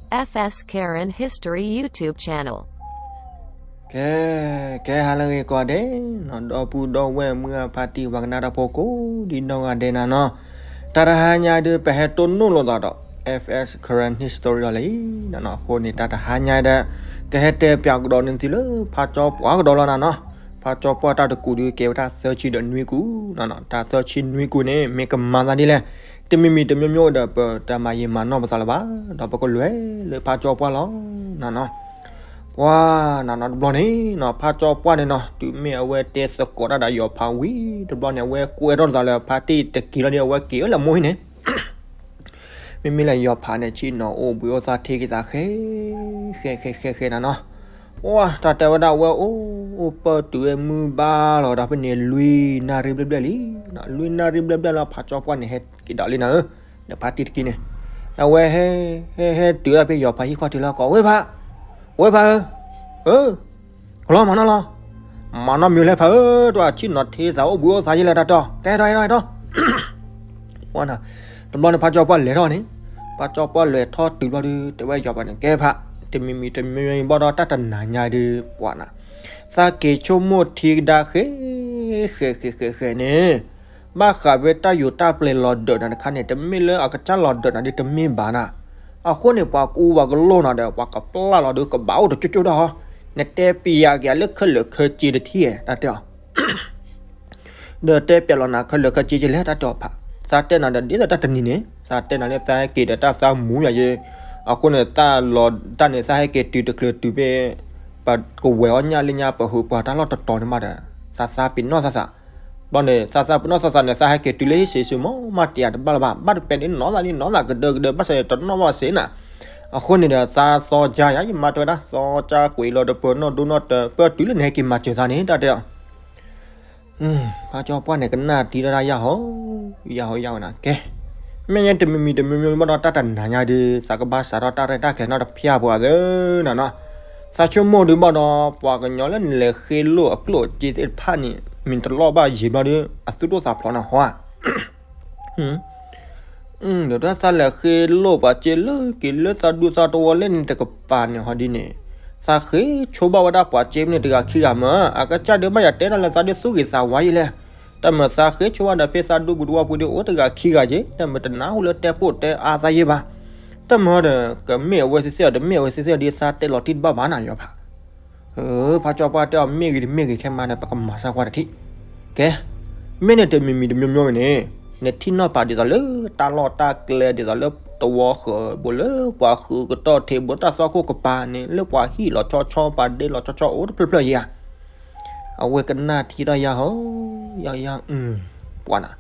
F S Karen History YouTube channel. ကဲ, ကဲဟါလၢအဂ့ၤကိးဂၤဒဲးနီၤ, ဒီပုၢ်ဒီဝဲၢ်မုၢ်အဖါတံၢ်ပှၤကနၣ်တၢ်ဖိကိးဒံနီၢ်ဂၤဒဲးနၤနီၤ, တၢ်တဟါညါဒုး ပဟဲတိၢ်နီၣ်လိာ်သးဒီး F S Karen History လီၤလံနီၤ, အဃိန့ၣ် တၢ်တဟါညါဒၣ် ကဟဲတဲပၠးကဒီးန့ၢ်သုလၢ ဖါကၠီပှၢ်ကဒီးလီၤနၤနီၤ. ဖါကၠီပှၢ်တၢ်တကူာ်ဒုးကဲဝဲတၢ်သၢဆံဒီးနွံကူာ်နီၤ, တၢ်သၢဆံနွံကူာ်န့ၣ် မ့ၢ်ကမၤသးဒ်လဲၣ်, တမံၤမံၤတမံၤမံၤဒီး ပတမၤယံာ်မၤနီၢ်ပသးလၢၤဘၣ်, ဒီးပကလဲၤလၢဖါကၠီပှၢ်လီၤနၤနီၤ. ပှၤနၤနီၤ တဘျီန့ၣ်နီၤ, ဖါကၠီပှၢ်န့ၣ်နီၤ တုၤမ့ၢ်အဝဲတဲသကိးတၢ်ဒီးယီၤဖးဝံၤတဘျီန့ၣ် အဝဲကွဲထီၣ်သးလၢဖါတံၢ်တက့ၤလီၤဒီး အဝဲက့ၤဝဲလၢမိၢ်ဟံၣ်န့ၣ် မ့မ့ၢ်လၢယီၤဖးန့ၣ် ဆ့ၣ်နီၤအိၣ်ဘှံးအိၣ်သါ ထံကသးဃဲ ဃဲ ဃဲ ဃဲ ဃဲနၤနီၤ. ပှၤတၢ်တဲဝဲဒၣ်ဝဲအိၣ်အိၣ်ပၢၢ်တုၤဝဲမုၢ်ဘါလီၤဒီး ဖဲန့ၣ်လွံၢ်နၣ်ရံၣ်ဘျဲၣ်ဘျဲၣ်လံ, လွံၢ်နၣ်ရံၣ်ဘျဲၣ်ဘျဲၣ်လီၤ ဖါကၠီပှၢ်န့ၣ်ဟဲက့ၤဒီးလံနၤဧၢ, ဒီးဖါတံၢ်တက့ၤန့ၣ် အဝဲဟဲ ဟဲ ဟဲတုၤဒၣ်ဖဲယီၤဖးဟံၣ်ခီၣ်ထံးလၢကီး ဝဲဖး, ဝဲဖးဧၢ, ဧၢ ကလီမၤနီၣ်လီၤ, မၤနီၣ်မ့ၢ်လဲၣ်ဖးဧၢ, တၢ်ဆ့ၣ်နီၤထံသးအိၣ်ဘှံးအိၣ်သါယဲလဲၣ် တၢ်တဲအီၤ, ကဲထီၣ် ဟဲထီၣ် ဟဲထီၣ် ပှၤနၤ, တဘျီန့ၣ် ဖါကၠီပှၢ်လဲၤထီၣ်န့ၣ်, ဖါကၠီပှၢ်လဲၤထီၣ်တုၤဘျီဒုး တဲဝဲယီၤဖးန့ၣ် ကဲဖး, တမံၤမံၤတမံၤမံၤဘၣ်ဒီး တၢ်တနၤညါဒုး ပှၤနၤ, သးက့ၤဆိကမိၣ်ထံကဒါဃဲ ဃဲ ဃဲ ဃဲ ဃဲန့ၣ် ဘၣ်ဃးဖဲတၢ်ယူးတၢ်ပျဲၤလီၤဒၢးနၤတခါန့ၣ် တမ့ၢ်လၢအကစၢ်လီၤဒၢးနၤဒုးတမ့ၢ်ဘၣ်နၤ, အဃိန့ၣ် ပှၤကူပှၤကလိာ်နၤဒီး ပှၤကပျၢ်လီၤဒုးကဘၣ်အိၣ်တကၠိကၠိဒၣ်ဟီ, နတဲပျးက့ၤလၢခဲလၢာ်ခဲဆ့တထံၣ်ဧါ တၢ်တဲအီၤ ဒီးတဲပျးလီၤနၤခဲလၢာ်ခဲဆ့ကလဲၣ် တၢ်တဲအီၤဖး, သးတဲနၤဒီးဒ်သိးတၢ်တနံၤန့ၣ် သးတဲနၤလၢသးဟဲက့ၤဒီးတၢ်သးမူယၤယဲ, အဃိန့ၣ် တၢ်လီၤတၢ်န့ၣ် သးဟဲက့ၤတုၤတချုးတုၤဖဲ ပကဝဲၤအီၣ်ညၣ်လၢညါ ပဟုးပှၤတၢ်လီၢ်တတီၤန့ၣ်မးဒီး သးသးပ့ၤနီၣ်သးသး, ဘျီန့ၣ် သးသးပ့ၤနီၣ်သးသးန့ၣ် သးဟဲက့ၤတုၤလၢဟံၣ်စ့ၢ်စ့ၢ်မး မးတယၤတဘၣ်လၢၤဘၣ်, ဘၣ်တပဲာ်န့ၣ်နီၢ်သးန့ၣ် နီၢ်သးကဒၢကဒၢ ဘၣ်ဆၣ်န့ၣ်တနီၣ်ဘၣ်စ့ၢ်နၤ, အဃိန့ၣ်ဒီး သးသီကါယၤ ယမါတဲဝဲဒၣ် သီကါကွံာ်လီၤဒီး ပၢၢ်နီၢ်ဒိနီၢ်တၢ် ပၢၢ်တုၤလၢနဟဲက့ၤမၤစၢၤသးန့ၣ် တၢ်တဲအီၤ ဖါကၠီပှၢ်န့ၣ် ကနၣ်ထံၣ်ဒၣ်တၢ်ယၢ်ဟီ ယၢ်ဟီယၢ်ဝဲနၤ ကဲ, မ့ၢ်ညါတမံၤမံၤတမံၤမံၤဘၣ်ဒီး တၢ်တနၤညါဒုး သးကဘၣ်စးထီၣ်တၢ်ရဲၣ်တၢ်ကျဲၤနီတဖၣ်ပှၤသ့နၤနီၤ, သးဆိကမိၣ်ဒုးဘၣ်ဒီး ပှၤကညီလၢနလဲၤဃ့လိာ်အကျိၣ်အစ့သ့ၣ်တဖၣ်န့ၣ် မ့ၢ်တလီၢ်ဘၣ်ယံာ်ဘျီဒီး အသူၣ်ဒိၣ်သးဖျိးနၤဟီဧါ ဒီးတၢ်သးလဲၤဃ့လိာ်ပှၤစ့လၢက့ၤလၢ သးဒူသးတဝီလၢန့ၣ်တကပၤန့ၣ်ဟီဒ်န့ၣ်, သးဃ့ဆိဘၣ်ဝဲဒၣ်ပှၤစ့မ့ၢ်န့ၣ် တဂၤခံဂၤမး, အကစၢ်ဒုးဘၣ်ယၤတဲဒၣ်လၢသးဒုးသူၣ်ဂ့ၤသးဝါယဲလဲၣ်, တၢ်မၤသးဃ့ဆိဘၣ်ဒီးဖဲသးဒူပူၤတဝီပူၤဒီး အိၣ်တဂၤခံဂၤက့, တၢ်မၤတနၢ်ဟူလၢတဲပိာ်တဲအါသးယဲဘၣ်, တၢ်မၤဒီး ကမ့ၢ်အဝဲသ့ၣ်သ့ၣ်ဒီး တမ့ၢ်အဝဲသ့ၣ်သ့ၣ်ဒီး သးတဲလီၤတံၢ်တဘၣ်ဘၣ်နၤယီၤဖး ဖါကၠီပှၢ်တဲအီၤ မ့ၢ်ဂ့ၤတမ့ၢ်ဂ့ၤခဲမးန့ၣ် ပကမၤစၢၤကွၢ်တထံၣ်, ကဲ, မ့ၢ်န့ၣ်တမံၤမံၤတမံၤမံၤန့ၣ်, နထံၣ်နီၣ်ပာ်ဒ်သိးလၢတၢ်လီၢ်တၢ်ကျဲဒ်သိးလၢတဝီဃၢၤဘိလၢ ပှၤဃုကတီၢ်ထံးဘိတၢ်သွၣ်ခိၣ်ကပၤန့ၣ် လၢပှၤဟံၣ်လီၤဆီဆီ ပှၤဒဲလီၤဆီဆီအိၣ်တဖျၢၣ်ဖျၢၣ်ယဲဧါ အဝဲကနၣ်ထံၣ်ထီၣ်ယၢ်ဟီ, ယၢ်ယၢ်, ပှၤနၤ,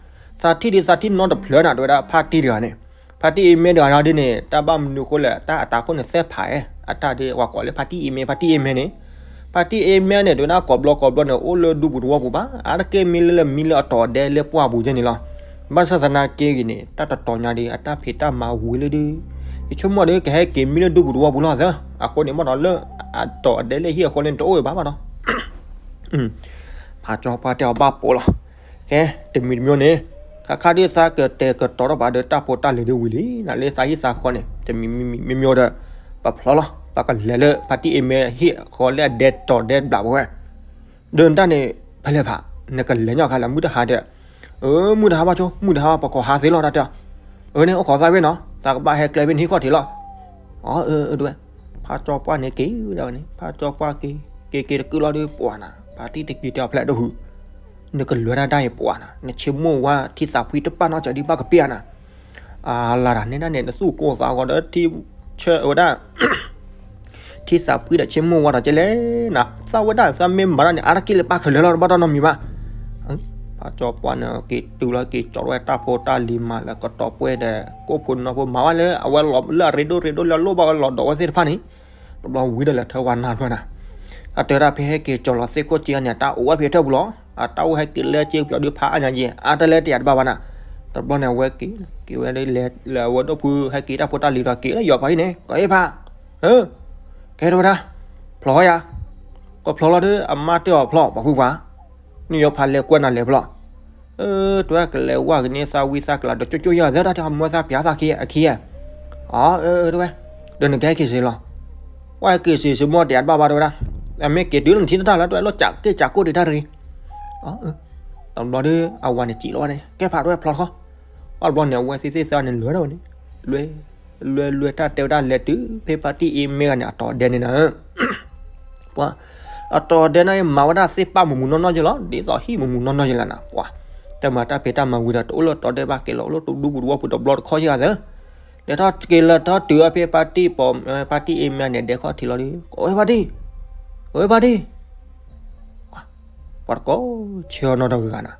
သးထံၣ်ဒ်သးထံၣ်နီတဖျၢၣ်နၤ တဲဝဲဒၣ်ဖါတံၢ်တဂၤန့ၣ်, ဖါတံၢ်အ့မဲတဂၤဒ်န့ၣ် တၢ်ဘၣ်မနုၤဃိလဲၣ် တၢ်အတၢ်ခိၣ်န့ၣ်သဲဖးဧါ, အတၢ်ဒ်ပှၤကိးလၢဖါတံၢ်အ့မဲ ဖါတံၢ်အ့မဲန့ၣ်, ဖါတံၢ်အ့မဲန့ၣ် တဲဝဲဒၣ်ကိးဘျီကိးဘျီန့ၣ် အိၣ်လၢဒူပူၤတဝီပူၤဘၣ်, အါတက့ၢ်မံလၢလၢမံလၢအတီၤဒဲလၢပှၢ်ပူၤယဲန့ၣ်လီၤ, ဘၣ်ဆၣ်သနာ်က့ဂ့ၤန့ၣ် တၢ်တတီၤညါဒီး အတၢ်ဖံးတၢ်မၤဝံၤလၢဒုး, ယဆိကမိၣ်ဒီးကဟဲက့ၤမံလၢဒူပူၤတဝီပူၤလီၤသၢ, အဃိန့ၣ်မ့ၢ်ဒီးလၢအတီၤဒဲလၢဟံၣ်အဃိန့ၣ် တအိၣ်ဝဲဘၣ်ဘၣ်ဒီး ဖါကၠီပှၢ်တဲအီၤဘၣ်ပိာ်လီၤ, ကဲ, တမံၤတမံၤန့ၣ်, ခါခါဒ်သးကတဲာ်ကတီၤထီၣ်ပှၤဒီးတၢ်ဖိတၢ်လံၤဒ်ဝံၤလံ, နလၢသးဟံၣ်သးဃီန့ၣ် တမံၤမံၤမံၤမံၤဒီး, ပဖျီလီၤ ပကလဲၤလၢဖါတံၢ်အ့မဲဟံၣ်ဃီလၢအဒဲတီၤဒဲဘျးပဝဲ, ဒီးနတၢ်န့ၣ် ဖဲလဲၣ်ဖး, နကလဲၤညီခါလၢမုၢ်တဟါဒီး, အၢ မုၢ်တဟါဘၣ်ဆိ မုၢ်တဟါဘၣ် ပကီၤဟါသ့လီၤ တၢ်တဲအီၤ, အၢန့ၣ် အိၣ်ခိးသးဝဲနီၤ သးကဘၣ်ဟဲကျဲဖဲနဟံၣ်ခီၣ်ထံးလီၤ, အၢ အၢ တဲဝဲ, ဖါကၠီပှၢ်န့ၣ်က့ၤဝဲဒၣ်ဝဲန့ၣ် ဖါကၠီပှၢ်က့ၤ က့ၤက့ၤတကုၢ်လီၤဒီး ပှၤနၤ ဖါတံၢ်တက့ၤတဲအီၤဖျဲးတဟူး, နကလဲၤတၢ်တၢ်အံၤပှၤနၤ နဆ့မိၣ်ဝါထံသးဖှံတပာ်နီၢ်စၢၤဒံးဘၣ်ကပ့ၢ်ဧါနၤ, အလၤတၢ်န့ၣ်ဒၣ်န့ၣ် နသူၣ်ကိၢ်သးဂီၤဒီးထံဆၢဝဲဒၣ် ထံသးဖှံဒီးဆ့မိၣ်ဝါထီၣ်ကဲလဲၣ်နၤ သးဝဲဒၣ် သးမ့ၢ်မၤတၢ်န့ၣ် အါတက့ၢ်လၢပၢ်ခဲလၢာ်လီၤ တဘၣ်တၢ်နီတမံၤဘၣ်, ဖါကၠီပှၢ်န့ၣ် က့ၤတုၤလီၤ က့ၤကၠီထီၣ်ဝဲတၢ်ဖိတၢ်လံၤမၤလၢကတီၤပှဲၤဒီး ကိၣ်ဖိနီၢ်ဖိမၤဝဲလၢ အဝဲလီၤလၢအရ့ဒိၣ်ရ့ဒိၣ်လၢအလိၣ်ဘၣ်ဝဲလီၤဒီးဝဲသ့ၣ်တဖၣ်န့ၣ်, တဘျီဝံၤဒီးလဲၤထၢဝဲနၤဖျၢၣ်နၤ, အတဲဝဲဒၣ်ဖဲဟဲက့ၤကၠီလီၤသ့ၣ်ခိၣ်က့န့ၣ် တၢ်အိၣ်ဝဲဖဲထၢၣ်ပူၤလီၤ, အတၢ်အိၣ်ဟဲက့ၤလၢက့ၤပျီၤဒုးဖးအါညါက့ၤ အါတလဲတယၤတဘၣ်ဘၣ်နၤ, တဘျီန့ၣ် အဝဲက့ၤ က့ၤဝဲလၢလဲၤလၢအဝဲဒိၣ်ဖုဟဲက့ၤတၢ်ဖိတၢ်လံၤဒီးက့ၤလၢယီၤဖးဟံၣ်န့ၣ် ကီးအ့ၣ်ဖး ကဲထီၣ်ဝဲဒၣ်, ဖျီယၤ, ကဖျီလီၤဒီး အမါတဲအီၤဖျီ ပှၤဖုပှၤ, နယီၤဖးလဲၤကွဲနၤလဲၤဖျီ, အၢ တဲဝဲကလဲၤဝဲကန့ၢ်သးဝံသးကလၤဒီးကၠိကၠိယၤသၢတၢ်တဲအီၤမၢသးပျးသးခံအခံ, အၢ အၢ တဲဝဲ, ဒီးနကဟဲက့ၤစ့ၢ်လီၤ. ပှၤဟဲက့ၤစ့ၢ်စ့ၢ်မိၢ် တဲအတဘၣ်ဘၣ်တဲဝဲဒၣ်, အမ့ၢ်က့ၤတုၤလၢနထံတတၢ်လၢ တဝဲလီၤကးက့ၤကးကိၣ်ဒံးတၢ်တဂ့ၤ. တဘျီဒီး အဝၤန့ၣ်စံးလီၤဝဲန့ၣ် ကဲဖးတဝဲဖျီတခီ. ဘၣ်တဘျီန့ၣ် အဝဲသ့ၣ်သ့ၣ်သၢဂၤန့ၣ် လဲၤထီၣ်ဝဲန့ၣ်, လဲၤ လဲၤလဲၤတၢ်တဲဝဲဒၣ်လဲၤတုၤဖဲဖါတံၢ်အ့မဲဂၤန့ၣ် အတီၤဒဲန့ၣ်နၤ ပှၤ အတီၤဒဲန့ၣ် မၤဝဲဒၣ်သ့ၣ်ပၢ်မူးမူးနီၢ်နီၢ်ယဲလီၤ, ဒ်သိးဟံၣ်မူးမူးနီၢ်နီၢ်ယဲလီၤနၤ ပှၤ တမၤတၢ်ဖံးတၢ်မၤဝံၤဒီး တအိၣ်လၢတီၤဒဲဘၣ်က့ၤလီၤ အိၣ်လၢတဒူပူၤတဝီပူၤတဘျီတခီယဲဂၤသၢ လဲၤထီၣ်က့ၤလၢထီၣ်တုၤအဖဲဖါတံၢ်ပိာ် ဖါတံၢ်အ့မဲန့ၣ် ဒဲခီၣ်ထံးလီၤဒီး ကဝဲဖါတံၢ်, ကဝဲဖါတံၢ် ပှၤတကိးဆၢအီၤနီတဂၤနၤ,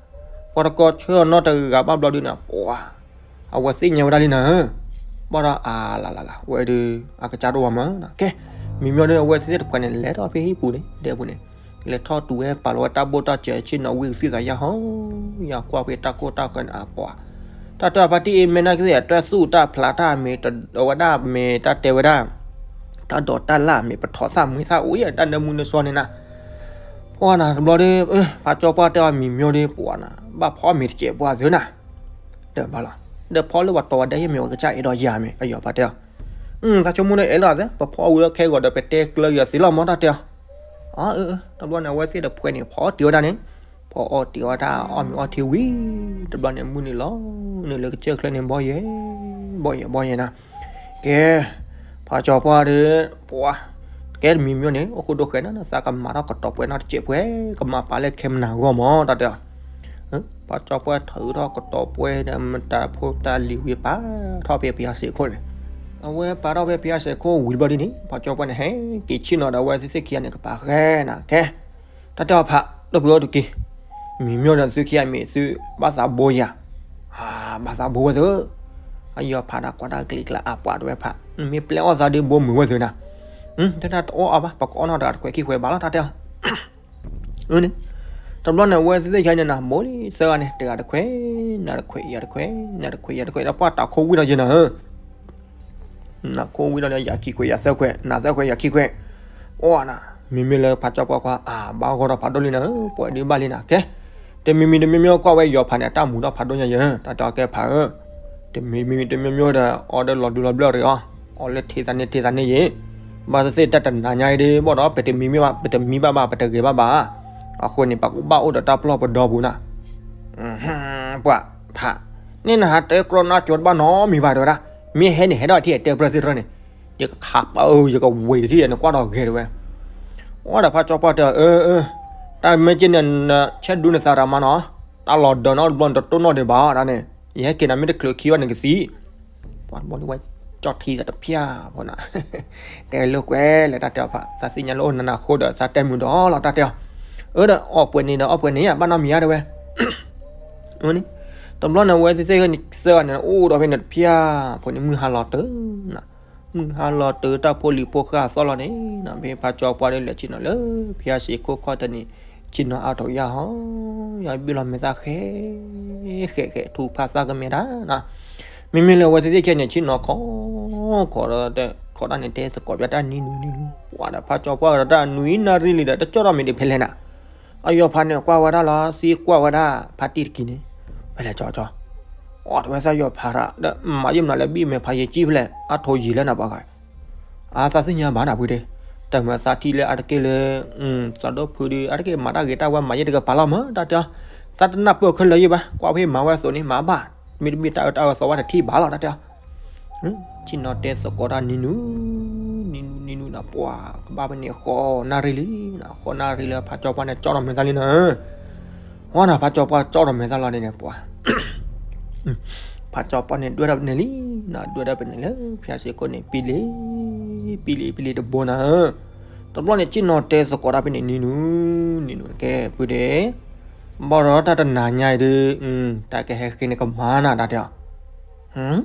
ပှၤတကိးဆၢအီၤနီတဂၤဘၣ်ဘျီဒုးနၤ ပှၤ အဝဲသ့ၣ်ညါဝဲဒၣ်လံနၤ, ဘၣ်ဒီးအလလလ ဝဲဒုး အကစၢ်ဒိၣ်ဝဲမးနၤ ကဲ မံၤမၠီဒုး အဝဲသ့ၣ်တခွဲးန့ၣ် လဲၤထီၣ်ဖဲဟံၣ်ပူၤန့ၣ် ဒဲပူၤန့ၣ် လဲၤထီၣ်တုၤဝဲပာ်လီၤဝဲတၢ်ဘိၣ်တၢ်စၢၤဆ့ၣ်နီၤဝံသံသးယၢ်ဟီ ယၢ်ကွၢ်ဖဲတၢ်ကိၢ်တၢ်ဃၢၤန့ၣ် အပှၤ တၢ်တၢ်ဖါတံၢ်အ့မဲန့ၣ်ကသ့ၣ် တၢ်သူၣ်တၢ်ဖျးတၢ်မ့ၢ် တဝဲဒၣ်မ့ၢ်တၢ်တဲဝဲဒၣ် တၢ်ဒိးတၢ်လၢ်မ့ၢ်ပထီၣ်သၣ်မွံသၣ်အိၣ်ယဲ တၢ်နၢမူနၢဆှီန့ၣ်နၤ, ပှၤနၤတဘျီဒီး ဖးကၠီပှၢ်တဲအီၤမံၤမၠီဒီး ပှၤနၤ ဘၣ်ဖီမ့ၤတစဲးပှၢ်သၢနၤ, တဘၣ်လီၤ, ဒီးဖီလၢပှၤတီၤဝဲဒၣ်ယဲမ့ၢ်ဝဲကစၢ်အဲၣ်ဒိးယၤမ့ၢ် အယီၤဖးတဲအီၤ, သးဆိကမိၣ်ဒီးအဲၣ်လီၤသၢ ပဖီဝံၤလၢခဲဂီၤဒီး ပတဲကျၢၤယၤသ့လီၤမး တၢ်တဲအီၤ, အ တဘျီန့ၣ် အဝဲသ့ၣ်တခွဲးန့ၣ် ဖီအီၣ်တ့ၢ်ဝဲဒၣ်န့ၣ်, ဖီအီၣ်တ့ၢ်ဝဲဒၣ်အီၣ်မ့ၤအီထံဝံၤ တဘျီန့ၣ် မုၢ်နုာ်လီၤနုာ်လၢကစၢၢ်ချၢန့ၣ် ဘီယဲၢ် ဘီယဲၢ် ဘီယဲၢ်နၤ, ကဲ ဖးကၠီပှၢ်ဒီး ပှၤ ကဲတမံၤမၠိန့ၣ် အိၣ်ဃူဒိၣ်ဃဲၤနၤ သးကမၤထီၣ်ကတီၤပှဲၤနီတစဲးပှဲၤ ကမၤပာ်လၢခဲမနၤဂီၢ်မး တၢ်တဲအီၤ, ဖးကၠီပှၢ်ထုးထီၣ်ကတီၤပှဲၤဒီး မတၤဖိတၢ်လံၤဝံၤပာ်ထီၣ်ဖဲပယီၤစ့ၢ်ခိၣ်န့ၣ်, အဝဲပာ်ထီၣ်ဖဲပယီၤစ့ၢ်ခိၣ်ဝံၤတဘျီဒ်န့ၣ် ဖးကၠီပှၢ်န့ၣ် ဟဲက့ၤဆ့ၣ်နီၤဒီးအဝဲသ့ၣ်သ့ၣ်ခံဂၤန့ၣ် ကပာ်ဃဲနၤ ကဲ တၢ်တဲအီၤဖး ဒီပုၢ်ဝဲၢ်တက့ၢ်, မံၤမၠီဒီးသုခံဂၤမ့ၢ်သုဘၣ်သးဘိယၤ, ဘၣ်သးဘိဝဲသၢ, အယီၤဖးဒၣ်ကွၢ်တၢ်ကလံၤကျါအပှၤတဝဲဖး မ့ၢ်ပျဲအီၣ်သးဒ်ဘိမုာ်ဝဲသၢနၤ, တၢ်တအီၣ်အါဘၣ် ပကအီၣ်နီၢ်တဂၤတခွဲးခံခွဲးဘၣ်လီၤ တၢ်တဲအီၤ န့ၣ်, တဘျီန့ၣ် အဝဲသ့ၣ်သ့ၣ်ခံဂၤန့ၣ်နၤ ဘိလံသၢဂၤန့ၣ် တဂၤတခွဲး နၤတခွဲး ယၤတခွဲး နၤတခွဲး ယၤတခွဲး ဒီးပှၤတၢ်ခိၣ်ဝံၣ်ဒီးယဲနၤဧၢ နၤခိၣ်ဝံၣ်ဒီးလၢယၤခံခွဲး ယၤသၢခွဲး နၤသၢခွဲး ယၤခံခွဲး, အိၣ်နၤ, မ့မ့ၢ်လၢဖးကၠီပှၢ်ကွၢ် အါဘၣ်ဂီၢ်ထီၣ်ဖးဒိၣ်လံနၤဧၢ ပှဲၤဒုးဘၣ်လံနၤ ကဲ, တမံၤမံၤတမံၤမံၤကွၢ်ဝဲယီၤဖးန့ၣ် အတၢ်မူထီၣ်ဖးဒိၣ်ညါယဲ တၢ်တဲအီၤကဲဖးဧၢ, တမံၤမံၤတမံၤမံၤဒီး အီဒီးလီၤဒူလီၤဘျၢၣ်တဂ့ၤအီၤ, အီလၢထံသးန့ၣ်ထံသးန့ၣ်ယဲ, ဘၣ်သ့ၣ်သ့ၣ်တၢ်တနၤညါအံၤဒ်ဘၣ်ဒီး ပတမံဘၣ်ဘၣ် ပတမံဘၣ်ဘၣ် ပတဂဲၤဘၣ်ဘၣ်, အဃိန့ၣ် ပကဘၣ်အိၣ်ဒီးတၢ်ပလီၢ်ပဒီပူၤနၤ ပှၤဖး, န့ၣ်နဟးတဲကြီနါကၠိတဘၣ်နီတမံၤဘၣ်တဲဝဲဒၣ်, မ့ၢ်ဟဲန့ၣ်ဟဲဒၣ်ထံၣ်တဲပြၢသ့ၣ်တဖၣ်န့ၣ်, ယကခးပၢယကဝ့ၤတထံၣ်နကွၢ်ဒီးဂဲၤတဲဝဲ, အိၣ်ဒီးဖးကၠီပှၢ်တဲအီၤ အၢ အၢ, တၢ်မ့ၢ်က့န့ၣ် ဆဲးဒူနသးရၤမးနီၤ, တၢ်လီၤဒၢးနီတဘျီနတတိၢ်နီၣ်ဒံးဘၣ်ဒၣ်န့ၣ်, ယဟဲက့ၤနၤမ့ၢ်တချုးခံဘၣ်န့ၣ်ကသံ ပှၤတဘျီန့ၣ်ဝဲကၠီၣ်ထံသးတဖၠၣ်ဖိနၤ, တဲလိာ်ကွဲလဲၣ်တၢ်တဲအီၤဖး, သးသ့ၣ်ညါလၢအိၣ်နးနးဃိဒီးသးတဲမုာ်ဒီးလီၤတၢ်တဲအီၤ, အၢဒီးအီၣ်ပှဲၤန့ၣ်ဒီးအီၣ်ပှဲၤန့ၣ် ဘၣ်နီတမံၤဧါတဲဝဲ, တဘျီန့ၣ်ဝဲသ့ၣ်သ့ၣ်သၢဂၤန့ၣ် အိၣ်ဒီးဖဲန့ၣ်တဖၠၣ်ဖိန့ၣ် မုၢ်ဟါလီၤတၢၤနၤ, မုၢ်ဟါလီၤတၢၤတၢ်ဖိလံၤဖိဃာ်သီၣ်လီၤန့ၣ်နၤ, ဖဲဖးကၠီပှၢ်ဒီးလဲၤဆ့ၣ်နီၤလၢ ဖၠၣ်စ့ၢ်ခိၣ်ခီၣ်တနံၤ, ဆ့ၣ်နီၤအါထီၣ်ယၢ်ဟီ, ယဘ့ၣ်လီၤမဲာ်သၣ်ဃဲ ဃဲဃဲ ထူဖးသၣ်ကမဲာ်ဒၣ်နၤ, မ့မ့ၢ်လၢအဝဲသ့ၣ်သ့ၣ်ခံဂၤန့ၣ် ဆ့ၣ်နီၤခီ, ခီဒီး ခီတၢ်န့ၣ်တဲသကိးပျၢ်တၢ်နံၤနူၤနံၤနူၤ, ပှၤဒီးဖးကၠီပှၢ်ဒီးတၢ်နွံနၣ်ရံၣ်လံဒီး တကၠီၣ်ထီၣ်မ့ၢ်ဒံးဖဲလဲၣ်နၤ, အယီၤဖးန့ၣ်ကွၢ်ဝဲဒၣ်လီၤ သံကွၢ်ဝဲဒၣ် ဖါတံၢ်တကံၤန့ၣ်, ဖဲလဲၣ်ကၠီကၠီ, အီၣ်တဝဲသးယီၤဖးရၣ် ဒီးမၤယုာ်မနုၤလဲၣ် ဘံၣ်မဲာ်ဖးယံၤကံၣ်ဖဲလဲၣ် အါထိၣ်ယံာ်လၢနၤပှၤဂၤ အသးသ့ၣ်ညါဘၣ်နၤဖုဒ့, တၢ်မၤသးထံၣ်လၢအါတက့ၢ်လၢ သးဒိၣ်ဖုဒုး အါတက့ၢ်မၤတၢ်ဂ့ၤတၢ်ဝါ မၤယဲၢ်တကပၤလီၤမး တၢ်တဲအီၤ, သးတနၢ်ပၢၢ်ခဲလၢာ်ယဲၢ်ဘၣ် ကွၢ်ဖဲမၤဝဲအသိးန့ၣ် မၤဘၣ်, မ့တမ့ၢ်တၢ်အၢတၢ်အၢသီဝဲတထံၣ်ဘၣ်လီၤ တၢ်တဲအီၤ, ဆ့ၣ်နီၤတဲသကိးတၢ်နံၤနူၤ, နံၤနူၤနံၤနူၤနၤ ပှၤကဘၣ်ဖဲန့ၣ်ဃိးနၣ်ရံၣ်လံ, ဃိးနၣ်ရံၣ်လၢဖးကၠီပှၢ်န့ၣ် ကၠီၣ်ထီၣ်မဲာ်သၣ်လံနၤ ဝဲနၤ ဖးကၠီပှၢ်ကၠီၣ်ထီၣ်မဲာ်သၣ်လီၤန့ၣ်န့ၣ် ပှၤ ဖးကၠီပှၢ်န့ၣ် ဒွဲၣ်ထီၣ်ပနဲၣ်လံနၤ, ဒွဲၣ်ထီၣ်ပနဲၣ်လၢ ဖၠၣ်စ့ၢ်ခိၣ်န့ၣ် ပံလံ ပံလံ ပံလံတဘိနၤ, တဘျီန့ၣ် ဆ့ၣ်နီၤတဲသကိးတၢ်ဖဲန့ၣ် နံၤနူၤနံၤနူၤ ကဲဖုဒ့, ဘၣ်ဒီးတၢ်တနၤညါအံၤဒီး တၢ်ကဟဲဃ့န့ၣ်ကမၣ်နၤ တၢ်တဲအီၤ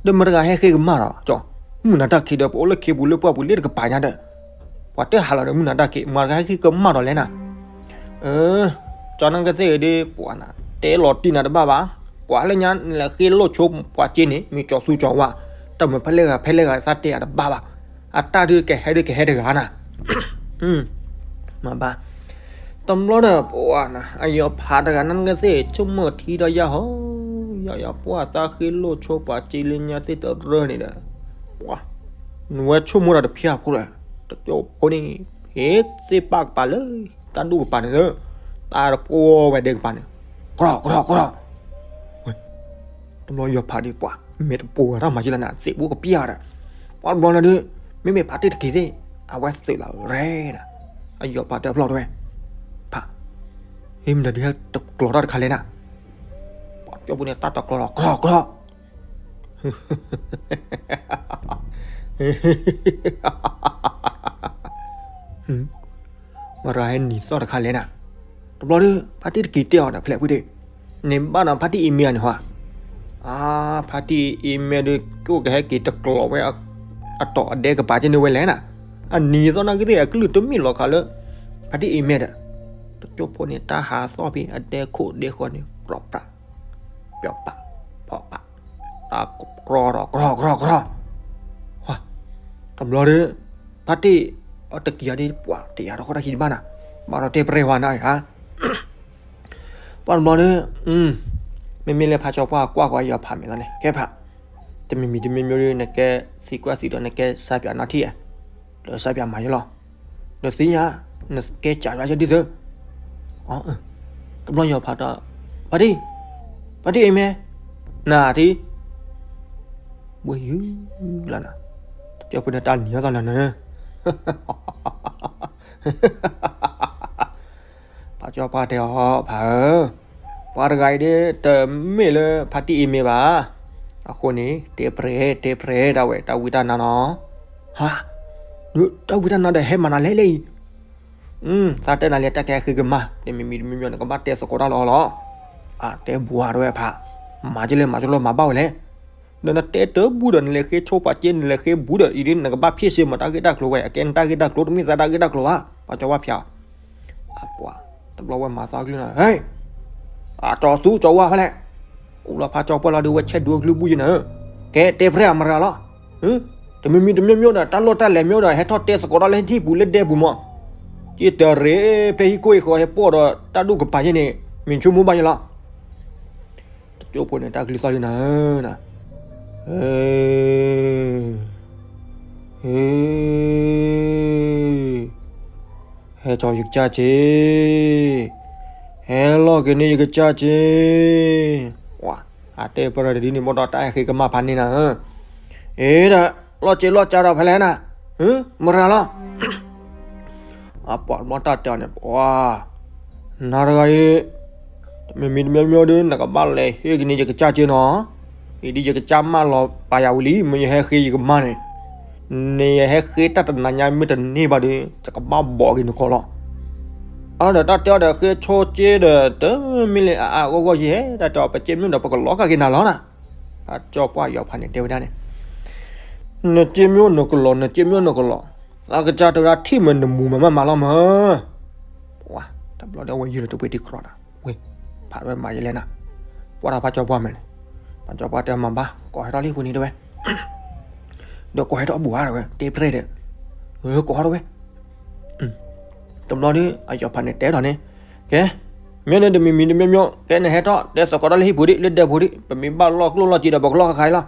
ဒီးမတၤတဂၤဟဲဃ့ကမၣ်ဒီး ကၠီ, မုၢ်နၤတၢ်ခံးဒီး ပအိၣ်လၢခ့ပူၤလၢပှၢ်ပူၤလၢတကပၤညါဒီး ပှၤတဟးလီၤဒီးမုၢ်နၤတၢ်ခံး မတၤတဂၤဟဲဃ့ကမၣ်ဒီးလဲၣ်နၤ, ကၠီနၢ်ကသ့ၣ်အံၤဒီး ပှၤနၤ တဲလီၤတံၢ်နၤတဘၣ်ဘၣ်, ကွၢ်လၢညါလဲၤဃ့လိၣ်ဆိပှၤစ့န့ၣ် မ့ၢ်ကၠီသူကၠီဝါ, တၢ်မၤဖဲလဲၣ်ဂၤဖဲလဲၣ်ဂၤသးတဲအတဘၣ်ဘၣ်, အတၢ်ဒုးကဟဲဒုးကဟဲတဂၤနၤ မၤဘၣ်, တဘျီဒီး ပှၤနၤ အယီၤဖးတဂၤနၢ်ကသ့ၣ် ဆိကမိၣ်ထံဒီးယၢ်ဟီ, ယၢ်ယၢ်ပှၢ်သးဃ့လိၣ်ဆိပှၤစ့လၢညါသ့ၣ်တရၢန့ၣ်ဒီး, ပှၤ နဝဲဆိကမိၣ်ဒီးတဖျါဖိလဲၣ်, တကၠိဖိန့ၣ် ဟ့ၣ်သ့ၣ်ပာ်ကပၤလၢ တၢ်ဒူၣ်ကပၤန့ၣ်သၢ, တၢ်တပှီၢ်ဝဲဒဲကပၤန့ၣ်, ကြီၢ်ကြီၢ်ကြီၢ်, တဘျီယီၤဖးဒ်ပှၤ မဲာ်တပှီၢ်တၢ်မၤယံလၢနၤ သ့ၣ်ဘိကပျၢ်ဒီး, ပှၤတဘျီန့ၣ်ဒီး မ့မ့ၢ်ဖါတံၢ်တက့ၤသ့ၣ် အဝဲသုးလီၤရဲနၤ, အယီၤဖးတဲဖျီၣ်တဝဲ, ဖး, ဟ့ၣ်မ့ၢ်ဒီးဒ်ဟဲတကျိၤထီၣ်တခါလဲၣ်နၤ, ပှၤကၠိဖိန့ၣ် တၢ်တကျိၤလီၤ ကြီၢ်ကြီၢ် မရၤဟဲနံၤသီၣ်တခါလဲၣ်နၤ, တဘျီဒီး ဖါတံၢ်တက့ၤတဲအီၤဒီး ဖဲလဲၣ်ဖုဒ့ၣ်, န့ၣ်ဘၣ်ဒီးဖါတံၢ်အံၤမ့ၢ်အန့ၣ်ဟီ, အါ, ဖါတံၢ်အံၤမ့ၢ်ဒီး ကအိၣ်ကဟဲက့ၤတကျိၤဝဲ အတီၢ်အဒဲကပၤကဲန့ၣ်ဝဲလဲၣ်နၤ, အနံၤသီၣ်နၢ်ကသ့ၣ်အကလုၢ်တမ့ၢ်လီၤခးလၢ ဖါတံၢ်အံၤမ့ၢ်ဒီး, တကၠိဖိန့ၣ် တၢ်ဟးသီၣ်ဖဲအဒဲခိၣ်ဒဲဃီန့ၣ် ကြီၢ်ပြး ပျီပာ် ဖီၣ်ပာ်, တၢ်ကြီၢ်ကြီၢ်ကြီၢ်ကြီၢ်, တဘျီဒီး ဖါတံၢ်အီၤတက့ၤအီၤဒ်ပှၤတယာ်ထီၣ်ဃီတၢ်ခံတဘၣ်နၤ, ဘၣ်ဒီးတဲပရဲဝါနၤဧါ, ပှၤတဘျီဒီး, မ့မ့ၢ်လၢဖးကၠီပှၢ်ကွၢ်ဃီအယီၤဖးမဲာ်သးန့ၣ် ကဲဖး, တမံၤမံၤတမံၤမံၤဒီး နကဲသံကွၢ်သံဒီး နကဲစါပၠးနီထံၣ်ဧါ, ဒီးစါပၠးမၤယလီၤ, ဒီးသ့ၣ်ညါ, နကဲစးယွၤယဲဒ်သိး တဘျီယီၤဖးဒီး, ဖါတံၢ်, ဖါတံၢ်အံၤမ့ၢ်, နၤတံၢ်, ဘှံးယုၢ်လီၤနၤ, တကၠိဖိန့ၣ်တၢ်နံၤအသီၣ်နၤနၢၤ ဖးကၠီပှၢ်တဲအီၤ ဖးဧၢ, ပှၤတဂၤအံၤဒ်တမ့ၢ်လၢဖါတံၢ်အံၤမ့ၢ်ဘၣ်, အဃိန့ၣ် တဲပြဲတဲပြဲဒၣ်ဝဲ တၢ်ဝံတၢ်နါနီၤ, ဟါ, ဒီးတၢ်ဝံတၢ်နါဒီးဟဲမၤနၤလဲၣ်လဲၣ်အံၤ, သးတဲနၤလၢတၢ်ကဟဲဃ့ကမၢ် တမံၤမံၤတမံၤမံၤ နကဘၣ်တဲသကိးတၢ်လီၤလီၤ, အတဲဘှါတဝဲဖး, မၤကလဲၣ်မၤကလိမၤဘၣ်ဝဲလဲၣ် ဒီးနတဲတဘူဒီး နလဲၤဃ့ဆိပာ်က့ နလဲၤဃ့ဘူးဒီး အံၤဒ်နကဘၣ်ဖ့ၣ်စ့မး တၢ်ဂ့ၢ်တၢ်ကျိၤဝဲ အကဲနတၢ်ဂ့ၢ်တၢ်ကျိၤ တမ့ၢ်သးတၢ်ဂ့ၢ်တၢ်ကျိၤဘၣ်, ပှၤကၠီဝါဖျါ, အပှၤ, တဘျီဝဲမၤသီကလုၢ်နၤ, ဟဲ, အကၠီသူကၠီဝါဖဲလဲၣ်, အိၣ်လီၤဖးကၠီပှၢ်လီၤဒီး ဝဲဆဲးဒိကလုၢ်ဘူၣ်ယဲနၤ, ကဲတဲပြဲအမရၤလီၤ, တမံၤမံၤတမံၤမံၤဒီး တၢ်လီၢ်တၢ်လဲၤမံၤဒီး ဟဲထီၣ်တဲသကိးတၢ်လၢဟံၣ်ပူၤလၢဒဲပူၤမး, က့တရ့ဖဲဟံၣ်ခိၣ်အံၤဃီ ဟဲပိာ်ဒီးတၢ်ဒူၣ်ကပၤယဲန့ၣ် မ့ၢ်ဆိကမိၣ်ဘၣ်ယဲလီၤ တကၠိဖိန့ၣ် တၢ်ကလုၢ်သီၣ်လံနၤဧၢ, ဟဲထီၣ်ယကစၢ်က့, ဟဲလီၤက့ၤန့ၢ်ယကစၢ်က့, အတဲပရၢတဒ်န့ၣ် ဘၣ်ဒီးတၢ်အဲၣ်ဃ့ကမၢ်ဖးန့ၢ်နၤဧၢ, အ့ဒီး လီၢ်က့ၤလီၢ်ကၢဒီးဖဲလဲၣ်နၤ, မရၤလီၤ အပှၤတဘျီတၢ်တဲအီၤန့ၣ် ပှၤ, နၤတဂၤအံၤ, တမံၤမံၤတမံၤမံၤဒီး နကဘၣ်လဲၤဟ့ၣ်က့ၤန့ၢ်ယကစၢ်က့နီၤ, အံၤဒ်ယကစၢ်မၢလီၤပာ်ယၤဝံၤလံ မ့ၢ်ယဟဲဃ့ယကမၢ်န့ၣ်, န့ၣ်ယဟဲဃ့တၢ်တနၤညါမ့ၢ်တန့ၢ်ဘၣ်ဒီး ယကဘၣ်ဘိးက့ၤနကိာ်လီၤ. အဒီးတၢ်တဲအီၤဒီးဃ့ဆိက့ဒီး တမ့ၢ်လၢအအါဂီၢ်ဂီၢ်ယဲ တၢ်တဲအီၤ ပကဲမ့ၢ်ဒီး ပကလီၤဃာ်က့ၤနၤလီၤနၤ, အကၠီပှၢ်ယီၤဖးန့ၣ်တဲဝဲဒၣ်န့ၣ် နက့မ့ၢ်အိၣ်နကလီၤ နက့မ့ၢ်အိၣ်နကလီၤ, လၢကစၢ်တဲဝဲဒၣ်ထံၣ်မ့ၢ်နမူမ့ၢ်မးမးလီၤမး, တဘျီဒီးအဝဲယုၢ်လီၤတပှ့ၤတံၢ်ကြီနၤ, ဝ့ၢ်, ဖးဝဲမၤယလဲၣ်နၤ, ကွၢ်တၢ်ဖးကၠီပှၢ်မဲာ်န့ၣ်, ဖးကၠီပှၢ်တဲမၤဘၣ် ကိးဟဲထီၣ်လံပူၤန့ၣ်တဲဝဲ ဒီးကိးဟဲထီၣ်အဘူးဧါဒီးဝဲ တဲပြဲၢ်ဒီး, ကိးဟဲထီၣ်ဝဲ တဘျီဒီး အယီၤဖးန့ၣ်တဲဒီးန့ၣ်, ကဲ, မ့ၢ်န့ၣ်တမံၤမံၤတမံၤမံၤ ကဲနဟဲထီၣ် တဲသကိးတၢ်လၢဟံၣ်ပူၤဒံး လၢဒဲပူၤဒံး ပမ့ၢ်ဘၣ်လီၢ်ကျိၣ်လီၢ်စ့ဒီး ပကလီၤဃာ်ဃာ်အံၤလီၤ.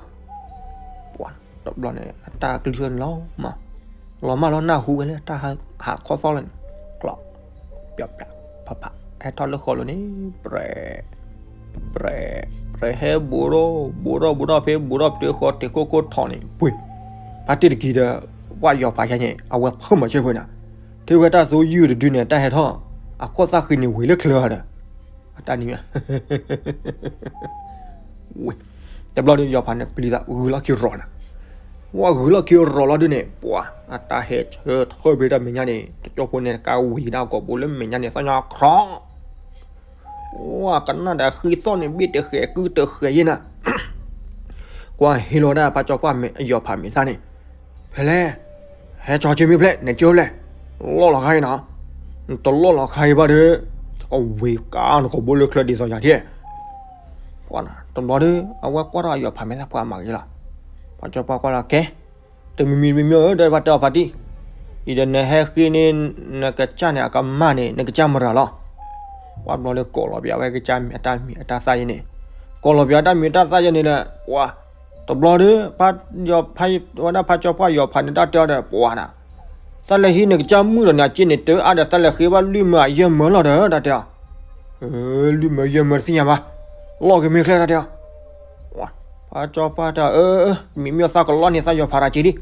ပှၤတဘျီန့ၣ် အတၢ်ကလုၢ်လီၤမး, လီၤမၢ်လီၤနၢ်ဟူဝဲလၢတၢ်ဟးခီသီၣ်လၢန့ၣ်, ကျီး, ပျီပျီ, ဖးဖး, ဟဲထီၣ်လၢဃီလိၤန့ၣ်, ပြဲး ပြဲး ပြဲးဟဲဘူးထီၣ် ဘူးထီၣ်ဘူးထီၣ်ဖဲဘူးထီၣ်ပတုၤဃီ တ့ၤခိၣ်ခိၣ်ထီၣ်န့ၣ် ပှ့ၤ, ဖါတံၢ်တက့ၤဒီး ပှၤယီၤဖးခဲန့ၣ် အဝဲဖုးမၤဆၢဖိနၤ, ထံၣ်ဝဲတၢ်သူယုၢ်တဒုန့ၣ် တၢ်ဟဲထီၣ် အခိၣ်သၣ်ဃံန့ၣ်ဝံၤလၢချၢဒီး အတၢ်နံၤ ဝ့ၢ်, တဘျီဒီးယီၤဖးန့ၣ် ပျံၤသးဂုာ်လီၢ်ခံရီၤနၤ, ဝဲဂုာ်လီၢ်ခံရီၤလီၤဒုန့ၣ် ပှၤ အတၢ်ဟဲဆၢထၢၣ်ဖဲတၢ်မဲာ်ညါန့ၣ် တကၠိဖိန့ၣ် ကးဝံၤဒၣ်ကိာ်ဘိလၢမဲာ်ညါန့ၣ် သီၣ်ညီခရီ, ဝဲကနၣ်ဒီးဃံသီၣ်န့ၣ် ဘ့ၣ်တဃဲးကုတဃဲးယဲနၤ, ကွၢ်ဟ့ၣ်လီၤဒၣ်ဖးကၠီပှၢ်မဲာ် အယီၤဖးမဲာ်သၣ်န့ၣ်, ဖဲလဲၣ် ဟဲကၠီက့မ့ၢ်ဖျဲၣ် နကၠိဖျဲၣ်, လီၢ်လီၤခါအံၤနီၤ, နတလီၢ်လီၤခါအံၤဘၣ်ဒီး ကဝံၤကါနကိာ်ဘိလၢချၢဒ်သိးယၤဒ်, ပှၤနီၤ တဘျီဒီး အဝဲကွၢ်ထီၣ်အယီၤဖးမဲာ်သၣ်ပှၤမၤဂ့ၤလီၤ, ဖးကၠီပှၢ်ကွၢ်လီၤ ကဲ, တမံၤမံၤတမံၤမံၤဧၢ ဒီးပှၤတဲအီၤဖးတံၢ်, အံၤဒီးနဟဲဃ့န့ၢ် နကစၢ်န့ၣ် အကမၢ်န့ၣ် နကစၢ်မရၤလီၤ, ပှၤတဘျီဒီးကိးလီၤပၠးဝဲကစၢ်မံၤအတၢ်မံၤအတၢ်သၣ်ယဲန့ၣ်, ကိးလီၤပၠးတၢ်မံၤတၢ်သၣ်ယဲန့ၣ်ဒီး ပှၤ တဘျီဒီး ဝဲဒၣ်ဖးကၠီပှၢ်ယီၤဖးန့ၣ် တၢ်တဲအီၤဒီး ပှၤနၤ, သးလဲၤဟံးန့ၣ်ကစၢ်မုၣ်ဒီးန့ၣ် အစ့န့ၣ် တအါဒီး သးလဲၤဃ့ဘၣ်လွံၢ်မၢအယဲၢ်မၢလီၤဒီး တၢ်တဲအီၤ, လွံၢ်မၢယဲၢ်မၢတသ့ၣ်ညါဘၣ်, လီၢ်က့ၤမ့ၢ်ချ့ တၢ်တဲအီၤ. ဖးကၠီပှၢ်တဲအီၤ, မ့မ့ၢ်သးကလီန့ၣ် သးယီၤဖးတၢ်က့ၤဒံး.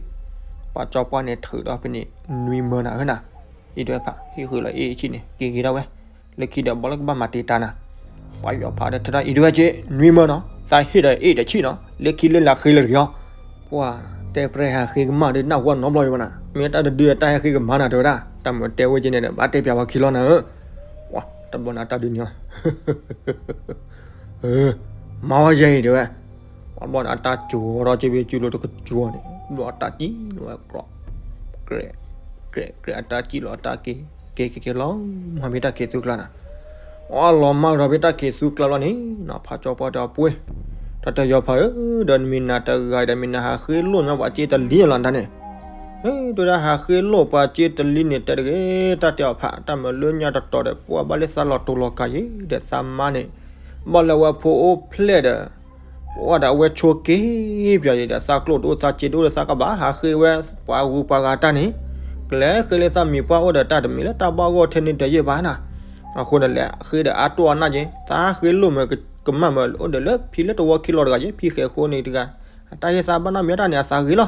ဖးကၠီပှၢ်န့ၣ်ထုးဒီးဖဲန့ၣ် နွံမၢနၤဧၢနၤ, အံၤဒွဲၣ်ဖး ဟ့ၣ်ဃုာ်လီၤအ့ၣ်ဆံၣ်န့ၣ် က့ၤက့ၤဒၣ်ဝဲ, လၢခံဒီးဘီလၢကဘၣ်မၤတ့ၢ်တၢ်နၤ. ပှၢ်ယီၤဖးဒီးထုးဒီး အံၤဒွဲၣ်က့ၤ နွံမၢနီၤ, သးဟ့ၣ်ဒီးအ့ၣ်ဒီးဆံၣ်နီၤ, လၢခံလၢလၢဃ့လၢတဂ့ၤအီၤ. ပှၤတဲပြဲဟးဃ့ကမၣ်ဒီး နၢ်ဟူနီတဘျီယဘၣ်နၤ, မ့ၢ်တၢ်တဒုအတၢ်ဟဲဃ့ကမၤနၤတဲဝဲဒၣ်, တၢ်မၤတဲဝဲက့ၤန့ၣ်ဒီး ဘၣ်တဲပၠးဝဲခံလီၤနၤဧၢ. တဘျီန့ၣ်အတၢ်ဒုးန့ၣ် မၤဝဲယဲအံၤတဲဝဲ, ပှၤဘျီန့ၣ် အတၢ်ကၠီၤထီၣ်က့ၤ ဘ့ၣ်ကၠူလိာ်တကစၠီၤန့ၣ် ဘျီအတၢ်ကံၣ်လီၤဝဲ ကြဲးကြဲး အတၢ်ကံၣ်လီၤအတၢ်က့ၤ က့ၤက့ၤက့ၤလီၤမၢ်ဖဲတၢ်ခံးသူကျါနၤ. အလီၤမၢ်ဒီးဖဲတၢ်ခံးသူကျါလီၤန့ၣ်နီၤ ဖးကၠီပှၢ်တဲအီၤပှ့ၤ, တၢ်တဲယီၤဖးဧၢ, ဒီးမ့ၢ်နၤတဂၤဒီး မ့ၢ်နၤဟးဃ့လိၣ်ညီပှၤစ့တလံလီၤနတၢ်န့ၣ်, ဟဲ တဲဝဲဒၣ်ဟးဃ့လိၣ်ပှၤစ့တလံန့ၣ် တဲတဂ့ၤ, တၢ်တဲအီၤဖး တၢ်မၤလၢညါတတီၤဒီး ပှၤဘၣ်လၢသးလီၤတိၤလီၤကၤယဲဒီး သးမါန့ၣ် ဘၣ်လၢအဝဲဖိအိၣ်ဖျဲၣ်ဒီး ပှၤဒီးအဝဲဆိးက့ၤပၠးယဲဒီး သးကျိၣ်တအိၣ်သးစ့တအိၣ်ဒီး သးကဘၣ်ဟးဃ့ဝဲပှၤဂုၤပှၤဂၤတၢ်န့ၣ်, ကလဲၤဃ့လၢသးမံၤပှၢ်အိၣ်ဒီး တၢ်တမံၤလၢတၢ်ဘၣ်ဂီၢ်ထဲန့ၣ်တယဲၢ်ဘၣ်နၤ. အဃိန့ၣ် လဲၤဃ့ဒီးအါတိၢ်အနၢ်က့ၤ, သးဟးဃ့လိၣ်မ့ၢ်ကမၣ်မ့ၢ်အိၣ်ဒီးလၢဖံလၢတဝီခံလီၤတဂၤယဲ ဖံဃဲးဃိန့ၣ်တဂၤ, အတၢ်ဟ့ၣ်သးဘၣ်နီတမံၤတၢ်န့ၣ် အသးဂ့ၤလီၤ.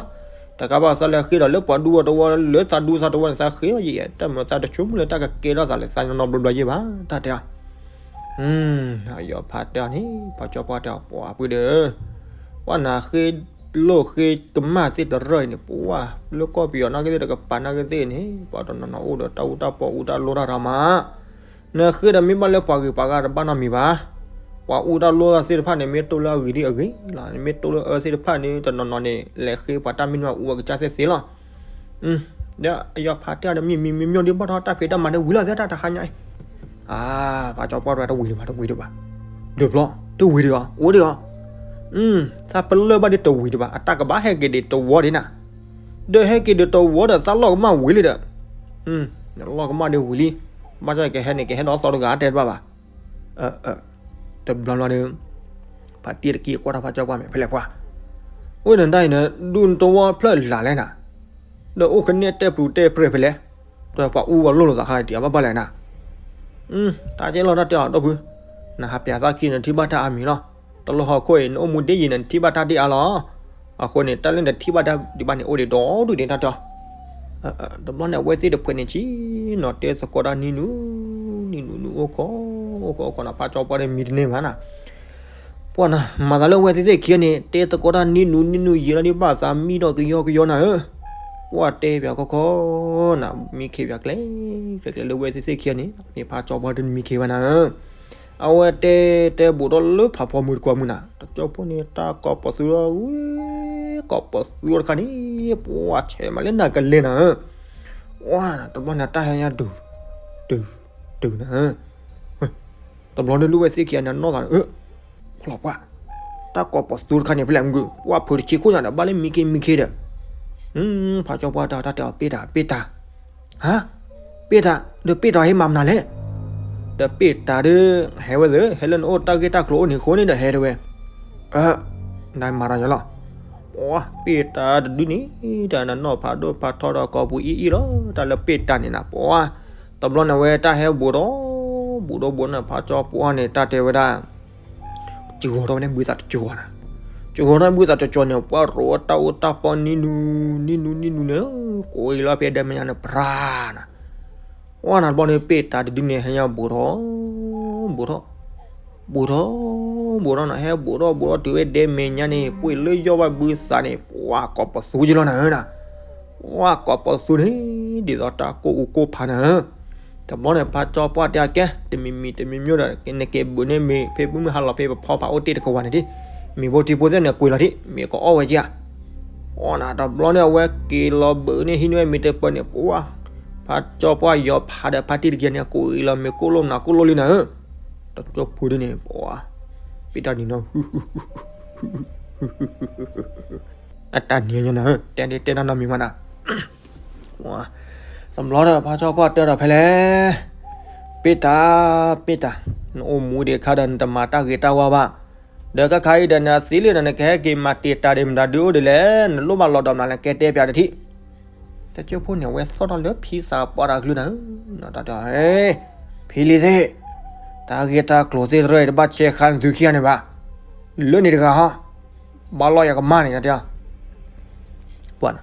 တကးဘၣ်သးလဲၤဃ့ဒီးလၢပှၤဒူအီၤတဝီ လၢသးဒူသးတဝီန့ၣ် သးဃ့ဘၣ်ယဲ တၢ်မၤသးတဆိကမိၣ်လၢတၢ်ကကဲထီၣ်သးလၢသးနီတဘျီဘျီယဲၢ်ဘၣ် တၢ်တဲအီၤ. အယီၤဖးတဲအီၤန့ၣ် ဖးကၠီပှၢ်တဲအီၤ ပှၤပှ့ၤဒီး ပှၤနၤဃ့လိၣ်ဃ့ကမၣ်သ့ၣ်တရၢၢ်အံၤန့ၣ် ပှၤလၢကီၢ်ပယီၤနာ်က့သ့ၣ်တကပၤနာ်က့သ့ၣ်န့ၣ် ပှၤတနီၤနီၤအိၣ်ဒီးတၢ်အူတၢ်ပီအူတၢ်လိတၢ်ရၤမး နဃ့ဒီးမ့ၢ်ဘၣ်လၢပှၤဂ့ၤပှၤဂၤတဘၣ်နီတမံၤဘၣ်. ပှၤအူတၢ်လိတၢ်သ့ၣ်တဖၣ်န့ၣ် မ့ၢ်တိၢ်လၢအဂ့ၤဒ်အဂ့ၤလီၤ, နမ့ၢ်တိၢ်လၢအၢသ့ၣ်တဖၣ်န့ၣ် တနီၤနီၤန့ၣ် လဲၤဃ့ပှၤတၢ်မ့ၢ်နမ့ၢ်အူအကစၢ်သ့ၣ်သ့ၣ်လီၤ. ဒီးအယီၤဖးတဲအီၤဒီး မံမံမံမံဒီး ဘၣ်ထီၣ်တၢ်ဖံးတၢ်မၤဒီးဝံၤလီၤသ့ၣ်တၢ်တဟါညါအံၤ, အါ ဖးကၠီပှၢ်တဲတဝံၤဒံးဘၣ် တဝံၤဒံးဘၣ်, ဒုးဘျီ တဝံၤဒံးအီၤ အိၣ်ဒံးအီၤ, သးပလၢၢ်ဘၣ်ဒ်တဝံၤဒံးဘၣ် အတၢ်ကဘၣ်ဟဲက့ၤဒံးတဝီဒံးနၤ, ဒီးဟဲက့ၤဒံးတဝီဒီးသးလီၢ်ကမၣ်ဝံၤလံဒီး, နလီၢ်ကမၣ်ဒံးဝံၤလံ, ဘၣ်ဆၣ်ကဟဲန့ၣ် ကဟဲဒီးသီတဂၤတဲတဘၣ်ဘၣ်. တဘျီဘျီဒီး ဖါတံၢ်တကံၢ်ကွၢ်ထီၣ်ဖါကၠီပှၢ်မဲာ်ဖဲလဲၣ်ပှၢ်, အိၣ်နတၢ်အံၤန့ၣ် ဒူၣ်နတဝီဖျၢၣ်လၢ်လဲၣ်နၤ, ဒီးအိၣ်ကန့ၢ်တဲပျူၤတဲပြဲၢ်ဖဲလဲၣ်, ဒီးပှၤအူပှၤလိၣ်လိာ်သးခါတံၢ်အဘၣ်ဘၣ်လဲၣ်နၤ, တၢ်ကဲလီၤတၢ်တဲအီၤဒီပုၢ်, နဟးပျးသးခံနထံၣ်ဘၣ်တၢ်အါမံၤလီၤ, တလီၢ်ဟီၣ်ခိၣ်အံၤ နအိၣ်မူဒ်ယံၤန့ၣ် နထံၣ်ဘၣ်တၢ်ဒ်အါလီၤ. အဃိန့ၣ် တၢ်လၢနထံၣ်ဘၣ်တၢ်ဒံးဘၣ်န့ၣ် အိၣ်ဒံးဒီဒူၣ်ဒံးတၢ်တဲအီၤ တဘျီန့ၣ် အဝဲသ့ၣ်တဖုန့ၣ် ဆ့ၣ်နီၤတဲသကိးတၢ်နံၤနုၤ, နံၤနုၤနံၤအိၣ်ခိး, အိၣ်ခိးအိၣ်ခိးန့ၣ် ဖါကၠီပှၢ်ဒီးမံတန့ၢ်ဘၣ်နၤ, ပှၢ်နၤ မၤသးလၢအဝဲသ့ၣ်သ့ၣ်ခံဂၤန့ၣ် တဲသကိးတၢ်နံၤနုၤနံၤနုၤယံာ်လီၤဒံးဘၣ်သးမံဒီးကယီကယီနၤဧၢ, ပှၢ်တဲပၠးခီခီနၤ, မံခ့ပၠးကျဲ, ကျဲကျဲလၢအဝဲသ့ၣ်သ့ၣ်ခံဂၤန့ၣ် မ့ၢ်ဖါကၠီပှၢ်ဒီးမံခ့ဝဲနၤဧၢ အဝဲတဲတဲဘူးထီၣ်လၢဖးဖီမုၢ်တကွၢ်မုၢ်နၤ, တကၠီဖိန့ၣ် တၢ်ကိးပသူထီၣ်ဝံၤ, ကိးပသူထီၣ်တခါန့ၣ် ပှၢ်ဆဲးမးလၢနၤကလဲၤနၤဧၢ, ပှၢ်တဘျီန့ၣ် တၢ်ဟဲညါဒုး, ဒုး, ဒုးနၤဧၢ, တဘျီန့ၣ် လၢဝဲသ့ၣ်ခံဂၤန့ၣ် နီၢ်သးန့ၣ် လီၤပှၢ်, တၢ်ကိးပသူတခါန့ၣ် ဖဲလဲၣ်မုၢ်ဂုၢ် ပှၢ်ဖုးတဆံခိၣ်ညါဒီး ဘၣ်လၢမံခ့မံခ့ဒီး, ဖါကၠီပှၢ်တဲတၢ်တဲအီၤ ပ့ၢ်တၢ် ပ့ၢ်တၢ် ဟါ, ပ့ၢ်တၢ် ဒီးပ့ၢ်တၢ်ဟဲမၤမနုၤလဲၣ်, ဒီးပ့ၢ်တၢ်ဒီး ဟဲဝဲသ့ၣ် ဟဲလၢနအိၣ်တၢ်ဂ့ၢ်တၢ်ကျိၤအိၣ်န့ၣ်အဃိန့ၣ်ဒီးဟဲတဲဝဲ, အၢ, နမၤတၢ်ညီလီၤ, ပှၢ် ပ့ၢ်တၢ်တဒုန့ၣ် တၢ်နနီၢ်ဖးဒိၣ်ဖးထီဒီးကိးပူၤအံၤအံၤလီၤ, တၢ်လၢပ့ၢ်တၢ်န့ၣ်နၤ ပှၢ်, တဘျီန့ၣ်ဝဲတၢ်ဟဲဘူးဒီး, ဘူးဒီးဘူးန့ၣ် ဖါကၠီပှၢ်န့ၣ် တၢ်တဲဝဲဒၣ် ကၠီၤထီၣ်ဝဲန့ၣ် ဘုသးတကၠီၤနၤ, ကၠီၤထီၣ်ဘုသးတကၠီၤန့ၣ် ပှၢ်ရိးတၢ်အိၣ်တၢ်ပီနံၤနုၤ, နံၤနုၤနံၤနုၤန့ၣ်, ကိးအံၤလီၤဖဲဒဲမဲာ်ညါန့ၣ် ပြၤနၤ, ပှၢ်နၤတဘျီန့ၣ် ပ့ၢ်တၢ်တဒုန့ၣ် ဟဲညါဘူးထီၣ်, ဘူးထီၣ်, ဘူးထီၣ်, ဘူးထီၣ်နၤ ဟဲဘူးထီၣ်ဘူးထီၣ်တုၤဝဲဒဲမဲာ်ညါန့ၣ် ပှ့ၤလၢယီၢ်ဘၣ်ဘုသးန့ၣ် ပှၢ်ကိးပသူက့လီၤနၤဧၢနၤ, ပှၢ်ကိးပသူန့ၣ် ဒ်သိးတၢ်ကိၢ်အူကိၢ်ဖးနၤဧၢ တဘျီန့ၣ် ဖါကၠီပှၢ်တဲအကဲ တမံၤမံၤတမံၤမံၤဒီး နက့ၤဘုးန့ၢ်မ့ၤ ဖဲဘုမုၢ်ဟါလီၤဖဲပဖီဖးအိၣ်တ့ၢ်တကဝၤန့ၣ်ဒံး, မ့ၤဘိထံဖိသ့ၣ်န့ၣ် ကွံာ်လီၤဒံး မ့ၢ်ကအီၣ်ဝဲကဧါ, အီၣ်နၤတဘျီန့ၣ် အဝဲက့ၤလီၤဘုးန့ၢ်ဟံးန့ၢ်ဝဲမ့ၤတပၢၤန့ၣ် ပှၢ်, ဖါကၠီပှၢ်ယီၤဖးဒီးဖါတံၢ်တက့ၢ်န့ၣ် ကိးအံၤလီၤ မ့ၤကိၢ်လိၣ်နၤကိၢ်လိၣ်လံနၤဧၢ, တကၠီဖိဒ်န့ၣ် ပှၢ်, ပ့ၢ်တၢ်နံၤနီၤ အတၢ်နံၤညါနၤဧၢ တဲဒ်တဲတၢ်နီတမံၤမးနၤ တဘျီဒီး ဖါကၠီပှၢ်တဲဒီးဖဲလဲၣ်, ပ့ၢ်တၢ်, ပ့ၢ်တၢ်, နအိၣ်မူဒံးအခါဒီး နတမၤတၢ်ဂ့ၤတၢ်ဝါဘၣ်, ဒီးခဲခါအံၤဒီးနသ့လံဒီး နကဟဲက့ၤမၤတ့ၢ်တၢ်ဒံးမတၤဒုအိၣ်ဒ်လဲၣ်, နလိၣ်ဘၣ်လီၤဒီးမနုၤလဲၣ် ကဲတဲပၠးတထံၣ်. တၢ်ကၠိဖိန့ၣ် အဝဲသီၣ်ထီၣ်လၢဖံသးပှၢ်တၢ်ကလုၢ်နၤဧၢ, တၢ်တဲ, ဖံလံၤသ့ၣ်, တၢ်ဂ့ၢ်တၢ်ကျိၤသ့ၣ်တဖၣ်အံၤ တဘၣ်ကဲဃါနသုခံဂၤန့ၣ်ဘၣ်, လၢန့ၣ်တဂၤဟီ, ဘၣ်လီၢ်ယကမၢ်န့ၣ် တၢ်တဲ ပှၤ,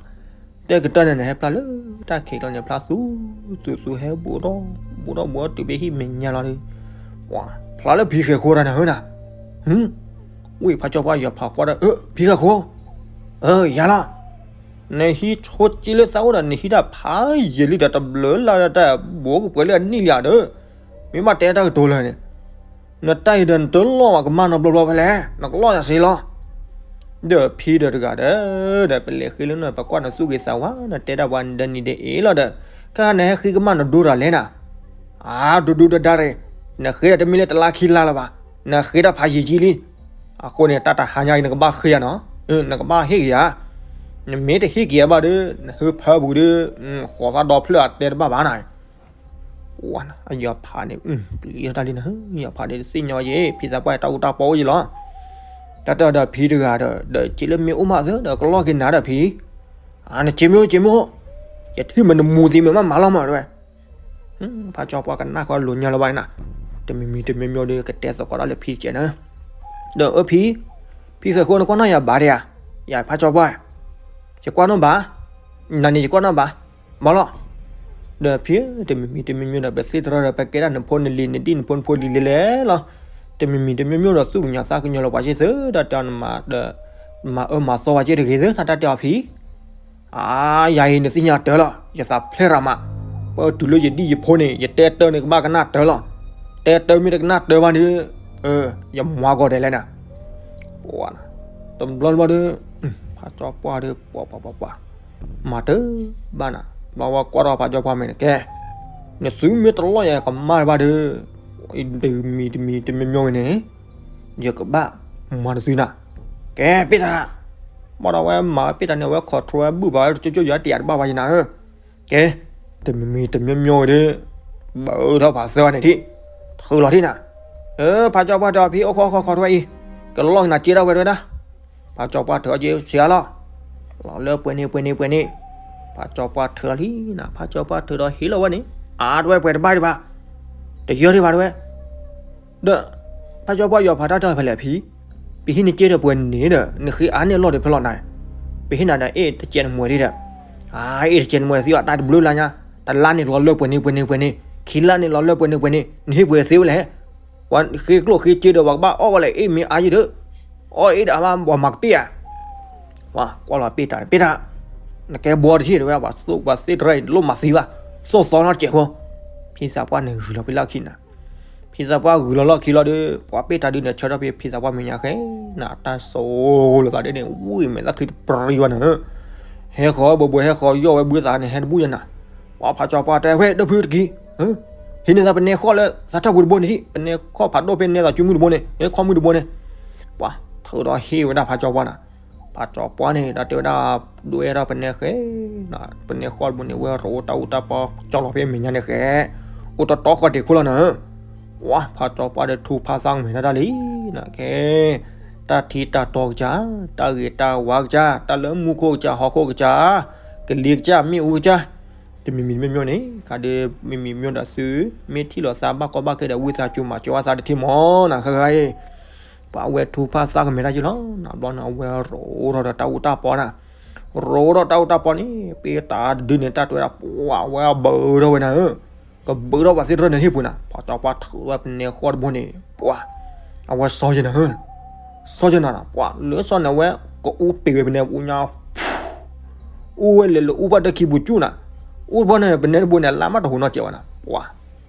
တဲကတၢၢ်န့ၣ် နဟဲဖျါလၢတၢ်ခံးကျီန့ၣ် ဖျါသူသူသူ ဟဲဘူးထီၣ်ဘူးထီၣ်ဘူးထီၣ်တုၤဖဲဟံၣ်မဲာ်ညါလီၤဒီး, ဖျါလၢဖံဃဲၤဃိတၢ်န့ၣ်ဧၢနၤ, ဝံၤဖးကၠီပှၢ်ယီၤဖးကွၢ်ဒီး ဖံဃဲၤဃိ, ယၤလီၤ, နဟံးဆိက့လၢသးအိၣ်ဒီး နဟံးတၢ်ဖးယံာ်လံဒီး တဘျုးလၢ်လၢတၢ်ဘူးကပှဲၤလၢအနံၣ်လံဧါဒီး, မ့ၢ်ဘၣ်တဲတၢ်ကတိၤလၢာ်န့ၣ် နတၢ်အံၤဒီး နတလီၢ်ဘၣ်ကမၢ်နီတဘျီဘျီဖဲလဲၣ်, နကလီၢ်ယၤစ့လီၤ. ဒီးဖံဒီးတဂၤဒီး, ဒီးပလဲၤဃ့လၢန ပကွၢ်နသူၣ်ဂ့ၤသးဝါ နတဲတၢ်ပှၤဒီးနံၤဒဲးအ့ၣ်လီၤဒီး, ခဲခါနဟဲဃ့ကမၢ်နဒိတၢ်လဲၣ်နၤ, အါ ဒူဒူဒါဒါရ့ၣ်, နဃ့တၢ်တမ့ၢ်လၢတလါခံလါလၢၤဘၣ်, နဃ့တၢ်ဖးယံာ်ကံလံ. အဃိန့ၣ် တၢ်တဟါညါအံၤ နကဘၣ်ဃ့ယၤနီၤ, နကဘၣ်ဟ့ၣ်က့ၤယၤ, နမ့ၢ်တဟ့ၣ်က့ၤယၤဘၣ်ဒီး နဟၢဖၢပူၤဒီး, ဃိးသၣ်ဒီဖျၢၣ်အတဲတဘၣ်ဘၣ်နၤ ပှၤ, အယီၤဖးန့ၣ် ပျံၤတၢ်လံနၤ, ယီၤဖးန့ၣ်တသ့ၣ်ညါဝဲယဲ, ဖံသးပှၢ်တၢ်အူတၢ်ပီအိၣ်ယဲလီၤ. တၢ်တဲဒီးဖံတဂၤဒီး, ဒီးက့လၢမ့ၢ်အိၣ်မးသၢဒီး ကလီၢ်က့ၤနၤဒီးဖံ, နက့မ့ၢ်အိၣ်က့မ့ၢ်အိၣ်, ယထံၣ်မ့ၢ်နမူသ့မ့ၢ်မးမၤလီၤမးတဲဝဲ. ဖးကၠီပှၢ်ကနၣ်ဃီလိာ်ညီလၢၤဘၣ်နၤ, တမံၤမံၤတမံၤမံၤဒီး ကတဲသကိးတၢ်လၢဖံတကဲးနၤ. ဒီးအၢဖံ, ဖံဃဲၤဃိ နကွၢ်နီၣ်ယၤဘၣ်ဒံးဧါ, ယၤဖးကၠီပှၢ်, ယကွၢ်နီၣ်ဘၣ်, နၤန့ၣ်ယကွၢ်နီၣ်ဘၣ်, ဘၣ်လီၤ. ဒီးဖံဧၢ, တမံၤမံၤတမံၤမံၤဒီး ပသ့ၣ်တရၢဒီး ပကဲဒၣ်နဖိနလံၤ နဒံၣ်နဖိနဖိလံၤလဲၤလဲၤလီၤ. တမံၤမံၤတမံၤမံၤဒီး သူၣ်ကညီၤသးကညီၤလီၤပှၤက့ၢ်သု, တၢ်တဲအီၤနမၤ, မၤအၢမၤသီပှၤက့ၢ်တဂ့ၤသု, တၢ်တဲအီၤဖံ အါ, ယၤအံၤနသ့ၣ်ညါတၢ်လီၤ, ယသးဖျဲၣ်ရၤမး, ပတုၤလၢယဒံၣ်ယဖိန့ၣ် ယတဲတၢ်န့ၣ်ကဘၣ်ကနၣ်တၢ်လီၤ, တဲတၢ်မ့ၢ်တကနၣ်တၢ်ဘၣ်န့ၣ်, ယမၤကီးဒဲးလဲၣ်နၤ. ပှၤ, တဘျီတဘျီဒီး, ဖးကၠီပှၢ်ဒီး ပှၤပှၤပှၤပှၤ, မၤတၢ်ဘၣ်နၤ, ဘျီဝဲကွၢ်ထီၣ်ဖးကၠီပှၢ်မဲာ်န့ၣ်ကဲ, နသုမ့ၢ်တလီၢ်ယၤကမၣ်ဘၣ်ဒီး, တမံၤတမံၤတမံၤမံၤဝဲန့ၣ် ယကဘၣ်မၤနသုနၤ, ကဲပ့ၢ်တၢ်, ဘၣ်ဒီးဝဲမၤပ့ၢ်တၢ်န့ၣ် အဝဲ control ဝဲဘုၣ်ဘၣ်ဝဲတကၠိကၠိယၤတယၤတဘၣ်ဝဲယနၤဧၢ, ကဲ, တမံၤမံၤတမံၤမံၤဝဲဒီး, ဘၣ်အၢထီၣ်ဖးသၢဝဲန့ၣ်ထံၣ်, ထုးလီၤထံၣ်နၤ, ဖးကၠီပှၢ်တဲအီၤဖံ အိၣ်ခိးခိးခိးထွဲအံၤ, ကလီၢ်ကနၤက့ထီၣ်ဝဲတဝဲဒၣ်, ဖးကၠီပှၢ်ထုးအီၤက့စှၤလီၤ, လီၤလၢပှဲၤန့ၣ်ပှဲၤန့ၣ်ပှဲၤန့ၣ်, ဖးကၠီပှၢ်ထုးလီၤလံနၤ, ဖးကၠီပှၢ်ထုးဒီးဟ့ၣ်လီၤဝဲန့ၣ်, အါတဝဲပှဲၤတဘၣ်ဒံးဘၣ်, တယၢဒံးဘၣ်တဝဲ ဒီး, ဖးကၠီပှၢ်ယီၤဖးတၢ်တဲဖဲလဲၣ်ဖံ, ပဟံးနက့ဒီးပှဲၤန့ၣ်ဒီး နဃ့အါန့ၢ်လီၢ်ဒီးဖဲလီၤနၤ, ပဟ့ၣ်နၤဒီးအ့ၣ်တကဲးနမှဲၤဒံးဒီး, အ့ၣ်တကဲးနမှဲၤသံအီၤတၢ်တဘျုးလါညါ, တလါန့ၣ်လီၤလၢပှဲၤန့ၣ်ပှဲၤန့ၣ်ပှဲၤန့ၣ်, ခံလါန့ၣ်လီၤလၢပှဲၤန့ၣ်ပှဲၤန့ၣ်, နဟ့ၣ်ပှဲၤသ့ဝဲလဲၣ်, ပှၤဃ့ကျိၣ်ဃ့စ့ဒီးပှၤကဘၣ်အီၣ်ဝဲလဲၣ် အ့ၣ်မ့ၢ်အါယံၤဒီး, အီၣ်အ့ၣ်ဒီးအါဘၣ်ပှၤမၤကပ့ၢ်ဧါ ပှၤကွၢ်လီၤပ့ၢ်တၢ်န့ၣ် ပ့ၢ်တၢ်, နကဲဘှီတထံၣ်တဝဲဒၣ် ပှၤသိၣ်ပှၤသ့ၣ်တရၢအံၤ လိၣ်မၤသံဘၣ်, သိၣ်သီနီတစဲးဖိ, ဖံသးပှၢ်န့ၣ်ဂုာ်လီၤဖဲလၢခံနၤ, ဖံသးပှၢ်ဂုာ်လီၤလီၢ်ခံလီၤဒီး ပှၤပ့ၢ်တၢ်ဒုးန့ၣ် ဆၢထၢၣ်ဖဲဖံသးပှၢ်မဲာ်ညါဃဲ, နတၢ်စိၤလိာ်သးဒ်န့ၣ် ဝံၤမဲာ်သၣ်ချံတပြံဘၣ်နၤ, ဟဲဃီၤဝဲဘိးဘိး ဟဲဃီၤယီၢ်ဝဲဘုသးန့ၣ် ဟဲတဘူၣ်ယနၤ, ပှၤဖးကၠီပှၢ်တဲဝဲ ဒၢဖုတကံ, ဟံးန့ၢ်သးပနဲဃီၣ်လၢသးထၢၣ်ပူၤတဘိန့ၣ် ပနဲဃီၣ်ဖးဒိၣ်ဖဲနဲသးစုမုၢ်တဘိန့ၣ် ဟဲခီၣ်မုၢ်တဘိန့ၣ်, ပှၤထုးဒီးဟ့ၣ်ဝဲဒၣ်ဖးကၠီပှၢ်နၤ, ဖးကၠီပှၢ်န့ၣ် တၢ်တဲဝဲဒၣ် ဒွဲၣ်ထီၣ်ပနဲဃဲ, ပနဲဃီၣ်တဘိန့ၣ် ဝဲရိးတၢ်အူတၢ်ပီ ကၠီလီၤဖဲမဲာ်ညါန့ၣ်ဃဲ, အိၣ်တတီဃီတ့ၢ်ခိၣ်လီၤနၤ, ပှၤဖးကၠီပှၢ်ဒီးထူဖးသးကမဲာ်တၢ်တၢ်လံ, နကဲ, တၢ်ထံတၢ်တီကစၢ်, တၢ်ဂ့ၤတၢ်ဝါကစၢ်, တၢ်လၢမူခိၣ်ကစၢ် ဟီၣ်ခိၣ်ကစၢ်, ကလံၤကစၢ် မ့ၣ်အူကစၢ်, တမံၤမံၤမ့ၢ်မ့ၢ်န့ၣ် ခါဒီး မံၤမံၤမ့ၢ်ဒီးသု, မ့ၢ်ထံၣ်လိာ်သးဘၣ်ကီဘၣ်ခဲဒီး ဝံသးစူၤမၤစၢၤဝဲသးတထံၣ်မီၤနၤ ခဲခါအံၤ, ပှၤဝဲထူဖးသးကမဲာ်တၢ်ယံလီၤ, နဘျီန့ၣ် အဝဲရိးထီၣ်ဒီးတၢ်အူတၢ်ပီနၤ, ရိးထီၣ်တၢ်အူတၢ်ပီန့ၣ် ပ့ၢ်တၢ်တဒုန့ၣ် တၢ်တဲဝဲဒၣ် ပှၤဝဲအဘုးထီၣ်ဝဲနၤဧၢ, ကဘုးထီၣ်ပှၤသ့ၣ်တရၢန့ၣ်ဟ့ၣ်ပူၤနၤ, ပှၤကၠီပှၢ်ထုးဝဲပနဲဃီၣ်တဘိန့ၣ် ပှၤ, အဝဲစီယဲနၤဧၢ, စီယဲနၤနၤ ပှၤလၢစီန့ၣ် အဝဲကအူပ့ၤဝဲပနဲပူညါ အူဝဲလဲၤလၢအူဘၣ်တခံပူၤကၠူၣ်နၤ, အူတဘီန့ၣ် ပနဲတဘိန့ၣ် လါမးတဟူးနီတစဲးဝဲနၤ, ပှၤ,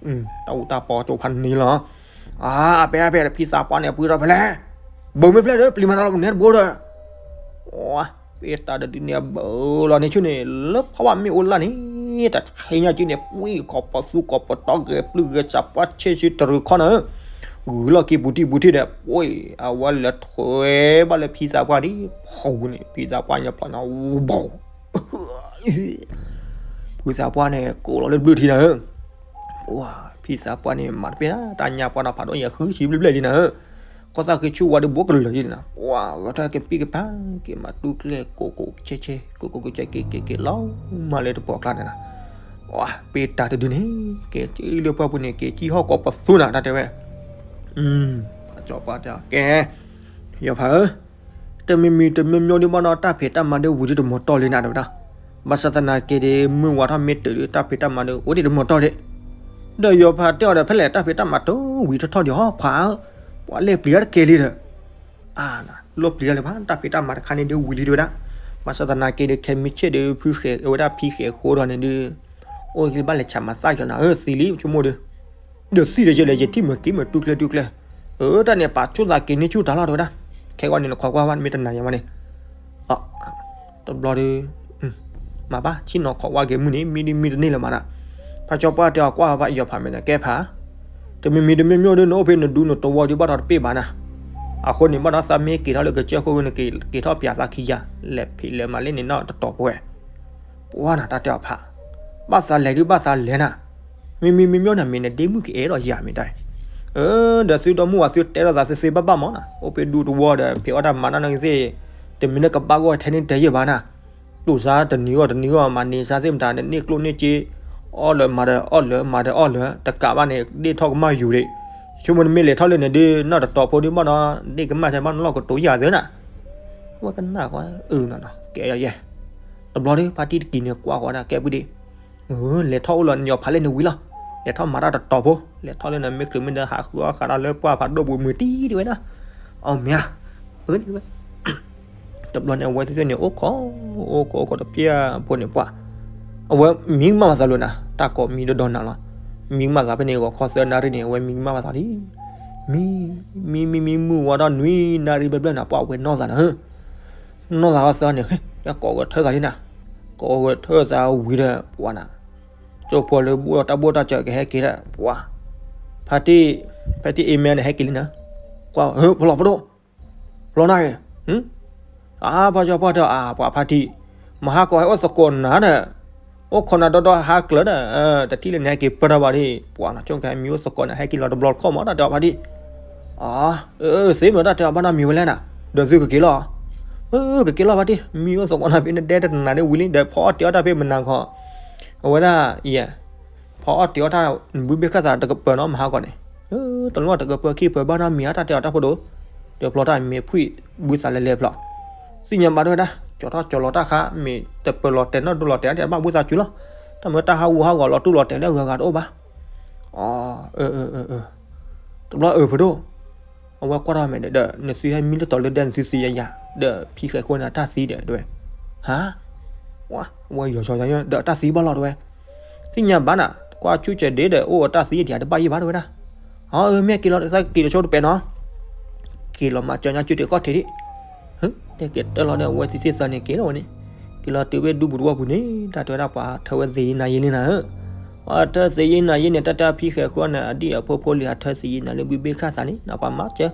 တၢ်အူတၢ်ပီကၠိဖးန့ၣ်လီၤ, အါ, အပဲအပဲဒီးဖံသးပှၢ်န့ၣ် ပှ့ၤထီၣ်ဖဲလဲၣ်, ဘုးမ့ၢ်ဖျဲၣ်ဒီး ပျံၤမၤနၤလီၤပနဲတဘိဒီး, ပှၤ, ပ့ၢ်တၢ်တဒုန့ၣ် အဘုးလီၤန့ၣ်ဆူန့ၣ် လၢဖီဘၣ်မ့ၣ်အူလၢ်န့ၣ် တၢ်ဆံညါက့န့ၣ် ပှ့ၤကိးပသူကိးပတီ ဂဲၤပျုၢ်ဂဲၤစးပှၢ်ဆ့ၣ်ဆ့တရံးခီနၤဧၢ, ဂုၤလီၢ်က့ၤပူၤတံၢ်ပူၤထံၣ်ဒီး ပှ့ၤ အဝဲလဲၤထွဲဘၣ်လၢဖံသးပှၢ်ဒံး ဖီဝူၤန့ၣ် ဖံသးပှၢ်ညါဖျိညါ ဘီ ဖံသးပှၢ်န့ၣ် ကိးလီၤလၢဘျုးထံနၤဧၢ, ပှၤ ဖံသးပှၢ်န့ၣ် မၤတပ့ၢ်နၤ တၢ်ညါပှၢ်နီၤဖးဒိၣ်ယဲၢ်ဃုဆံဘျဲၣ်ဘျဲၣ်လံနၤဧၢ, ကီၢ်သၣ်ဃ့ဆူၣ်ဝါဒီးဘူးကလၢာ်ယဲၢ်န့ၣ်နီၤ, ပှၤဂဲၤထီၣ်က့ၤပံၢ်ကပၤ, က့ၤမၤတူၢ်ကျဲ ကိးကိးကဲကဲ ကိးကိးကဲကဲ က့ၤက့ၤက့ၤလီၤမးလၢတပှီၤကျါန့ၣ်နီၤ, ပှၤပ့တၢ်တဒုန့ၣ် က့ၤက့ၤလၢပှၢ်ပူၤန့ၣ် က့ၤကံၣ်ဟီၣ်ကိးပသူနၤ တၢ်တဲဝဲ, ပှၤကၠီပှၢ်တဲအီၤ ကဲ ယီၤဖးဧၢ, တမံၤမံၤတမံၤမံၤဒုးဘၣ်ဒီး တၢ်ဖံးတၢ်မၤဒုးဝံၤဒုးတမီၤတီၢ်လံနၤ တဲဝဲဒၣ်, ဘၣ်ဆၣ်သနာ်က့ဒီး မုၢ်ဝါထီၣ်မ့ၢ်တုၤဒုး တၢ်ဖံးတၢ်မၤဒုး အိၣ်ဒံးတမီၤတီၢ်လံ, ဒီးယီၤဖးတဲအီၤဒီး ဖဲလဲၣ်တၢ်ဖံးတၢ်မၤတဝံၤထီၣ်ထီၣ်ဒံးဟီ ဖးဧၢ, ပှၤလဲၤပျံၤတၢ်တကဲလံဒီး အါ, လီၢ်ပျံၤတၢ်လၢၤဘၣ် တၢ်ဖံးတၢ်မၤတခါန့ၣ်ဒုးဝံၤလံတဲဝဲဒၣ်, ဘၣ်ဆၣ်သနာ်က့ဒီး ခဲမုၢ်ဆ့ၣ်ဒီး ဖုဃဲၤဝဲဒၣ်ဖံဃဲၤဃိဒီးန့ၣ်ဒုး, အိၣ်က့ၤဘၣ်လဲၤဆးမၤသၣ်ကၠီနၤ အၢ သံလံဆိကမိၣ်ဒီး, ဒီးသံဒီးယဲလဲၣ် ယထံၣ်မ့ၢ်က့ၤမ့ၢ်တူၢ်ကျဲတူၢ်ကျဲ, အၢ တၢ်န့ၣ်ပာ်ဆူၣ်သးက့ၤန့ၢ်ဆူၣ်တၢ်လီၤတဲဝဲဒၣ်, ခဲဂီၢ်န့ၣ်နခိးကွၢ်ဝဲမ့ၢ်တနၤယၤမးန့ၣ် တဘျီဒီး, မၤဘၣ် ဆ့ၣ်နီၤခိးဝါက့ၤမုၢ်န့ၣ် မံဒ်မံတန့ၢ်လၢၤမးနၤ, ဖးကၠီပှၢ်တဲအီၤကွၢ်ဘၣ်ယီၤဖးမဲာ်ဒီး ကဲဖး, တမံၤမံၤတမံၤမံၤဒီး နအိၣ်ဖဲနဒူနတဝီဒုးဘၣ်ထီၣ်တပ့ၢ်ဘၣ်နၤ, အဃိန့ၣ် ဘၣ်ဒီးသးမ့ၢ်က့ၤထီၣ်လၢကစၢၢ်ခိၣ်န့ၣ် က့ၤထီၣ်ပၠးသးခံယၤ, လဲၤဖံးလဲၤမၤလၢန့ၣ်နီၢ်တတီၤပဝဲ ပှၤနၤတၢ်တဲအီၤဖး, ဘၣ်သးလဲၤဒုးဘၣ်သးလဲၤနၤ, မံၤမံၤမံၤမံၤနၤ မ့ၢ်နဒ့မုၣ်ကအဲၣ်ဒိးယၤမ့ၢ်တၢ်, အၢ ဒီးသုဒီမုၣ်ဝၤသုတဲလိာ်သးသ့သ့ဘၣ်ဘၣ်မးနၤ, အိၣ်ဖဲဒူတဝီဒီး ဖံးအီၣ်တၢ်မၤတၢ်နီၢ်ကသ့ၣ်, တမ့ၢ်လၢကဘၣ်ဂီၢ်ထဲန့ၣ်တဲယဲၢ်ဘၣ်နၤ, တူၢ်စါတနံၤဂီၢ်တနံၤဂီၢ် မၤန့ၢ်စါသ့ၣ်မတၤ နန့ၢ်ကျိၣ်န့ၢ်စ့, အီၣ်လၢမၤဒီးအီၣ်လၢ မၤဒီးအီၣ်လၢ တကးဘၣ်န့ၣ် ဒ့ၣ်ထီၣ်ကမၣ်ယူၤဒံး, ဆိကမိၣ်နမ့ၢ်လဲၤထီၣ်လၢန့ၣ်ဒုး နီၢ်တတီၤဖိဒုးဘၣ်ဒီး ဒ့ၣ်ကမၣ်ဆဲဘၣ်နလီၢ်ကတိၤယၤသ့နၤ, ဝဲကနၣ်ကွၢ်အုနီၤနီၤ ကဲယဲၢ် တဘျီဒီး ဖါတံၢ်တကံၤန့ၣ်ကွၢ်ဃီဒၣ်ကဲပူၤဒံး, လဲၤထီၣ်အိၣ်လီၤနယီၤဖးလၢနဝံၤလီၤ, လဲၤထီၣ်မၤတၢ်တတီၤဖိ, လဲၤထီၣ်လၢနမ့ၢ်ချုးမ့ၢ်ဒီးဟးဃုအီၣ်ဃးတၢ်လၢပှၢ်ဖးဒိၣ်ပူၤမုာ်တံၢ်တဝဲဒၣ်, အီၣ်မ့ၢ်ဧါ, အၢ, တဘျီန့ၣ် အဝဲသ့ၣ်န့ၣ် အိၣ်ခိး, အိၣ်ခိးအိၣ်ခိးတပျၢ်ဖိန့ၣ်ပှၤ, အဝဲမံကမၣ်ဘၣ်သးလိာ်နၤ, တၢ်ကိးမံဒီဒီနၤလီၤ, မံကမၣ်သးဖဲန့ၣ် ဂီၤခီသၢနၣ်ရံၣ်န့ၣ် အဝဲမံကမၣ်ဘၣ်သးလံ, မံ, မံမံမံမုၢ်ဝါထီၣ်နွံနၣ်ရံၣ်ဘျဲၣ်ဘျဲၣ်နၤ ပှၤဝဲနီၢ်သးနၤဧၢ နီၢ်သးဃီသၢန့ၣ် ကိးဂဲၤထၢသးလံနၤ, ကိးဂဲၤထၢသးဝံၤဒီးပှၤနၤ, ကၠိဖိလၢဘူၣ်တၢ်ဘူၣ်တၢ်စၢၤကဟဲက့ၤဒီးပှၤ, ဖါတံၢ်, ဖါတံၢ်အ့မဲန့ၣ် ဟဲက့ၤလံနၤ, ကွၢ်, ဖျီဖဒိၣ်, ဖျီနၢ်ဂ့ၤ, အါ, ဖါကၠီပှၢ်တဲအီၤ အါ, ပှၤဖါတံၢ်, မဟါကီးဟဲအိၣ်သကိးနၤဒီး, အိၣ်ခိးနၤဒီဒီဟါကျၢၤဒီး, တထံၣ်လၢနဟဲက့ၤပၢၢ်ထီၣ်ဘၣ်ဒံး, ပှၤနီၤ ဆိကမိၣ်မံအိၣ်သကိးန့ၣ် ဟဲက့ၤလီၤတဘျီတခီၣ်မး တၢ်တဲအီၤဖါတံၢ်, အါ, သ့မ့ၢ်တၢ်တဲအီၤဘၣ်နီတမံၤဝဲလဲၣ်နၤ, ဒီးသုကက့ၤလီၤ, ကက့ၤလီၤဖါတံၢ်, မံအိၣ်သကိးနၤဖဲနဒဲတနၤန့ၣ်ဝံၤလံ ဒီးဖီအီၣ်တ့ၤအီၣ်တၢ်ဖဲမနၤခီ, အဝဲဒၣ်အံၤ ဖီအီၣ်တ့ၤအီၣ်တၢ် နဘုဘ့ၣ်ခၢၣ်သးတကပၢၤနီၤ မဟါကီးန့ၣ်, တလိၣ်တကပၢၤခံပၢၤဘၣ်နီတမံၤဧါ တၢ်တဲအီၤတၢ်ဖိဒိၣ်, ဒီးဖျီတၢ်မ့ၢ်ဖှံဘုသးလဲၤလဲၤဖျီ, သ့ၣ်ညါဘၣ်တဝဲဒၣ် ကၠီထီၣ်ကၠီလီၤတၢ်ခါ မ့ၢ်တပၢၤလီၤတဲာ်နီၣ်ဒိလီၤတဲာ် တၢ်ဘၣ်ဘုသးစုလီၤ, တၢ်မ့ၢ်တၢ်ဟးဂူာ်ဟးဂီၤလီၤတူၢ်လီၤတဲာ်လၢအဂၤဂၤတအိၣ်ဘၣ်, အၢ တဘျီအၢဖုဒိၣ်, အဝဲကွၢ်ထီၣ်မဲာ်ဒီး နသုဟဲမံလၢတီၤလၢဒဲ နသုသံယၤယၤ, ဒီးဖံဃဲၤခိၣ်န့ၣ်တၢ်သံဒီးတဝဲ, ဟါ, ဝဲယီၤစီၤယၤ ဒီးတၢ်သံဘၣ်လီၤတဝဲ, သ့ၣ်ညါဘၣ်နၤ, ကွၢ်ဆူၣ်စၢၤဒ့ဒီး အိၣ်အတၢ်သံဒံးတဘၣ်ယံၣ်ဘၣ်တဝဲဒၣ်, အၢ မ့ၢ်က့ၤလီၤတသးက့ၤတဆိတပဲနီၤ, က့ၤလီၤမၤစၢၤညါစုတ့ၢ်ခီၣ်ထံးဒံး, တဲက့ၤတၢၢ်လီၤဒီး အဝဲသ့ၣ်သ့ၣ်သၢန့ၣ်က့ၤလီၤဝဲန့ၣ်, က့ၤလီၤတုၤဝဲဒူပူၤတဝီပူၤန့ၣ် တၢ်တဲဝဲဒၣ်ပှၤထၢဝဲသ့ၣ်ယံၤနၤယံၤန့ၣ်နၤဧၢ, ပှၤထၢသ့ၣ်ယံၤနၤယံၤန့ၣ် တၢ်တၢ်ဖံဃဲၤခိၣ်န့ၣ် အဒံၣ်အဖိဖိလံၤအထၢသ့ၣ်ယံၤနၤလၢဘုဘ့ၣ်ခၢၣ်သးန့ၣ် ပှၤမၤစၢၤ,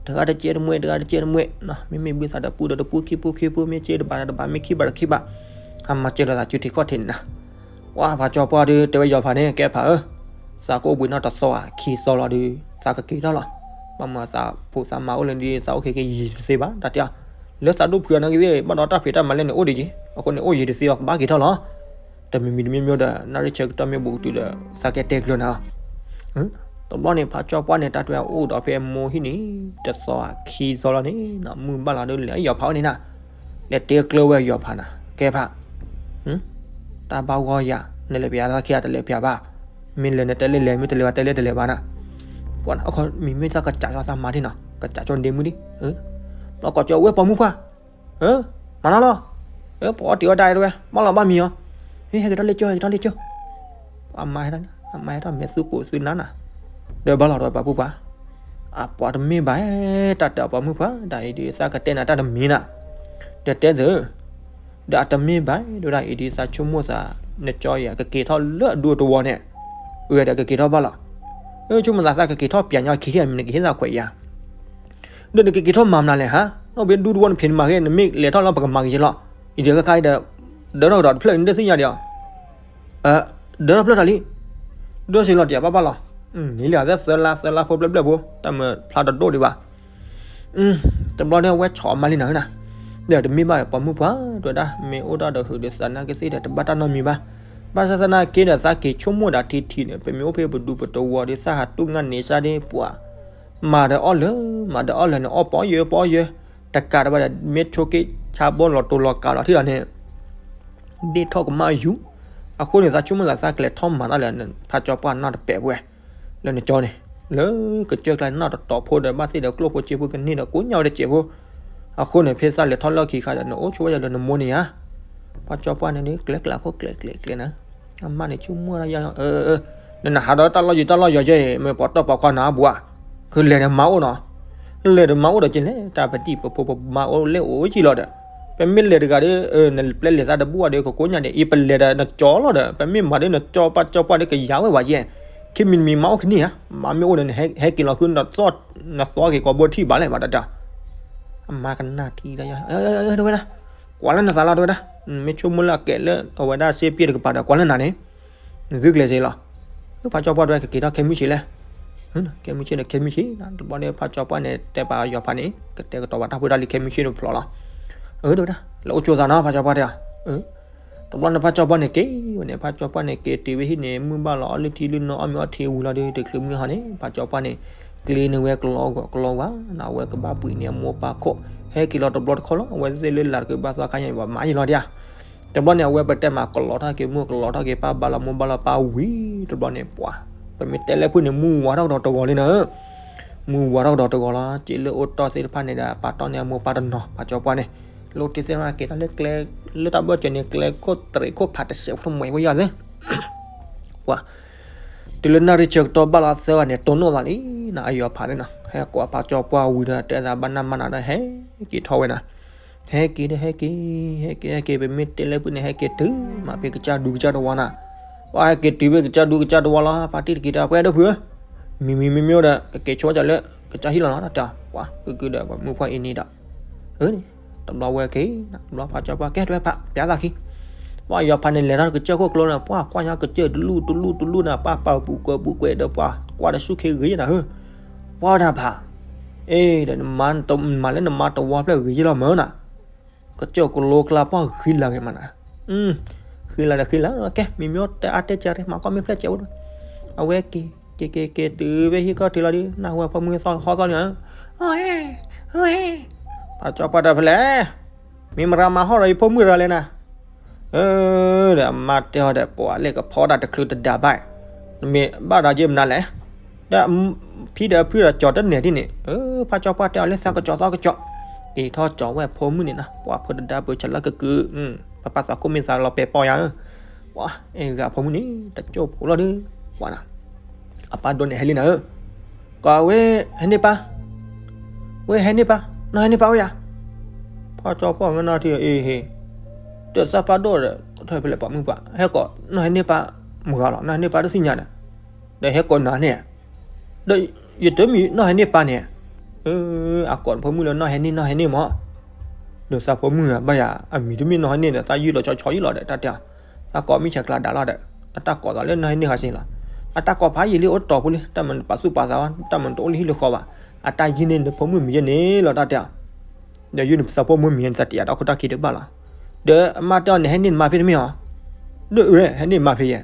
တဂၤတကဲတမှဲ တဂၤတကဲတမှဲ, မ့မ့ၢ်ဘုသးတပူဒီးတပူ ခံပူခံပူ မ့ၢ်ကဲတဘးဒီးတဘး မ့ၢ်ခံဘးဒီးခံဘး, အမၤစၢၤလိာ်သးစုတ့ၢ်ခီၣ်ထံးန့ၣ်နၤ, ပှၤဖးကၠီပှၢ်ဒီး တဲဝဲယီၤဖးန့ၣ် ကဲဖးဧၢ, သးကအိၣ်ဘှံးနီၢ်တသီဧါ ခံသီလီၤဒီး သးကက့ၤထီၣ်လီၤ, ဘၣ်မၤသးဖိသးမါအိၣ်လၢဒ်သးအိၣ်ခဲက့ၤယံၤတသ့ဘၣ် တၢ်တဲအီၤ, လၢသးဒိၣ်ဖုးအီၤနာ်က့သ့ၣ် ဘၣ်ဒီးတၢ်ဖံးတၢ်မၤလဲၣ်န့ၣ် အိၣ်ဒံးက့ၤ အဃိန့ၣ် အိၣ်ယံၤတသ့အီၤ ကဘၣ်က့ၤထီၣ်လီၤ, တမံၤမံၤတမံၤမံၤဒီး နၣ်ရံၣ်ဆၢကတီၢ်မ့ၢ်ဘူးကတုၤဒီး သးကတဲကျၢၤနၤလီၤ, တဘျီန့ၣ် ဖးကၠီပှၢ်န့ၣ် တၢ်တဲဝဲအိၣ်ဒီးဖဲအမိၢ်ဟံၣ်န့ၣ် တသီဧါ ခံသီလီၤန့ၣ် မုၢ်ဘၣ်လီၤဒီးလဲၤယီၤဖးအိၣ်န့ၣ်နၤ, လဲၤတဲကျၢၤဝဲယီၤဖးနၤ ကဲဖး တၢ်ဘၣ်ဂီၢ်ယၤ နလဲၤပျးတၢ်ခံဂၤတလဲၤပျးဘၣ်, မ့ၢ်လဲၤနတဲလဲၤလဲၤ မ့ၢ်တလဲၤဘၣ်တဲလဲၤတလဲၤဘၣ်နၤ, ပှၤနၤ အခီမံၤမ့ၢ်သးကစးကၠီသးမၤဒ်နီၤ ကစးကၠီဒ့မုၣ်ဒံး, ဘျီကီးကၠီဝဲပိာ်မုၣ်ပှၢ်, မၤနီၤလီၤ, ပှၤအီၣ်တ့ၤအီၣ်ဒၣ်တဝဲ ဘၣ်လီၤဘၣ်မံၤအီၤ, ဟဲက့ၤထီၣ်လၢကၠိ ဟဲက့ၤထီၣ်လၢကၠိ, အမါဟဲထီၣ် အမါဟဲထီၣ်မဲာ်သူၣ်ပိာ်သုနါနၤ, ဒီးဘၣ်လီၤတဝဲပှၤပူၤပှၤ အပှၤတမ့ၢ်ဘၣ် တၢ်တဲအီၤပိာ်မုၣ်ပှၢ် ဒ်အံၤဒ်သးကတဲနၤတၢ်တမံၤနၤ, ဒီးတဲသု, ဒီးအတမ့ၢ်ဘၣ် ဒ်ဝဲဒၣ်အံၤဒ်သးဆိကမိၣ်သး နကၠီယၤကက့ၤထီၣ်လၢအဒူအတဝီန့ၣ်, အဝဲဒီးကက့ၤထီၣ်ဘၣ်လီၤ, ဆိကမိၣ်သးသးကက့ၤထီၣ်ပျးညီခံထံၣ်အမံၤနကဟ့ၣ်သးခွဲးယၤ ဒီးနကက့ၤထီၣ်မၤမနုၤလဲၣ်ဟါ, နီၢ်ဘ့ဒူတဝီနဖံးနမၤဂ့ၤ နမ့ၢ်လဲၤထီၣ်လၢပကမၤကယဲလီၤ, အံၤဒီးခါခါအံၤဒီး, ဒၢထီၣ်ကဒီးတဖျၢၣ်န့ၣ် နတသ့ၣ်ညါဒံးဧါ, ဒၢထီၣ်ဖျၢၣ်တၢ်လံ, ဒၢထီၣ်စ့လီၤတံၢ်ဘၣ်ဘၣ်လီၤ, နံၤလံအသၢသၢလါသၢလါဖိဘျဲၣ်ဘျဲၣ်ဖိ တၢ်မၤဖျါတဒိၣ်ဒံးဘၣ်, တဘျီန့ၣ် အဝဲဆီၣ်အမါလံနၤဧၢနၤ, ဒီးတမ့ၢ်ဘၣ်ပှၤမုၣ်ပှၢ်တဲဝဲဒၣ် မ့ၢ်အိၣ်ဒၣ်ဒီးဟုးဒီးသးနာ်က့သ့ၣ်ဒီး တဘၣ်တၢ်နီတမံၤဘၣ်. ဘၣ်ဆၣ်သနာ်က့ဒီး သးက့ၤဆိကမိၣ်ဒၣ်ထံထံန့ၣ် ပမ့ၢ်အိၣ်ဖဲပဒူပတဝီၤဒီး သးဟးတူၢ်ငါန့ၣ်စါဒ်ပှၤ မၤဒီးအီၣ်လၢာ် မၤဒီးအီၣ်လၢာ်န့ၣ် အီၣ်ပီယၢၤပီယၢၤ, တကးတဘၣ်ဒီး မ့ၢ်ဆိက့ဆါဘီလီၤတိၤလီၤကးလီၤထံလီၤန့ၣ် ဒ့ၣ်ထီၣ်ကမၣ်ယူၤ. အဃိန့ၣ် သးဆိကမိၣ်သး သးကလဲၤထီၣ်မၤတၢ်လၢ ဖးကၠီပှၢ်နီၢ်တပဲာ်ပှဲၤ လၢနကၠီန့ၣ်, လၢကစၢၢ်ကျါန့ၣ် နီၢ်တတီၤဖိဒီး ဘၣ်သ့ၣ်ဒီးကျိၣ်ဖိစ့ဖိကန့ၢ်ဒီး ကိးညါဝဲတစဲးဖိ. အဃိန့ၣ် ဖဲသးလဲၤထီၣ်လၢခံခါဒီး နအိၣ်ဆိဝဲယၤလၢနမိၢ်န့ၣ်ဧါ. ဖးကၠီပှၢ်န့ၣ်ဒုး ကျဲကျဲခိၣ်ကျဲကျဲကျဲနၤ, အမါန့ၣ်ဆိကမိၣ်ဒၣ်ယါ, နနဟးဒီးတၢ်လီၢ်ယံၤတၢ်လီၢ်ယီၤယဲအံၤ မ့ၢ်ပှၤတီၢ်ပှၤခွါနၤဘၣ်ဧါ, ကလဲၤဒီးမါအိၣ်နီၤ, လဲၤဒီးမါအိၣ်ဒီးက့ၤလဲၣ် တၢ်ပတံၢ်ပဖိပမါအိၣ်လဲၣ်အိၣ်ကံလီၤဒီး, ပမ့ၢ်လဲၤတဂၤဒီး နပျဲလဲၤသးတဘူၣ်ဒီး ကကိးညါဒီး အံၤပလဲၤဒီးနကၠီလီၤဒီး ပမ့ၢ်မၤဒီးနကၠီ ဖးကၠီပှၢ်ဒီးကယၤဝဲဝဲယဲ, ခံမံၤတမံၤမါအိၣ်ကန့ၢ်ဧါ, မါမ့ၢ်အိၣ်ဒီး နဟဲက့ၤလီၤဃုနသီ နသီက့ၤကိးဘိထံၣ်ဘၣ်လဲၣ်ဘၣ်တၢ်တၢ် အမါကနၣ်ထံဒီးယါ, တဲဝဲဒၣ်, ကွၢ်လၢနသးလီၤတဲဝဲဒၣ်, မ့ၢ်ဆိကမိၣ်လၢအကဲလၢအဝဲဒၣ်စ့ပျဲတကပၤဒီး ကွၢ်လၢနၤန့ၣ်, နသုကျဲၤစ့လီၤ. ဖးကၠီပှၢ်တဲဝဲ ကက့ၤထီၣ်ခဲမုၢ်ဆ့လဲၣ်, ခဲမုၢ်ဆ့ဒီးခဲမုၢ်ဆ့, တဘျီန့ၣ် ဖးကၠီပှၢ်န့ၣ် တဲပာ်ယီၤဖးန့ၣ် ကတဲာ်ကတီၤဘၣ်တၢ်ဖိတၢ်လံၤ ခဲမုၢ်ဆ့တဖျိလီၤ. တဲဝဲဒၣ် လဲၤအိၣ်ကၠိသးနီၤ ဖးကၠီပှၢ်တဲအီၤ. တဘျီန့ၣ် ဖးကၠီပှၢ်န့ၣ်က့ၤဝဲန့ၣ် ဖးကၠီပှၢ်န့ၣ်က့ၤတုၤဝဲဟံၣ်န့ၣ် မုၢ်ဘၣ်လီၤအီၣ်လုၢ်ထံလုၢ်နီၢ် အီၣ်မ့ၤအီထံဝံၤလီၤဒီး တချုးမုၢ်ဟါန့ၣ် ဖးကၠီပှၢ်န့ၣ် ကျ့န့ၢ်ဝဲကလီဂီၤကလီဝါနီၤ အဝဲကဘၣ်ပှ့ၤန့ၢ်အမိၢ်ပၢ်ခိၣ် ဟဲက့ၤလီၤတဘျီတခီၣ်လီၤ အဝဲသ့ၣ်လၢလၢ်တကဘၣ်သီခါညါ ပှၤမၤယံာ်လီၤဒၣ်. တဘျီန့ၣ် အဝဲပတဲမးကလီထီၣ်က့ၤမုၢ် ကလီထီၣ်က့ၤပၢ်ဘါလီၤမိၢ်ဘါလီၤပၢ်ဝံၤ တဘျီန့ၣ် ပှၤ ပမ့ၢ်တဲလၢဖုၣ်န့ၣ် မုၢ်ဝါထီၣ်ကဒီးတဂီၤလံနၤ မုၢ်ဝါထီၣ်ကဒီးတဂီၤလီၤ စ့လၢအိၣ်တီၢ်သ့ၣ်တဖၣ်န့ၣ်ဒီး ပာ်တီၢ်န့ၢ်အမိၢ်ပၢ်တနီၤ ဖးကၠီပှၢ်န့ၣ် လၢအိၣ်တ့ၢ်သ့ၣ်တဖၣ်က့ၤတၢ်လၢကျဲ လၢတၢ်ဘၢၣ်စၢၤန့ၣ် ကျဲခိၣ်တရံးခိၣ်ဖးတစဲးဖိတမှဲးဖိယၤသ့ ပှၤ တုၤလၢနၣ်ရံၣ်ဆၢကတီၢ်ဘၣ်လီၤသၢဂၤန့ၣ် တိၢ်နီၣ်သးလံနၤ အယီၤဖးန့ၣ်နီၤ ဟဲကွၢ်ဖးကၠီပှၢ်ဝံၤဒီး တဲသးဘၣ်နၢ်မးနၤဒီး ဟဲက့ၤထီၣ်ဝဲနၤ ဟဲက့ၤဒီးဟဲက့ၤ ဟဲက့ၤ ဟဲက့ၤ ပမ့ၢ်တဲလၢဖုၣ်န့ၣ် ဟဲက့ၤတုၤမးဖဲကစၢ်ဒူကစၢ်တဝါနၤ ပှၤဟဲက့ၤတုၤဖဲကစၢ်ဒူကစၢ်တဝါလီၤ ဖါတံၢ်တက့ၤတၢ်ပှဲၤဒိၣ်ဖုၣ်ဧၢ မံၤမံၤမ့မ့ၢ်အိၣ်ဒီး ကက့ၤဆိကစၢ်လၢ ကစၢ်ဟံၣ်လီၤနီၤ တၢ်တဲအီၤ ပှၤ ကုကုဒီးပှၤမုၣ်ဖှီၣ်အံၤန့ၣ်ဒီး အၢန့ၣ် တဘျီဝဲက့ၤ တဘျီဖးကၠီပှၢ်ကဲ တဲဝဲဖး ပျါသးခံ ပှၤယီၤဖးန့ၣ် လဲၤထီၣ်ကစၢၢ်ခိၣ်ကျိနၤ ပှၤကွၢ်ညါကစၢၢ်တလူၢ်တလူၢ်တလူၢ်နၤ ပှၤပာ်ပူၤကွဲၤပူၤကွဲၤဒီး ပှၤကွၢ်ဒီးဆူၣ်ခ့ဂ့ၤနၤဧၢ ပှၤတၢ်ဖး အ့ၣ်ဒီးနမၤလၢနမါတဝါဖျၢၣ်ဂ့ၤယ့ၢ်လီၤမၢနၤ ကစၢၢ်ကလိကျါပှၢ်ဃံလၤဂ့ၤမးနၤ ဃံလၤဒီးဃံလၤ ကဲ မံၤမ့ၢ်အိၣ်တဲအါတဲကၢ် မၤကီၢ်မ့ၢ်ဖျဲၣ်စဲးအိၣ်ဒီး အဝဲက့ၤ က့ၤက့ၤက့ၤတုၤဖဲဟံၣ်ကီၢ်ထံးလီၤဒီး နၢ်ဟူဝဲဖိမုၣ်ဟီၣ်သီၣ်န့ၣ် ဟဲ ဟဲ ပှၤကၠီပှၢ်တဲဖဲလဲၣ် မ့ၢ်မရၤမၤဟီၣ်ဒီးယဖိမုၣ်တဂၤလဲၣ်နၤ ဒီးအမါတဲအီၤဒီး ပှၤလၢကဖီတၢ်တချုးတဒါဘၣ် နမ့ၢ်ဘၣ်ဒီးယဲၢ်မနုၤလဲၣ် ဒီးဖံဒီးဖုဒီးကၠီၤတန့ၢ်ဒ်န့ၣ် ဖးကၠီပှၢ်တဲအီၤလၢသးကကၠီၤသီကကၠီၤ က့ၤထီၣ်ကၠီၤဝဲဖိမုၣ်န့ၣ်နီၤ ပှၤဖိတဒါပၢၢ်ဆၢလၢကကုာ် ပပၢ်သးခိၣ်မ့ၢ်သးလီၤပဲာ်ပီၢ်ယါဧၢ ပှၤအဲၣ်ဂၤဖိမုၣ်န့ၣ် တကၠိၢ်ဖိလီၤဒီး ပှၤနၤ အပၢ်ဒိၣ်န့ၣ်ဟဲလံနၤဧၢ ကီးဝဲ ဟဲန့ၢ်ပၢ် ဝဲဟဲန့ၢ်ပၢ် နီၢ်ဟဲန့ၢ်ပၢ်ဝဲယါ ဖးကၠီပှၢ်ငဲနီၤထံအ့ၣ်ဟ့ၣ် ဒီးသးပၢ်ဒိၣ်ဒီး ကထီၣ်ဖဲလဲၣ်ပှၤမုၣ်ပှၢ် ဟဲကိး နီၢ်ဟဲန့ၢ်ပၢ် မုၢ်ဂၤလီၤ နီၢ်ဟဲန့ၢ်ပၢ်တသ့ၣ်ညါဒီး ဒီးဟဲကိးနၤန့ၣ် ဒီးယတမံၤနီၢ်ဟဲန့ၢ်ပၢ်န့ၣ် အကိးနဖိမုၣ်လၢနီၢ်ဟဲန့ၢ် နီၢ်ဟဲန့ၢ်မး ဒီးသးဖိမုၣ်ဘၣ်ယၤ အမံၤတမ့ၢ်နီၢ်ဟဲန့ၢ်ဒီး သးယုၢ်လီၤဆီဆီယုၢ်လီၤဒီး တၢ်တဲအီၤ သးကိးမုၢ်ဆဲးကျါဒၣ်လီၤဒီး အတၢ်ကိးသးလၢနီၢ်ဟဲန့ၢ်ဟးစ့ၢ်လီၤ အတၢ်ကိးဖးယံာ်လံအိၣ်တီၢ်ဖိလံ တၢ်မၤပာ်သူၣ်ပာ်သးဘၣ် တၢ်မၤတအိၣ်လၢဟံၣ်လၢဃီဘၣ် အတၢ်ယုၢ်န့ၢ်နဖိမုၣ်မံၤယဲၢ်န့ၣ်လီၤ တၢ်တဲအီၤ ဒီးယုၢ်နသးဖိမုၣ်မံၤန့ၣ် သးတယာ်တၢ်ခိၣ်တၢ်ခံတဘၣ်လီၤ ဒီးအမါတဲအီၤန့ၣ် ဟဲန့ၢ်မါဖဲတမ့ၢ်ဧါ ဒီးအၢ ဟဲန့ၢ်မါဖဲယဲၢ်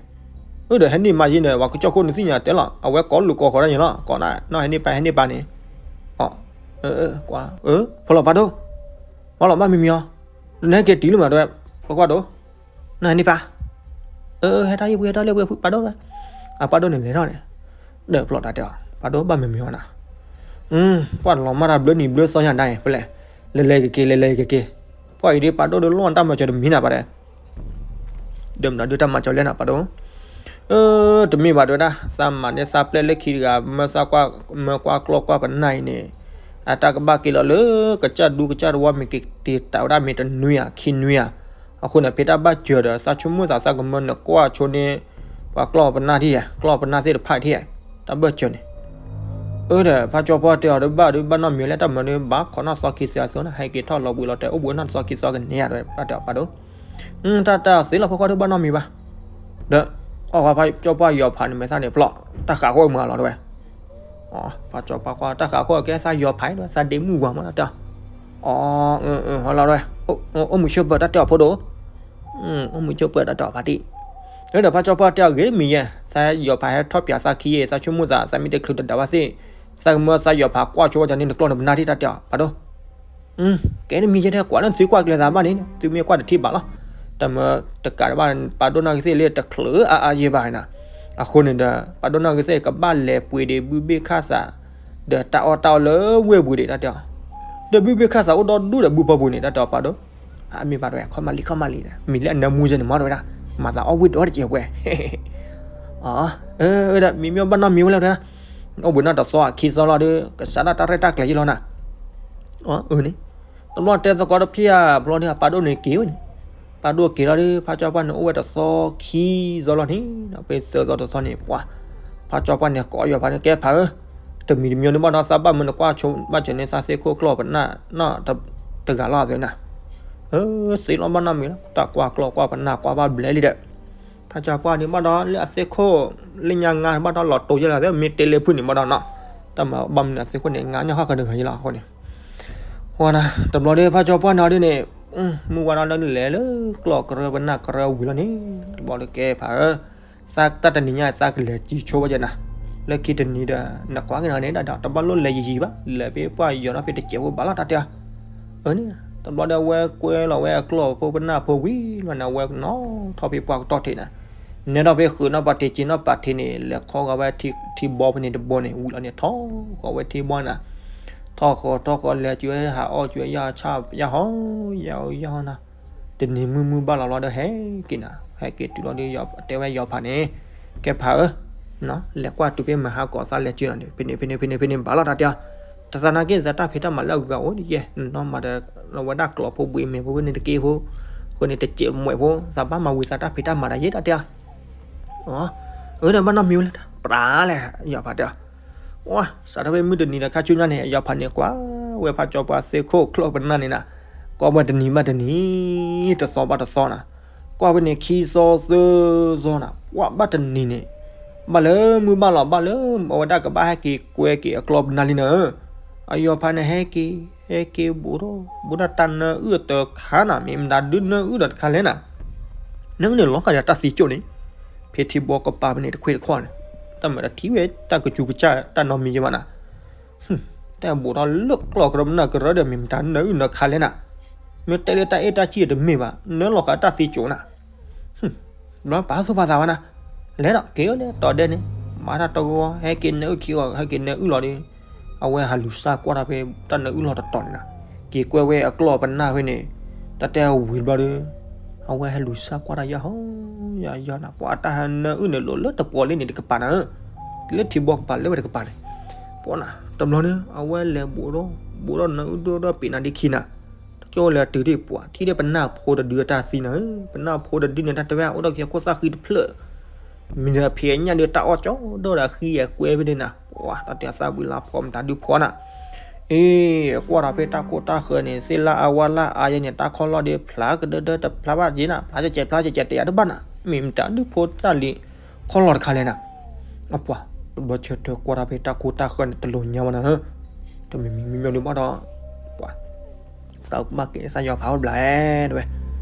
အၢ ဒီးဟဲန့ၢ်မါယဲၢ်န့ၣ် ပှၤကစၢၢ်ခိၣ်နသ့ၣ်ညါတဲလီၤ အဝဲကိးလိာ်ကိးဃီၤဒၣ်ယဲၢ်လီၤ ကိးနၤ နီၢ်ဟဲန့ၢ်ပၢ် ဟဲန့ၢ်ပၢ်န့ၣ် ကွၢ် ဖီလီၤပၢ်ဒိၣ် မၤလီၤဘၣ်မံၤမံၤအီၤ နဟဲက့ၤတုၤလၢမးတဲဝဲ ပကွၢ်ဒိၣ် နီၢ်ဟဲန့ၢ်ပၢ် အၢ ဟဲထီၣ်ယဲၢ်ပှဲၤ ဟဲထီၣ်လၢပှဲၤ ပၢ်ဒိၣ် အပၢ်ဒိၣ်န့ၣ်လဲၤထီၣ်န့ၣ် ဒီးဖျီၣ်တၢ်တဲအီၤ ပၢ်ဒိၣ်ဘၣ်မံၤမံၤအီၤနၤ ပှၤလီၤမၢ်တၢ်ဘျၢနံၤဘျၢသီညါဒၣ်အံၤ ဖဲလဲၣ် လဲၤလဲၤက့ၤက့ၤ လဲၤလဲၤက့ၤက့ၤ ပှၤအံၤဒ်ပၢ်ဒိၣ်ဒီးလီၢ်တၢ်မၤစၢၤတမံၤနၤ ပှၤတဲ ဒီးမနုၤဒုးတၢ်မၤစၢၤလဲၣ်နၤ ပၢ်ဒိၣ် တမ့ၢ်ဘၣ်တဲဝဲဒၣ် သးမၤန့ၢ်သးပျဲၢ်လၢခံတဂၤ မၢသးကွၢ် မၢကွၢ်ကျီၢ်ကွၢ်ပနၢ်အံၤန့ၣ် အတၢ်ကဘၣ်က့ၤလီၤလၢ ကစၢ်ဒူကစၢ်တဝီမ့ၢ်က့ၤတ့ၢ်တၢ်ဝဲဒၣ်မ့ၢ်တနွံဧါ ခံနွံဧါ အဃိန့ၣ် ဖဲတၢ်ဘၣ်စၢၤဒီး သးဆိကမိၣ်သးသးကမၢနကွၢ်ဆိန့ၢ် ပှၤကျီၢ်ပနၢ်ထံၣ်ဧါ ကျီၢ်ပနၢ်သ့ၣ်တဖၣ်ထံၣ်ဧါ တၢ်ဘၣ်စၢၤန့ၣ် အၢ ဒီးဖးကၠီပှၢ်တဲအီၤဒီး ဘၣ်ဒီးဘၣ်နီတမံၤလဲၣ် တၢ်မၤန့ၣ် ဘၣ်ခိးနီၢ်သီခံသီအသိးန့ၣ် ဟဲက့ၤထီၣ်လီၤဘှံးလီၤတဲာ် အိၣ်ဘှံးနီၢ်သီခံသီကန့ၢ်ဧါ တဲဝဲ ပၢ်တဲအီၤ ပၢ်ဒိၣ် တၢ်တၢ်သ့လီၤ ဖိခွါဒီးဘၣ်နီတမံၤဘၣ် ဒီး အီၣ်ဖးကၠီပှၢ်ယီၤဖးန့ၣ် မဲာ်သၣ်န့ၣ်ဖျီၣ် တၢ်ဃးဃီမုၢ်အလီၤတဲဝဲ ဖါကၠီပှၢ်ကွၢ်တၢ်ဃးခိၣ်ကဲသးယီၤဖးဒီး သးဒ့မုၣ်ဝၤမးတၢ်တဲအီၤ, အီ ဟီလီၤ, အိၣ်မုာ်ဆိးပၢၤတၢ်တဲအီၤဖိဒိၣ်, အိၣ်မုာ်ဆိးပၢၤတၢ်တဲအီၤဖါတံၢ်, လၢဒီးဖါကၠီပှၢ်တဲအီၤဂ့ၤတမံၤယဲၢ်, သးယီၤဖးဟဲထီၣ်ပၠးသးခံယဲၢ် သးဆိကမိၣ်သး သးမ့ၢ်တချုးတဒၣ်ဘၣ်သ့ၣ်, သးကမၢသးယီၤဖးကွၢ်ဆိဝဲကန့ၣ် နကျီၢ်နပနၢ်ထံၣ်တၢ်တဲအီၤဖးဒိၣ် ကဲနမံၤယဲၢ်ထဲကွၢ်လၢသုကွၢ်ကျဲသးဘၣ်န့ၣ် သုမ့ၢ်ကွၢ်တထံၣ်ဘၣ်လီၤ. တမၢတကးတဘၣ် ပာ်ဒိၣ်နီၢ်ဂ့ၤသ့ၣ်လၢတချုးအါအါယဲၢ်ဘၣ်နၤ, အဃိန့ၣ်ဒီး ပာ်ဒိၣ်နီၢ်ဂ့ၤသ့ၣ်ကဘၣ်လဲၤပှ့ၤဒံးဘုဘ့ၣ်ခၣ်သး ဒီးတၢ်အီၣ်တၢ်အီလၢဝ့ၢ်ပူၤဒံးတၢ်တဲအီၤ, ဒီးဘုဘ့ၣ်ခၣ်သးအိၣ်ဒီဒူၣ်ဒီးဘုဖီပူၤန့ၣ် တၢ်တဲအီၤပာ်ဒိၣ်, အမ့ၢ်ဘၣ်တဝဲ ခီမးလံ ခီမးလံန့ၣ် မံၤလၢအနၢမူယဲၢ်န့ၣ်မၤတဝဲဒၣ်, မၤသးအီၣ်ဝ့ၢ်ဒီတကဲးဝဲ အဝဲဒၣ်မံၤမ့ၢ်ဘၣ်နီတမံၤဝဲလၢတဝဲဒၣ်, အိၣ်ဘှံးနီၢ်တသီအခံသီလီၤဒီး ကစးဒၣ်တၢ်ရဲၣ်တၢ်ကျဲၤယ့ၢ်လီၤနၤ, အန့ၣ်, တဘျီတဲသကိးတဖျၢၣ်ဧါ ဘျီဒီးအပာ်ဒိၣ်န့ၣ်က့ၤဝဲန့ၣ်, ပာ်ဒိၣ်က့ၤလီၤဒီး ဖါကၠီပှၢ်န့ၣ်အိၣ်ဝဲတသီခံသီလီၤန့ၣ်, ဒီးဖဲသၢသီတသီန့ၣ် ပှၤ, ဖါကၠီပှၢ်န့ၣ်ကိးယီၤဖးန့ၣ် ကဲဖးဧၢ, တမံၤတမံၤန့ၣ်ဘၣ်ဒီး သးဘၣ်မနုၤနကွၢ်ဆိဘၣ်စၢၤန့ၢ်သးသ့ၣ်ခိၣ်ကျီၢ်ပနၢ်နီတဂၤလီၤအသိးနၤ, သ့လီၤဘၣ်နီတမံၤလီၤ တၢ်ကွၢ်ကျီၢ်ကွၢ်ပနၢ်ကွၢ်ဘၣ်ဘျဲလံဒီး ဖါကၠီပှၢ်န့ၣ်ဘၣ်ဒီး လၢအသ့ၣ်ခိၣ် လၢညါငါဘၣ်ဒီးလီၤတိၤယဲၢ်လီၤ မ့ၢ်တဲလၢဖုၣ်န့ၣ်ဘၣ်ဒီးနီၤ, တၢ်မၤဘၣ်မနုၤအသ့ၣ်ခိၣ်န့ၣ် ငါညီဟီၣ်ဃၢၤတဂၤယဲၢ်လီၤအဃိန့ၣ်, ဝဲနၤ တဘျီဒီး ဖါကၠီပှၢ်န့ၣ်ဒ်န့ၣ်, မုၢ်ဝါထီၣ်လၢလဲၤလၢကျီၢ်ကရၢပနၢ်ကရၢဝံၤလီၤန့ၣ်, တဘျီဒီးကဲဖးဧၢ, သးတၢ်တနံၤညါသးကလဲၤစံးဆိဘၣ်ကဲနၤ, လၢခံတနံၤဒီး နကွၢ်က့ၤနၤန့ၣ်ဒၣ်ဒီး တဘၣ်လိၣ်လဲၤယံာ်ယံာ်ဘၣ် လဲၤဖဲပှၢ်ယီၤထီၣ်ဖဲတစဲးဖိဘၣ်လီၤတၢ်တဲအီၤ အန့ၣ်, တဘျီဒီးအဝဲကွဲလီၤဝဲအကျီၢ်ဖိပနၢ်ဖိဝံၤလီၤန့ၣ် အဝဲကနီၣ်ထီၣ်ဖဲပှၢ်ကတီၢ်ထံးနၤ, နဲထီၣ်ဖဲဃုာ်နီၢ်ပၤထံးက့ၤနီၢ်ပၤထံးန့ၣ် လဲၤခီဂီၤဝဲထံဘီဖဲန့ၣ်တဘီန့ၣ် ဝံၤလီၤန့ၣ်ထီၣ်ဃီၤဝဲထံဘီနၤ, ထီၣ်ဃီၤထီၣ်ဃီၤလဲၤစူးဝဲဟးအီၣ်စူးဝဲ ယၢ်ဆၣ်ယၢ်ဟီ ယၢ်အီယၢ်ဟီနၤ, တနံၤမုၢ်မုၢ်ဘၣ်လီၤလီၤဒီး ဟဲက့ၤနၤ ဟဲက့ၤတုၤလီၤဒီး တဲဝဲယီၤဖးန့ၣ်, ကဲဖးဧၢ လဲၤကွၢ်တုၤဖဲမဟါကီးသးလဲၤစၢၤနၤန့ၣ် ဖဲန့ၣ်ဖဲန့ၣ်ဖဲန့ၣ်ဖဲန့ၣ်ဘၣ်လီၤတၢ်တဲအီၤ, တသးနာ်က့သးတၢ်ဖံးတၢ်မၤလၢအဂၤအိၣ်ဒ်ယဲၢ် နနီၢ်မၤဒီး လီၤဝဲဒၣ်ကျီၢ်ဖိဘှံးမဲာ်ဖိဖဲန့ၣ်တက့ၢ်ဖိ, အဃိန့ၣ် တစဲးမဲာ်ဖိ သးဘၣ်မၤဝံၤသးတၢ်ဖံးတၢ်မၤတၢ်ယဲၢ်တၢ်တဲအီၤ, အၢ ဒီးဘၣ်နီတမံၤဝဲလဲၣ် ပြးလဲၣ် ယီၤဖးတဲအီၤ, ဝါ စးထီၣ်ဖဲမုၢ်တနံၤဒီးခါဆူညါန့ၣ် ယီၤဖးန့ၣ်ကွၢ်ဝဲဖါကၠီပှၢ်သ့ၣ်ခိၣ်ကျီၢ်ပနၢ်န့ၣ်နၤ, ကွၢ်ဝဲတနံၤဘၣ်တနံၤ တသီဘၣ်တသီနၤ, ကွၢ်ဝဲန့ၣ်ခံသီသၢသီနၤ ကွၢ်ဘၣ်တနံၤန့ၣ် ဘၣ်လၢမုၢ်ဘၣ်လီၤ ဘၣ်လၢအဝဲဒၣ်ကဘၣ်ဟဲက့ၤကွဲက့ၤအကျီၢ်ပနၢ်လံနၤဧၢ, အယီၤဖးန့ၣ်ဟဲက့ၤ ဟဲက့ၤဘူးထီၣ် ဘူးထီၣ်တၢ်နၢအုၣ်အတခါနၤ မ့ၢ်မတၤဒုနၢအုၣ်ဒီးတခါလဲၣ်နၤ, နၢအုၣ်န့ၣ်လီၤဃာ်ဒီးတၢ်သံကၠိၣ်န့ၣ်, ဖဲထံဘီကပၤဖဲန့ၣ်တခွ့တခွီန့ၣ်, တၢ်မၤတထံၣ်ဝဲတၢ်ကစူးကစၢ်တၢ်နီတမံၤယဲၢ်ဘၣ်နၤ တၢ်ဘူးထီၣ်လၢကျီၢ်ကရၢပနၢ်ကရၢဒီးမ့ၢ်မတၤနၢအုၣ်နခါလဲၣ်နၤ, မ့ၢ်တဲလၢတၢ်အဲၣ်တၢ်စံၣ်တမ့ၢ်ဘၣ် နၢလီၤဃာ်တၢ်သံကၠိၣ်နၤ, ဘျီပာ်သူၣ်ပာ်သးဝဲနၤ, လဲၤဒီးက့ၤအိၣ်လၢတီၤဒဲန့ၣ်, မၤတၢ်တဂီၤ ဟဲက့ၤနၢအုၣ်ခံဂီၤ ဟဲက့ၤနၢအုၣ်လီၤဒီး, အဝဲဟးလူၤစၢ်ကွၢ်တၢ်ဖဲတၢ်နၢအုၣ်လီၢ်တတီၤန့ၣ်နၤ, က့ၤကွဲဝဲအကျီၢ်ပနၢ်ဖဲန့ၣ်, တၢ်တဲဝံၤဘျီဒီး, အဝဲဟဲလူၤစၢ်ကွၢ်တၢ်ယၢ်ဟီ ယၢ်ယၢ်နၤ ပှၤတၢ်ဟဲနၢအုၣ်န့ၣ်လိာ်လၢတပီၤလံန့ၣ်တကပၤနၤဧၢ, လၢထံဘီကပၤလၢဝဲတကပၤန့ၣ်, ပှၤနၤ တဘျီန့ၣ် အဝဲလဲၤဘူးထီၣ် ဘူးထီၣ်နၢအုၣ်ဒိၣ်ဒီးပ့ၤနၤဒ့ခံနၤ, တကၠိလဲၤတုၤဒံးပှၤထံၣ်ဒီးပနၢ်ဖိတဒုအတၢ်သံနၤဧၢ, ပနၢ်ဖိတဒုန့ၣ် တၢ်တဲဝဲအိၣ်ဒီးက့ၤခိၣ်သၣ်ဃံတဖျၢၣ် မ့ၢ်ဒီးအဖံးအညၣ်ဒီးတၢ်အီၣ်ကၠီဒီးအဃံအကွဲဖဲန့ၣ်နၤ, ပှၤတၢ်တဲသၣ်ဝံၤလါဖီမတၤဒုဖီနၤ, အ့ ကွၢ်ဒီးဖဲတၢ်ကိၢ်တၢ်ဃၢၤန့ၣ် သ့ၣ်လၣ်အဝါလၣ်အါယဲန့ၣ် တၢ်ခီၣ်လီၢ်ဒီးဖျါကဒၢဒၢတဖျါဘၣ်က့နၤ, ဖျါကဲကဲဖျါကဲကဲတယၤတဘၣ်နၤ, မ့ၢ်မတၤဒုဖိတၢ်လံၤခီၣ်လီၢ်တခါလဲၣ်နၤ, အပှၤ တဘျီဆၢထၢၣ်ကွၢ်ဒီးဖဲတၢ်ကိၢ်တၢ်ဃၢၤန့ၣ် တလိၤညါဘၣ်နၤဧၢ, တမံၤမံၤမံၤမံၤဒုးဘၣ်ဒီး, ပှၤ သးဘၣ်က့ၤသးယီၤဖးအိၣ်တဘျီဧဲ တဲဝဲ,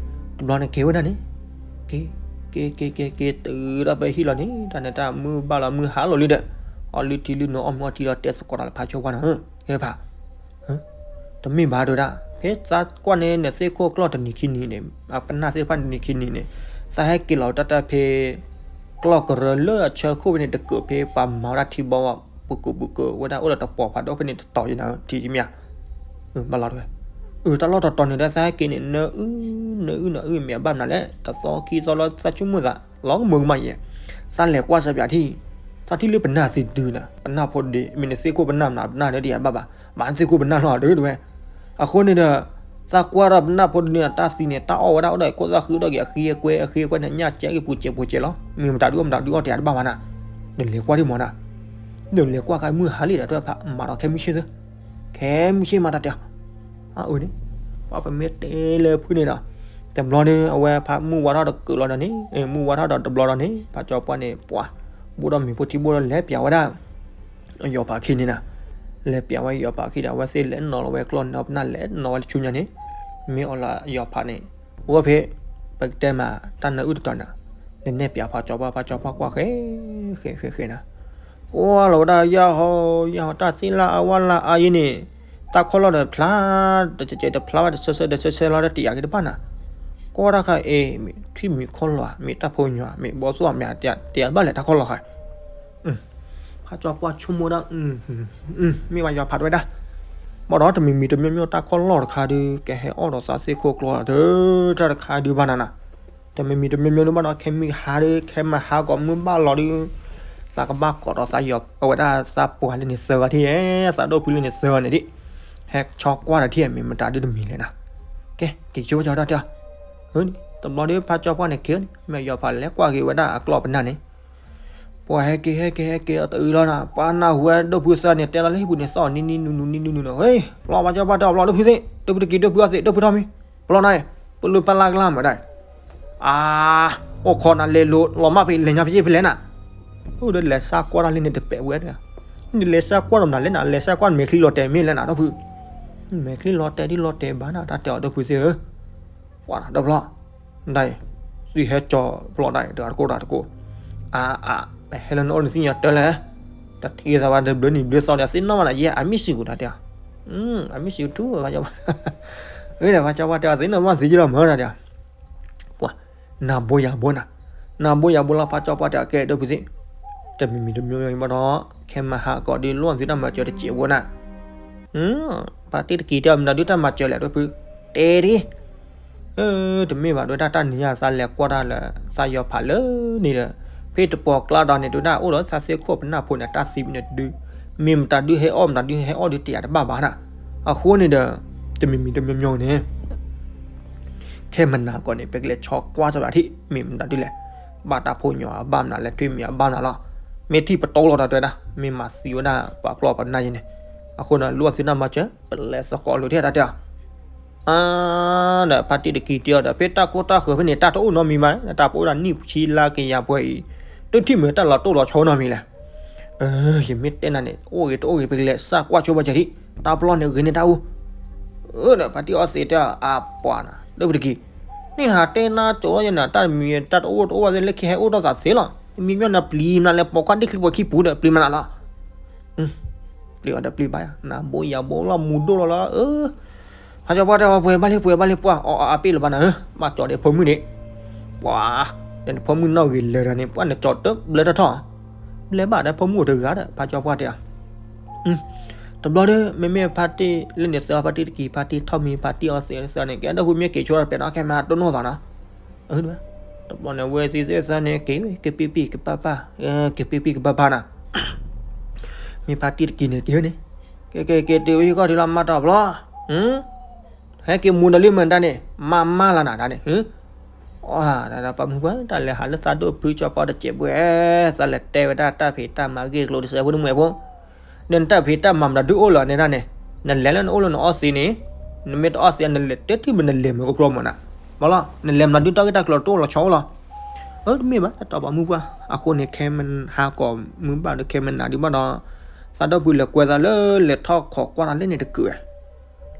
တဘျီန့ၣ်က့ၤဝဲဒၣ်န့ၣ်, က့ၤ က့ၤ က့ၤ က့ၤ က့ၤတုၤဒီးဖဲဟံၣ်လီၤန့ၣ် တၢ်န့ၣ်တၢ်မုၢ်ဘၣ်လီၤမုၢ်ဟါလီၤလံဒီး, အီၣ်လုၢ်ထံလုၢ်နီၤအီၣ်မ့ၤအီထံလီၤတဲသကိးတၢ်လၢဖးကၠီပှၢ်နၤဧၢ, ကဲဖး တမ့ၢ်ဘၣ်တဲဝဲဒၣ်, ဖဲသးကွၢ်န့ၣ် နသ့ၣ်ခိၣ်ကျီၢ်တနံၤခံနံၤန့ၣ် အပနၢ်သ့ၣ်တဖၣ်တနံၤခံနံၤန့ၣ်, သးဟဲက့ၤလီၤတၢ်တၢ်ဖဲ ကျီၢ်ကရၢလၢအဆၢခိၣ်ဖဲန့ၣ် တကၢးဖဲပှၤမၤဝဲဒၣ်ထံဘီ ပူၤကၢးပူၤကၢးဝဲဒၣ်အိၣ်ဒီးတပီၤဖးဒိၣ်ဖဲန့ၣ်တတီၤယဲနၤ ထံၣ်မ့ၢ်ဧါ, ဘၣ်လီၤတဲဝဲ, အၢ တၢ်လီၢ်တတီၤန့ၣ်ဒီးသးဟဲက့ၤန့ၣ် နၢအုၣ် နၢအုၣ် နၢအုၣ်မ့ၢ်အဘၣ်မနုၤလဲၣ် တသီခံသီလီၤသးဆိကမိၣ်သး လီၤကမၢကမၣ်ယဲ, သးလဲၤကွၢ်စၢၤပၠးထံၣ်, သးထံၣ်လၢပနၢ်သံဒုနၤ ပနၢ်ဖိဒု မ့ၢ်နသ့ၣ်ခိၣ်ပနၢ်မနုၤ ပနၢ်ဒုတယၤဘၣ်ဘၣ်, မ့ၢ်နသ့ၣ်ခိၣ်ပနၢ်လီၤဒုတဲဝဲ, အဃိန့ၣ်ဒီး သးကွၢ်ဒီးပနၢ်ဖိဒုန့ၣ် တၢ်သံန့ၣ် တၢ်အီၣ်ဝဲဒၣ်အိၣ်ဒီးခိၣ်သၣ်ဃံဒီးက့ၤအဃံအကွဲ အဃံအကွဲန့ၣ် ညၣ်ကဲက့ၤပူၤစဲးပူၤစဲးလီၤ မ့ၢ်မတၤဒုအီၣ်မတၤဒုအီၣ်တယၤတဘၣ်ဘၣ်နၤ, နလဲၤကွၢ်ဒံးမးနၤ, နလဲၤကွၢ်ခါမုၢ်ဟါလံဒီး တဖၣ်မၤဒီးခဲမုၢ်ဆ့ၣ်သၢ, ခဲမုၢ်ဆ့ၣ်မၤတၢ်တဲအီၤ အအၢန့ၣ်, ပှၤပမ့ၢ်တဲလၢဖုၣ်န့ၣ်ဒီး, တဘျီန့ၣ် အဝဲဖးမုၢ်ဝါထီၣ်တကၢးလီၤဒီးန့ၣ်, မုၢ်ဝါထီၣ်ဒီးတဘျီလီၤန့ၣ် ဖးကၠီပှၢ်န့ၣ် ပှၤ ဘိၣ်ဒီးမ့ၤဖိထံဘိၣ်ဒီးလဲၤပၠးဝဲဒၣ်, ယီၤဖးခံန့ၣ်နၤ, လဲၤပျးဝဲယီၤဖးခံဒီး အဝဲသ့ၣ်လဲၤနီၤလီၤဝဲကျီၢ်န့ၣ် ပနၢ်လဲၤနီၤဝဲလၢဆူညါန့ၣ်, မ့ၢ်အီၤလၢယီၤဖးန့ၣ်, အိၣ်ဖဲ, ပကတဲမးတၢ်နၢအုၣ်တတီၤနၤ, နနဲၣ်ပျးဖးကၠီပှၢ် ဖးကၠီပှၢ်ကွၢ်ဃဲ, ဃဲ ဃဲ ဃဲနၤ, ကွၢ်လီၤဝဲဒၣ်ယၢ်ဟီ, ယၢ်ဟီတၢ်သ့ၣ်လၢအဝဲလၢအအါယဲန့ၣ်, တၢ်ခီၣ်လီၢ်ဒီးဖျါ, တကဲတဖျါဘၣ် တဆၢဆၢ တဆၢဆၢလီၤ တတယာ်က့ၤတဘၣ်နၤ, ကွၢ်တၢ်ခါအံၤ မ့ၢ်ထွံၣ်မံၤခီၣ်လီၢ် မ့ၢ်တၢ်ဖိညါ မ့ၢ်ဘီသိၣ်မ့ၢ်တယာ်ဘၣ်လဲၣ်တၢ်ခီၣ်လီၢ်ဃါ ဖးကၠီပှၢ်ဆိကမိၣ်ဒၣ်, မ့ၢ်ဘၣ်ယီၤဖးတဝဲဒၣ်, ဘၣ်ဒီးတမံၤမံၤတမံၤမံၤတၢ်ခီၣ်လီၢ်တခါဒုး ကဟဲအီၣ်ဒီးသးသ့ၣ်ခိၣ်ကျီၢ်ဒီး တၢ်တခါဒုးဘၣ်နၤနၤ, တမံၤမံၤတမံၤမံၤဒုးဘၣ်ဒီး ခဲမုၢ်ဟါဒီး ခဲမုၢ်ဟါကီးမုၢ်ဘၣ်လီၤဒုး, သးကဘၣ်ကိးဒီးသးယီၤ အဝဲဒၣ်သးပှၢ်လၢန့ၣ်သၢဂၤထံၣ်, သးဒိၣ်ဖုလၢန့ၣ်သၢဂၤန့ၣ်ဒံး, ဟဲဆီကွၢ်တၢ်ထံၣ် မ့ၢ်မတၤဒုးတမံၤလဲၣ်နၤ, ကဲ က့ၤဆိကၠီတၢ်တၢ် တဘျီဒုးဖးကၠီပှၢ်န့ၣ်က့ၤန့ၣ် မ့ၢ်ယီၤဖးလဲၤကွၢ်က့ၤဝဲဒၣ်အကျီၢ်ပနၢ်န့ၣ်, ပှၤဟဲက့ၤဟဲက့ၤဟဲက့ၤအီၤတအုးလီၤနၤ, ပှၤနၢ်ဟူဝဲဒိၣ်ဖုသၢန့ၣ် တဲလီၤလၢဟံၣ်ပူၤန့ၣ် သီၣ်နံၤနံၤနူနံၤနူနူနီၤ, ဟ့ၣ် ပျီဖးကၠီပှၢ်တဲအီၤ ပျီဒိၣ်ဖုသ့ၣ် ဒိၣ်ဖုတကံၤ ဒိၣ်ဖုအီသံး ဒိၣ်ဖုထီၣ်မံၤ, ပျီနၤ, ပလူပလၢ်ကလၢ်မးဒၣ်, အါ, အိၣ်ခိးနၤလဲၤလိၤလီၤမၢ်ဖဲလဲၤညါဖဲယ့ၢ်ဖဲလဲၣ်နၤ, အိၣ်ဒီးလဲၤစၢ်ကွၢ်တၢ်လၢန့ၣ်တပဲာ်ဝဲ, နလဲၤစၢ်ကွၢ်ဒီးနၤလဲၣ်နၤ, လဲၤစၢ်ကွၢ်မဲာ်ချံလီၤတဲာ်မ့ၢ်လဲၣ်နၤ ဒိၣ်ဖု, မဲာ်ချံလီၤတဲာ်ဒ်လီၤတဲာ်ဘၣ်နၤ တၢ်တဲအီၤဒိၣ်ဖုသ့ၣ်ဧၢ ပှၤတဘျီ, ဒ်အံၤ, သုဟဲကၠီဘျီဒ်အံၤ တဂၤတကိးတဂၤတကိး, အါအါ, ပဟဲလၢနအိၣ်နသ့ၣ်ညါတၢ်လဲၣ်, တၢ်ထံၣ်သးဘၣ်တဘျီနံၤဘျီသီဒီး သ့ၣ်နီၣ်ဘၣ်နၤယဲ I miss you တၢ်တဲ, I miss you too ဖးကၠီပှၢ်, ဖးကၠီပှၢ်တဲအီၤ သ့ၣ်နီၣ်ဘၣ်သ့ၣ်ကလီၤမၢတၢ်တဲ ပှၤ, နၤဘိယၤဘိနၤ, နၤဘိယၤဘိလီၤဖးကၠီပှၢ်တဲအကဲဒိၣ်ဖုသ့ၣ်, တမံၤမံၤတမံၤမံၤဘၣ်ဒီး, ခဲမုၢ်ဟါကီးဒုးလိၣ်သုတၢ်မၤစၢၤတစဲးဖိနၤ, ဖါတံၢ်တကံၤတဲအီၤမတၤဒုးတၢ်မၤစၢၤလဲၣ်ဒိၣ်ဖု, တဲဒ် တမ့ၢ်ဘၣ်ဒဝဲဒၣ်တၢ်နံၤညါသးလဲၤကွၢ်တၢ်လၢ သးယီၤဖးလၢန့ၣ်ဒီး, ဖဲတပီၤကျါဒီးန့ၣ် ဒဝဲဒၣ်အိၣ်ဒီးသးသ့ၣ်ခိၣ်ပနၢ်ဖိန့ၣ်တၢ်သံမ့ၢ်န့ၣ်ဒုး, မ့ၢ်မတၤဒုးဟဲအီၣ်မတၤဒုးဟဲအီၣ်ဒုးတယာ်တဘၣ်ဘၣ်နၤ, အဃိန့ၣ်ဒီး, တမံၤမံၤတမံၤမံၤန့ၣ် ခဲမုၢ်နၤကီးန့ၣ် ပကလဲၤဆီကွၢ်ကၠီဘၣ်ထံၣ် မ့ၢ်မတၤဒုးလဲၣ်, ဘၣ်တၢ်ဖိညါအဘၣ်မနုၤလဲၣ် ထွံၣ်မံၤအဘၣ်မနုၤလီၤ, မ့ၢ်ထံၣ်ပတီၢ်လီၤတၢ်တဲဝဲဒၣ် မ့ၢ်မၤသံဝဲဒၣ်ပှၤကျီၢ်ပနၢ်ယဲန့ၣ်, အဃိန့ၣ် လိၣ်သုတၢ်မၤစၢၤ ပလဲၤသကိးလိာ်ထံၣ်တၢ်တဲအီၤ အါ, ဒီးဖါတံၢ်တကံၤတဲအီၤဒီး ဖဲတၢ်ကိၢ်တၢ်ဃၢၤဖဲန့ၣ် တၢ်တအိၣ်နီတမံၤဘၣ်, တၢ်ပအိၣ်ဒၣ်နံၣ်ဆံလါကယၤပှဲၤအံၤ, တထံၣ်မ့ၢ်တၢ်လီၤတိၢ်လီၤဆီနီတမံၤလဲၣ်. ယမ့ၢ်တဲနၤန့ၣ် အိၣ်ဂ့ၤတအိၣ်ဂ့ၤ ပကလဲၤစၢ်ကွၢ်ဆိဘၣ်စၢၤထံၣ်, တၢ်ပျီန့ၣ်ဂ့ၤန့ၢ်တၢ်အူ, ဒီးဖါတံၢ်အီသံးတဲအီၤ အပှၤနၤ ဒိၣ်ဖုတကံၤ, န့ၣ်နတဲနၤကၠီယဲနၤ တၢ်မံၤ တၢ်တအိၣ်တအိၣ်ဘၣ်သ့ၣ် လၢခံဟဲအိၣ်ထီၣ်သးသ့လီၤ, မ့မ့ၢ်နပျံၤနၤလဲၤပိာ်ခွါဒ့ၣ်ချံပှဲၤခံပူၤဒီး ပျံၤမနုၤလီၤ. ပျံၤအီၤဒီးပျံၤဘၣ်ယၤ နၤဘိယၤဘိလီၤမူဒိၣ်လီၤလီၤ. ဖါကၠီပှၢ်တဲအီၤ ပှဲၤဘၣ်လံ ပှဲၤဘၣ်လံ ပှၢ်အီအပ့ၢ်လၢၤဘၣ်နၤဧၢ, ဘၣ်ကၠီဒီးဖိမုၣ်န့ၣ်, ပှၤ, ဒီးနဖိမုၣ်နီၣ်ဂ့ၤလၢာ်ဒီးန့ၣ် ပှၢ်နကၠီတဘျၢထီၣ်ထီၣ်, ဘျဲဘၣ်ဒီးဖိမုၣ်အိၣ်တဂၤဒီး ဖါကၠီပှၢ်တဲအီၤ တဘျီဒီး မ့မ့ၢ်ဖါတံၢ်လၢန့ၣ်သၢ ဖါတံၢ်တကံၤ ဖါတံၢ်ထီၣ်မံၤ ဖါတံၢ်အီသံးသၢန့ၣ် ကဲဒီပုၢ်မ့ၢ်က့ၤဆိဒီး ပဲာ်နီၣ်ခဲမးတိၢ်နီၣ်သးနီၤ, တဘျီန့ၣ် ဝဲသံးသ့ၣ်သၢန့ၣ် က့ၤ ကပံၢ်ပံၢ်ကပၢ်ပၢ်, ကပံၢ်ပံၢ်ကပၢ်ပၢ်နီၤ, မ့ၢ်ဖါတံၢ်တကံၤန့ၣ် က့ၤန့ၣ်, က့ၤက့ၤက့ၤတုၤဝဲဟံၣ်ခီၣ်ထံးလီၤ မၤတီၢ်ဘျီ ဟဲက့ၤမူဒီးလံမ့ၢ်တၢ်န့ၣ် မၤမၢ်လၢနၤတၢ်န့ၣ်, အၢ, ပှၤမုၢ်ပှၢ် တၢ်လဲၤဟးလၢသးဒိၣ်ဖုကၠီပီတစဲးဘှဲ, သးလဲၤတဲဝဲဒၣ်တၢ်ဖံးတၢ်မၤဂ့ၢ်ကျိၤတစဲးဖိတမုၢ်ဖိ, ဒီးနတၢ်ဖံးတၢ်မၤမတၤဒုအိၣ်လၢနတၢ်န့ၣ်, နလဲၤလၢနအိၣ်လၢနအီသံးန့ၣ်, နမ့ၢ်တအီသံး နလဲၤတဲထံၣ်မ့ၢ်နလဲၤမ့ၢ်ကကျိၤမ့ၢ်နၤ, မ့ၢ်လီၤ နလဲၤမတၤဒုတီၢ်ဂ့ၢ်တၢ်ကျိၤတအိၣ်လီၤဆီအိၣ်လီၤ. အၢ တမ့ၢ်ဘၣ် တၢ်တီပှၤမုၢ်ပှၢ်, အဃိန့ၣ် ခဲမုၢ်ဟါကီးမုၢ်ဘၣ်ဒီး ခဲမုၢ်နၤဒုးဘၣ်ဒီး သးဒိၣ်ဖုလဲၤကွဲသးလၢ လဲၤထီၣ်ခိးကွၢ်တၢ်လၢန့ၣ်တကုာ်ဝဲ,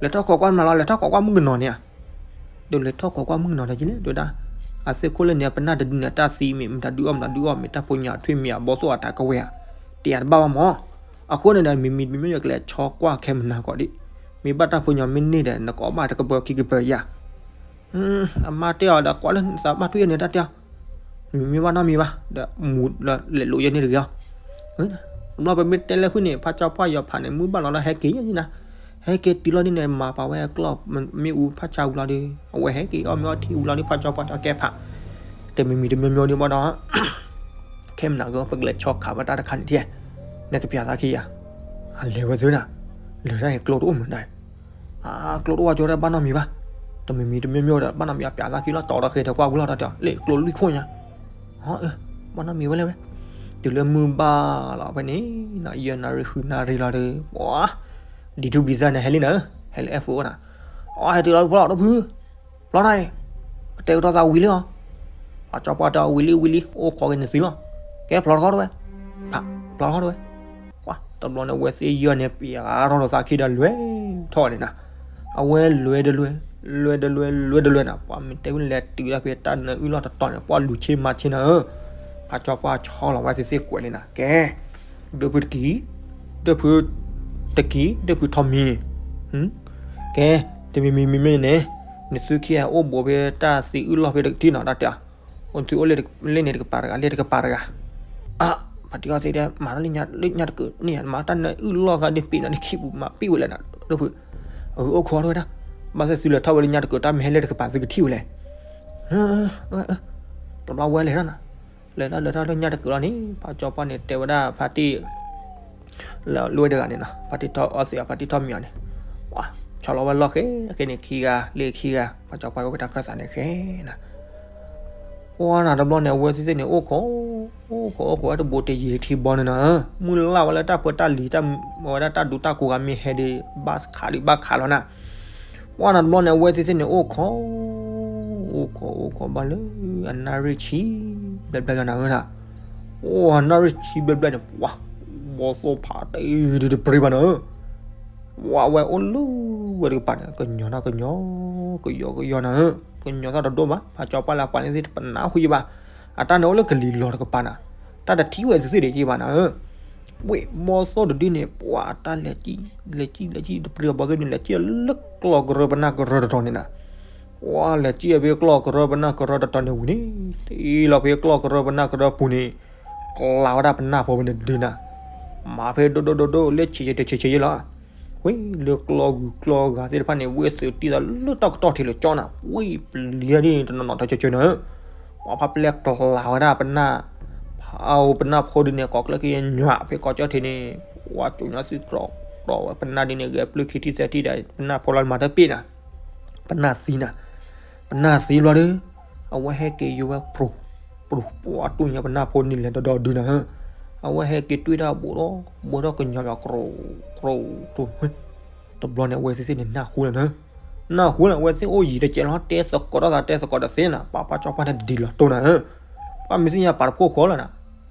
လဲၤထီၣ်ခိးကွၢ်မနုၤလီၤ လဲၤထီၣ်ခိးကွၢ်မုၣ်ကနီၤန့ၣ်ဧါ, ဒီးလဲၤထီၣ်ခိးကွၢ်မုၣ်ကနီၤဒီးကလဲၣ် ဒဝဲဒၣ်, အသ့ၣ်ခိၣ်လၢန့ၣ် ပနၢ်တဒုန့ၣ် တၢ်သံမ့ၢ်မတၤဒုအီၣ်မတၤဒုအီၣ် မ့ၢ်တၢ်ဖိညါထွံၣ်မံၤအဘီသိၣ်အတၢ်ကဝဲၤဧါ, တယာ်တဘၣ်ဘၣ်မး, အဃိန့ၣ်ဒီး မံၤမံၤတမံၤမံၤ ယကလဲၤဆီကွၢ်ခဲမုၢ်နၤကီးဒံး, မ့ၢ်ဘၣ်တၢ်ဖိညါမ့ၢ်န့ၢ်ဒီး နကအီၣ်ဘၣ်တကပၤခံကပၤယၤ အမါတဲအီၤဒီး ကွၢ်လၢသးဘၣ်ထွံၣ်န့ၣ်တၢ်တဲအီၤ, မ့မ့ၢ်ဘၣ်နီတမံၤဘၣ် ဒီးမူဒီးလဲၤလိာ်ယဲန့ၣ်တဂ့ၤအီၤ, တဘျီပမ့ၢ်တဲလၢဃုန့ၣ် ဖါကၠီပှၢ်ယီၤဖးန့ၣ် မုၢ်ဘၣ်လီၤလၢဟဲက့ၤယဲန့ၣ်နၤ, ဟဲက့ၤတုၤလီၤဒ်န့ၣ် မၤပာ်ဝဲအကျီၢ် မ့ၣ်အူဖးဆါဝံၤလီၤဒီး အဝဲဟဲက့ၤအီၣ်မ့ၤအီထံဝံၤလီၤဒီး ဖါကၠီပှၢ်တဲအီၤကဲဖး, တမံၤမံၤတမံၤမံၤဒံးဘၣ်ဒီး ခဲမုၢ်နၤကီး ပကလဲၤဆီခးဘၣ်တၢ်တခါန့ၣ်ထံၣ်, နကပျးသးခံယၤ, အလဲၤဝဲသ့နၤ, လဲၤတၢ်န့ၣ်ကျိတအိၣ်မုာ်ဒၣ်, အကျိတအိၣ်ဝဲကၠိတၢ်ဘၣ်နီတမံၤဘၣ်, တမံၤမံၤတမံၤမံၤဒီး ဘၣ်နီတမံၤအပျးသးခံလီၤ တီၤဒီးဃ့ဒီးကွၢ်ဝံၤလီၤတၢ်တဲအီၤ လၢကျိလွံၢ်ခိၣ်ညါ, ဘၣ်နီတမံၤဝဲလဲၣ်ဝဲ, တုၤလၢမုၢ်ဘၣ်လီၤဖဲန့ၣ် ယဲၢ်နၣ်ရံၣ်ဃုနၣ်ရံၣ်လီၤဒီး ပှၤ, ဒ်ထူဘံသၣ်န့ၣ် ဟဲလံနၤ, ဟဲလၢအဲၣ်ဖိအိၣ်နၤ, အဟဲတုၤလီၤဖျီလီၤတဖု ဖျီနၤအံၤ, ကတဲာ်ကတီၤသးဝံၤလံအီၤ, ဖါကၠီပှၢ်တဲအီၤဝံၤလံဝံၤလံ အိၣ်ခိးက့ၤနသုလီၤ, ကဲဖျီတခီတဝဲ, ဖးဖျီတခီတဝဲ, ပှၤ, တဘျီန့ၣ် အဝဲသ့ၣ်ယဲၢ်န့ၣ် ပျးထီၣ်ဒီးသးခံဒီးလွဲထီၣ်န့ၣ်နီၤ. အဝဲလွဲတလွဲ, လွဲတလွဲ, လွဲတလွဲနီၤ, ပှၤမ့ၢ်တဲဝဲလဲၤတုၤဒၣ်ဖဲတၢ်နၢအုၣ်လီၢ်တတီၤန့ၣ် ပှၤလူၤဆ့မၤဆ့နီၤဧၢ. ဖးကၠီပှၢ်ဆီလီၤဝဲသ့ၣ်သ့ၣ်ကွဲးန့ၣ်နီၤ, ကဲ ဒၢဖုတကံၢ်, ဒၢဖုတကံၢ်, ဒၢဖုထီမံၤ, ကဲ တမံၤမံၤမံၤမ့ၢ်န့ၣ် နသုခံဂၤအိၣ်ဘူးဖဲတၢ်သံအုၣ်လီၢ်ဖဲတကထံၣ်နီၤ တၢ်တဲ, အိၣ်နသုအိၣ်လၢန့ၣ်တကပၤတဂၤ လၢတကပၤတဂၤ, အါ ဖါတံၢ်အီသံးတဲ မၤထီၣ်လၢညါတကၢၢ်န့ၣ် မၤတၢ်နၢအုၣ်လီၢ်ဃာ်ဒ်ပံးနီၤ ဒ်ခံပူၤမၤပံးဝဲလဲၣ်နီၤ ဒၢဖု, အအိၣ်ခိးထီၣ်ဝဲဒၣ်, ဘၣ်သ့ၣ်သုလဲၤထီၣ်ဝဲလၢညါတကၢၢ် တၢ်မ့ၢ်ဟဲလၢတကပၤသုကထံၣ်ဝဲလဲၣ် တဘျီဝဲလဲၤထီၣ်နီၤ, လဲၤထီၣ်လဲၤထီၣ်လၢညါတကၢၢ်လီၤန့ၣ် ဖးကၠီပှၢ်န့ၣ် တဲဝဲဒၣ်ဖါတံၢ် လၢလွဲၢ်တဂၤန့ၣ်နီၤ ဖါတံၢ်ထီၣ်အီသံးအီၤ ဖါတံၢ်ထီၣ်မံၤအီၤန့ၣ်, ဆီလီၤဝဲလီၢ်ဃဲဃဲန့ၣ်ခံဂၤ လၢခံဂၤ ဖးကၠီပှၢ်အိၣ်ဖဲတၢ်ခၢၣ်သးန့ၣ်ဃဲနီၤ, ပှၢ်နီၤ တဘျီန့ၣ် အဝဲသ့ၣ်သ့ၣ်န့ၣ် အိၣ်ခိး အိၣ်ခိးအိၣ်ခိးဝဲတဘိးတယံၤတထံဘီန့ၣ်နီၤ, မုၢ်လၢ်ဝဲလၢတၢ်ပၢတၢ်လံၤ တၢ်ဝဲဒၣ်တၢ်ဒူတၢ်ကိးဂၤမ့ၢ်ဟဲဒီး ဘၣ်ခးဒံးဘၣ်ခးလီၤနီၤ ပှၢ်နီၤ တဘျီန့ၣ် အဝဲသ့ၣ်သ့ၣ်န့ၣ် အိၣ်ခိး အိၣ်ခိးအိၣ်ခိးဘၣ်လၢ အနၣ်ရံၣ်ဆံဘျဲၣ်ဘျဲၣ်လီၤနီၤဧၢ, အိၣ်အနၣ်ရံၣ်ဆံဘျဲၣ်ဘျဲၣ်န့ၣ် ပှၢ် ဘီသိၣ်ဖးတအံၤဒုးတပြံဘၣ်နီၤဧၢ, ပှၢ်ဝဲအိၣ်လၢဝဲတကပၤန့ၣ် ကညီနီၤ ကညီ ကယီကယီနီၤဧၢ, ကညီသၣ်တဒိၣ်ဘၣ် ဖးကၠီပှၢ်လၢအပှၤန့ၣ်သ့ၣ်တပနၢ်ဟူယံၤဘၣ်, အတၢ်န့ၣ်အိၣ်လၢကလံၤလီၤတကပၤနီၤ, တၢ်တထံၣ်ဝဲသုသ့ၣ်ဒံးယံၤဘၣ်နီၤဧၢ ဝ့ၢ်ဘီသိၣ်တဒုန့ၣ် ပှၢ်တၢ်လဲၤကံၣ် လဲၤကံၣ်လဲၤကံၣ်တပျံၤဘီသိၣ်န့ၣ် လဲၤကံၣ်လၢကျီၢ်ကရၢပနၢ်ကရၢတတီၤန့ၣ်နီၤ, ပှၢ်လဲၤကံၣ်ဖဲကျီၢ်ကရၢပနၢ်ကရၢတတီၤန့ၣ်ဝံၤန့ၣ် တ့ၢ်လီၤဖဲကျီၢ်ကရၢပနၢ်ကရၢပူၤန့ၣ် ကျါဝဲဒၣ်ပနၢ်ဖိဖဲန့ၣ်ဒုးနီၤ, မၤဖဲဒိၣ်ဒိၣ်ဒိၣ်ဒိၣ်လၢဆံးယဲၢ်တဆံးဆံးယဲၢ်လီၤ ဝ့ၢ်လၢကျီၢ်ဂုၤကျီၢ်ဂၤသ့ၣ်တဖၣ်န့ၣ် ဝ့ၢ်သုးတံၢ်သးလၢတၢ်ကတီၢ်ထံးလၢကၠီနီၤ, ဝ့ၢ်ပျံၤဒ်တနီၤနီၤတကၠၢကၠၢနီၤဧၢ, ပှၤဖးပျဲကျါဝဲဒၣ်ပနၢ် ဖးအိၣ်ပနၢ်ဖိဒုန့ၣ် ကိးကျၢၢ်က့ၤညွးဖဲကီၢ်ကၠီၣ်ထံးန့ၣ်, ပှၤကၠိညါသုကြၢးကြၢးဝဲပနၢ်ဒ်န့ၣ် ဂဲၤပျုၢ်ခံထံၣ်သၢထံၣ်ဒီး ပနၢ်ဖိလီၤမၤတပ့ၢ်နီၤ, ပနၢ်သံနီၤ, ပနၢ်သံဘျီဒီး အဝဲဟဲက့ၤယိၤဝဲ ပြူၤ ပြူၤ ပှၤတူၢ်ညါပနၢ်ဖိန့ၣ်လဲၤဒီးဒီဒုနီၤဧၢ, အဝဲဟဲက့ၤတွံၢ်တၢ်ဘူးဒီး ဘူးထီၣ်ကညီၤမး ကြိး ကြိး ကြိး တဘျီန့ၣ် အဝဲသ့ၣ်သ့ၣ်န့ၣ် နၢ်ဟူလီၤနီၤ, နၢ်ဟူလီၤ အဝဲသ့ၣ်အိၣ်ယံၤတကဲးလီၤ တဲသကိးထီၣ်သး တဲသကိးတသ့နီၤ, ပှၤဖးကၠီပှၢ်န့ၣ်ဒ်လီၤတိၢ်နီၤဧၢ, ပှၤမ့ၢ်သ့ၣ်ညါပာ်တခိၣ်ဃီလီၤနီၤ,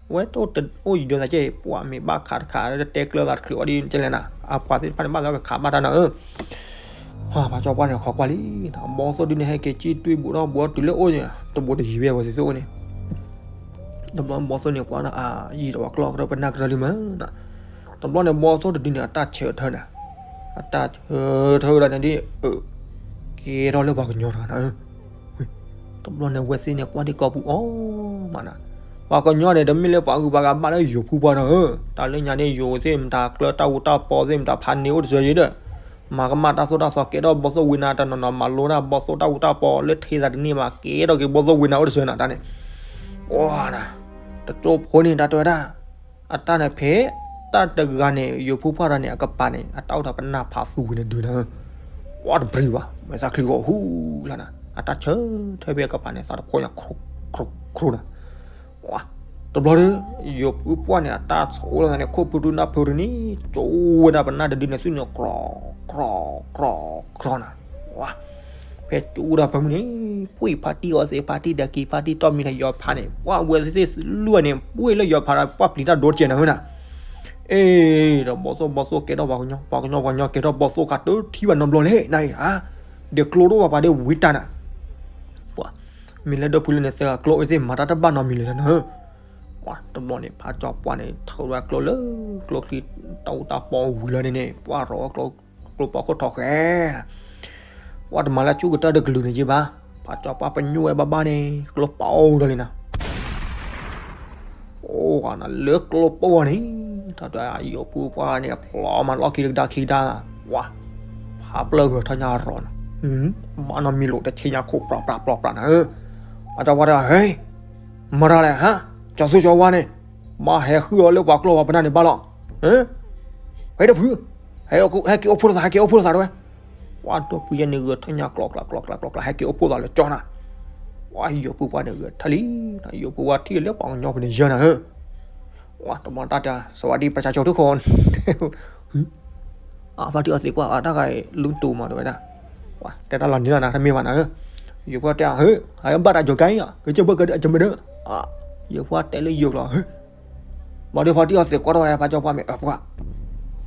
အဝဲတအိၣ်ယံၤဒီးသးကဲ ပှၤမ့ၢ်ဘၣ်ခးတခး တဲကျၢၤသးတချုးအီၤဒ်ကဲလဲၣ်နီၤ, အပှၤသ့ၣ်တဖၣ်န့ၣ် ဘၣ်သးကခးဘၣ်တၢ်နီၤဧၢ ဖးကၠီပှၢ်န့ၣ် ခိးကွၢ်လံ, ဘီသိၣ်ဒုန့ၣ် ဟဲက့ၤကံၣ်တွံၢ်ဘူးထီၣ်ဘူးထီၣ်တုၤလၢအိၣ်န့ၣ် တဘူးတယံၤဖဲအဝဲသ့ၣ်သ့ၣ်အိၣ်န့ၣ်, တဘျီဘီသိၣ်န့ၣ်ကွၢ်နီၤ အါ ယံၤဒီးပှၤကျီၢ်ကရၢပနၢ်ကရၢလံမးနီၤ, တဘျီန့ၣ် ဘီသိၣ်တဒုန့ၣ် အတၢ်ဆၢထၢၣ်န့ၣ်, အတၢ်ဆၢထၢၣ်ဝဲဒၣ်န့ၣ်ဒ် အၢ ကဲထီၣ်လၢပှၤကညီတဂၤနီၤဧၢ တဘျီန့ၣ် အဝဲသ့ၣ်န့ၣ် ကွၢ်ဒံကိာ်ပူၤအီၤမးနီၤ, ပှၤကညီန့ၣ် တမ့ၢ်လၢပှၤဂုၤပှၤဂၤဘၣ်လၢယိၤဖိပှၢ်နီၤဧၢ, တၢ်လၢညါန့ၣ် ယိၤသ့ၣ်မတၤကျၢၤတၢ်အူတၢ်ပီသ့ၣ်မတၤဖးန့ၢ်အိၣ်တစၢၤယံၤဒီး, မၤကမၣ်တၢ်သိၣ်တၢ်သီကဲထီၣ်ဘီသိၣ်ဝံၤနၤတနီၤနီၤ မၤလိတၢ်ဘီသိၣ်တၢ်အူတၢ်ပီလၢထဲသးတန့ၢ်ဘၣ် ကဲထီၣ်က့ၤဘီသိၣ်ဝံၤနၤအိၣ်တစၢၤနီၤ တၢ်န့ၣ် အိၣ်နၤ, တကၠိဖိန့ၣ် တၢ်တဲဝဲဒၣ်, အတၢ်န့ၣ်ဖဲ တၢ်တဂၤန့ၣ် ယိၤဖိပှၢ်တဂၤန့ၣ် အကပၤန့ၣ် အတၢ်အိၣ်ဒီးပနၢ်ဖးသူဝံၤန့ၣ်ဒုးနၤဧၢ, ကွၢ်တဘြံၤဘၣ် မဲာ်သၣ်ချံဂီၤဟူလီၤနၤ, အတၢ်ဆၢထၢၣ်ဖဲအကပၤန့ၣ် သးတဖီညါ ခရူၣ် ခရူၣ် ခရူၣ်နၤ တဘျီဒီး ယိၤဖိပှၢ်န့ၣ် အတၢ်ဆိးလီၤသးန့ၣ် ခိၣ်ဖုတူနၢ်ဖုတန့ၣ် ကၠိဝဲဒၣ်ပနၢ်တဒုန့ၣ် သူၣ်န့ၣ် ကြီ ကြီ ကြီနၤ, ဖဲကၠိဝဲဒၣ်ဖဲမုၢ်န့ၣ် ပှ့ၤဖါတံၢ်အီသံး ဖါတံၢ်ဒဲက့ၤ ဖါတံၢ်တီၢ်မံၤဒီးယီၤဖးန့ၣ် ပှၤဝဲသ့ၣ်သ့ၣ်လွံၢ်န့ၣ် ပှ့ၤလၢယီၤဖးဒီး ပှၤပျံၤတၢ်ဒိတကဲးနၤဧၢနၤ, အ့ ဒီးဘီသိၣ် ဘီသိၣ်ကဲထီၣ်ပှၤကညီ ပှၤကညီ ပှၤကညီကဲထီၣ်ဘီသိၣ်ခးတထံၣ်ဘၣ်နီတဘျီလဲၣ် နၤအံၤဧါ, ဒဲးကျိတအိၣ်ဘၣ်ပှၤဒ်ဝံတၢ်နၤ ပှၤ မ့ၢ်လၢဒိၣ်ဖုလၢန့ၣ် သၢဂၤကျိအဝဲသ့ၣ်မၤတၢ်တဘၣ်နီတမံၤလၢၤနၤဧၢ, ပှၤတဘျီန့ၣ် ဖးကၠီပှၢ်န့ၣ် ထုးဝဲကျိလၢ ကျိချံတၢ်အူတၢ်ပီဝံၤလီၤန့ၣ်န့ၣ် ပှၤရီၤဝဲကျိ ကျိပီခိၣ်ထီၣ်ဃဲ ပှၤတမၤလၢဆူၣ်ကတၢၢ်တကလုာ်န့ၣ်ယ့ၢ်ဘၣ်, ဖးကၠီပှၢ်ပညိၣ်ဝဲဘၣ်ဘၣ်န့ၣ် ကျိပီအိၣ်ဒီးလံနၤ အိၣ်ဂၤနၤလၢကျိပိၢ်အီၤန့ၣ် တၢ်တယိၤဖိပှၢ်န့ၣ် အဖျီမၤလီၢ်ခံတကဒါခံကဒါ, ဝါ, ဖးပျၢၢ်ဂဲၤထီၣ်ညါရီၤနၤ, ဘၣ်နီၢ်မံၤလိာ်တဆ့ညါခိၣ်ပြးပြးပြးပြးနၤဧၢ, ပှၤကၠီပှၢ်တဲ ဟဲ, မတၤလဲၣ်ဟါ, ကၠီသူကၠီဝါန့ၣ်, ဘၣ်ဟဲဃုအီၤလၢပှၤကျိပှၤပနၢ်န့ၣ်ဘၣ်လီၤ, ဟဲ, ဟဲတဖု, ဟဲက့ၤအိၣ်ဖှိၣ်လိာ်သး ဟဲက့ၤအိၣ်ဖှိၣ်လိာ်သးတဝဲ, ဝါဒီပုၢ်ယဲၢ်န့ၣ်ဂဲၤထီၣ်ညါကျိးကျးကျိးကျးကျိးကျး ဟဲက့ၤအိၣ်ဖှိၣ်သးလၢကၠီနၤ, ဝါယိၤဖိပှၢ်န့ၣ်ဂဲၤထၢၣ်လံ, ယိၤဖိပှၢ်ထံၣ်လၢပှၤကညီဖိန့ၣ်ယဲၢ်နၤဧၢ, ဝါတမၤတၢ်တၢ် စဝၤဒံပၢ်ဆါဆိထုခိၣ် အဖါတံၢ်အီသံးကွၢ်အတၢ်ဂၤအံၤ လူတူၢ်မးတဲဝဲဒၣ်, တဲတၢ်လီၤနံၤလီၤနၤတမ့ၢ်ဘၣ်နၤဧၢ, ယိၤဖိတဲအဟၢ, ဟဲဘၣ်တၢ်ယိၤကါအံၤ, ကစၢၢ်ဘၢၣ်ကဒၢအကမၢဒၢ, ယိၤဖိတဲလၢယိၤကျိာ်ဟၢ, ဘၣ်ဒီးဖါတံၢ်အီသံးကွၢ်ထီၣ်ဝဲ ဖါကၠီပှၢ်မ့ၢ်အပှၢ်,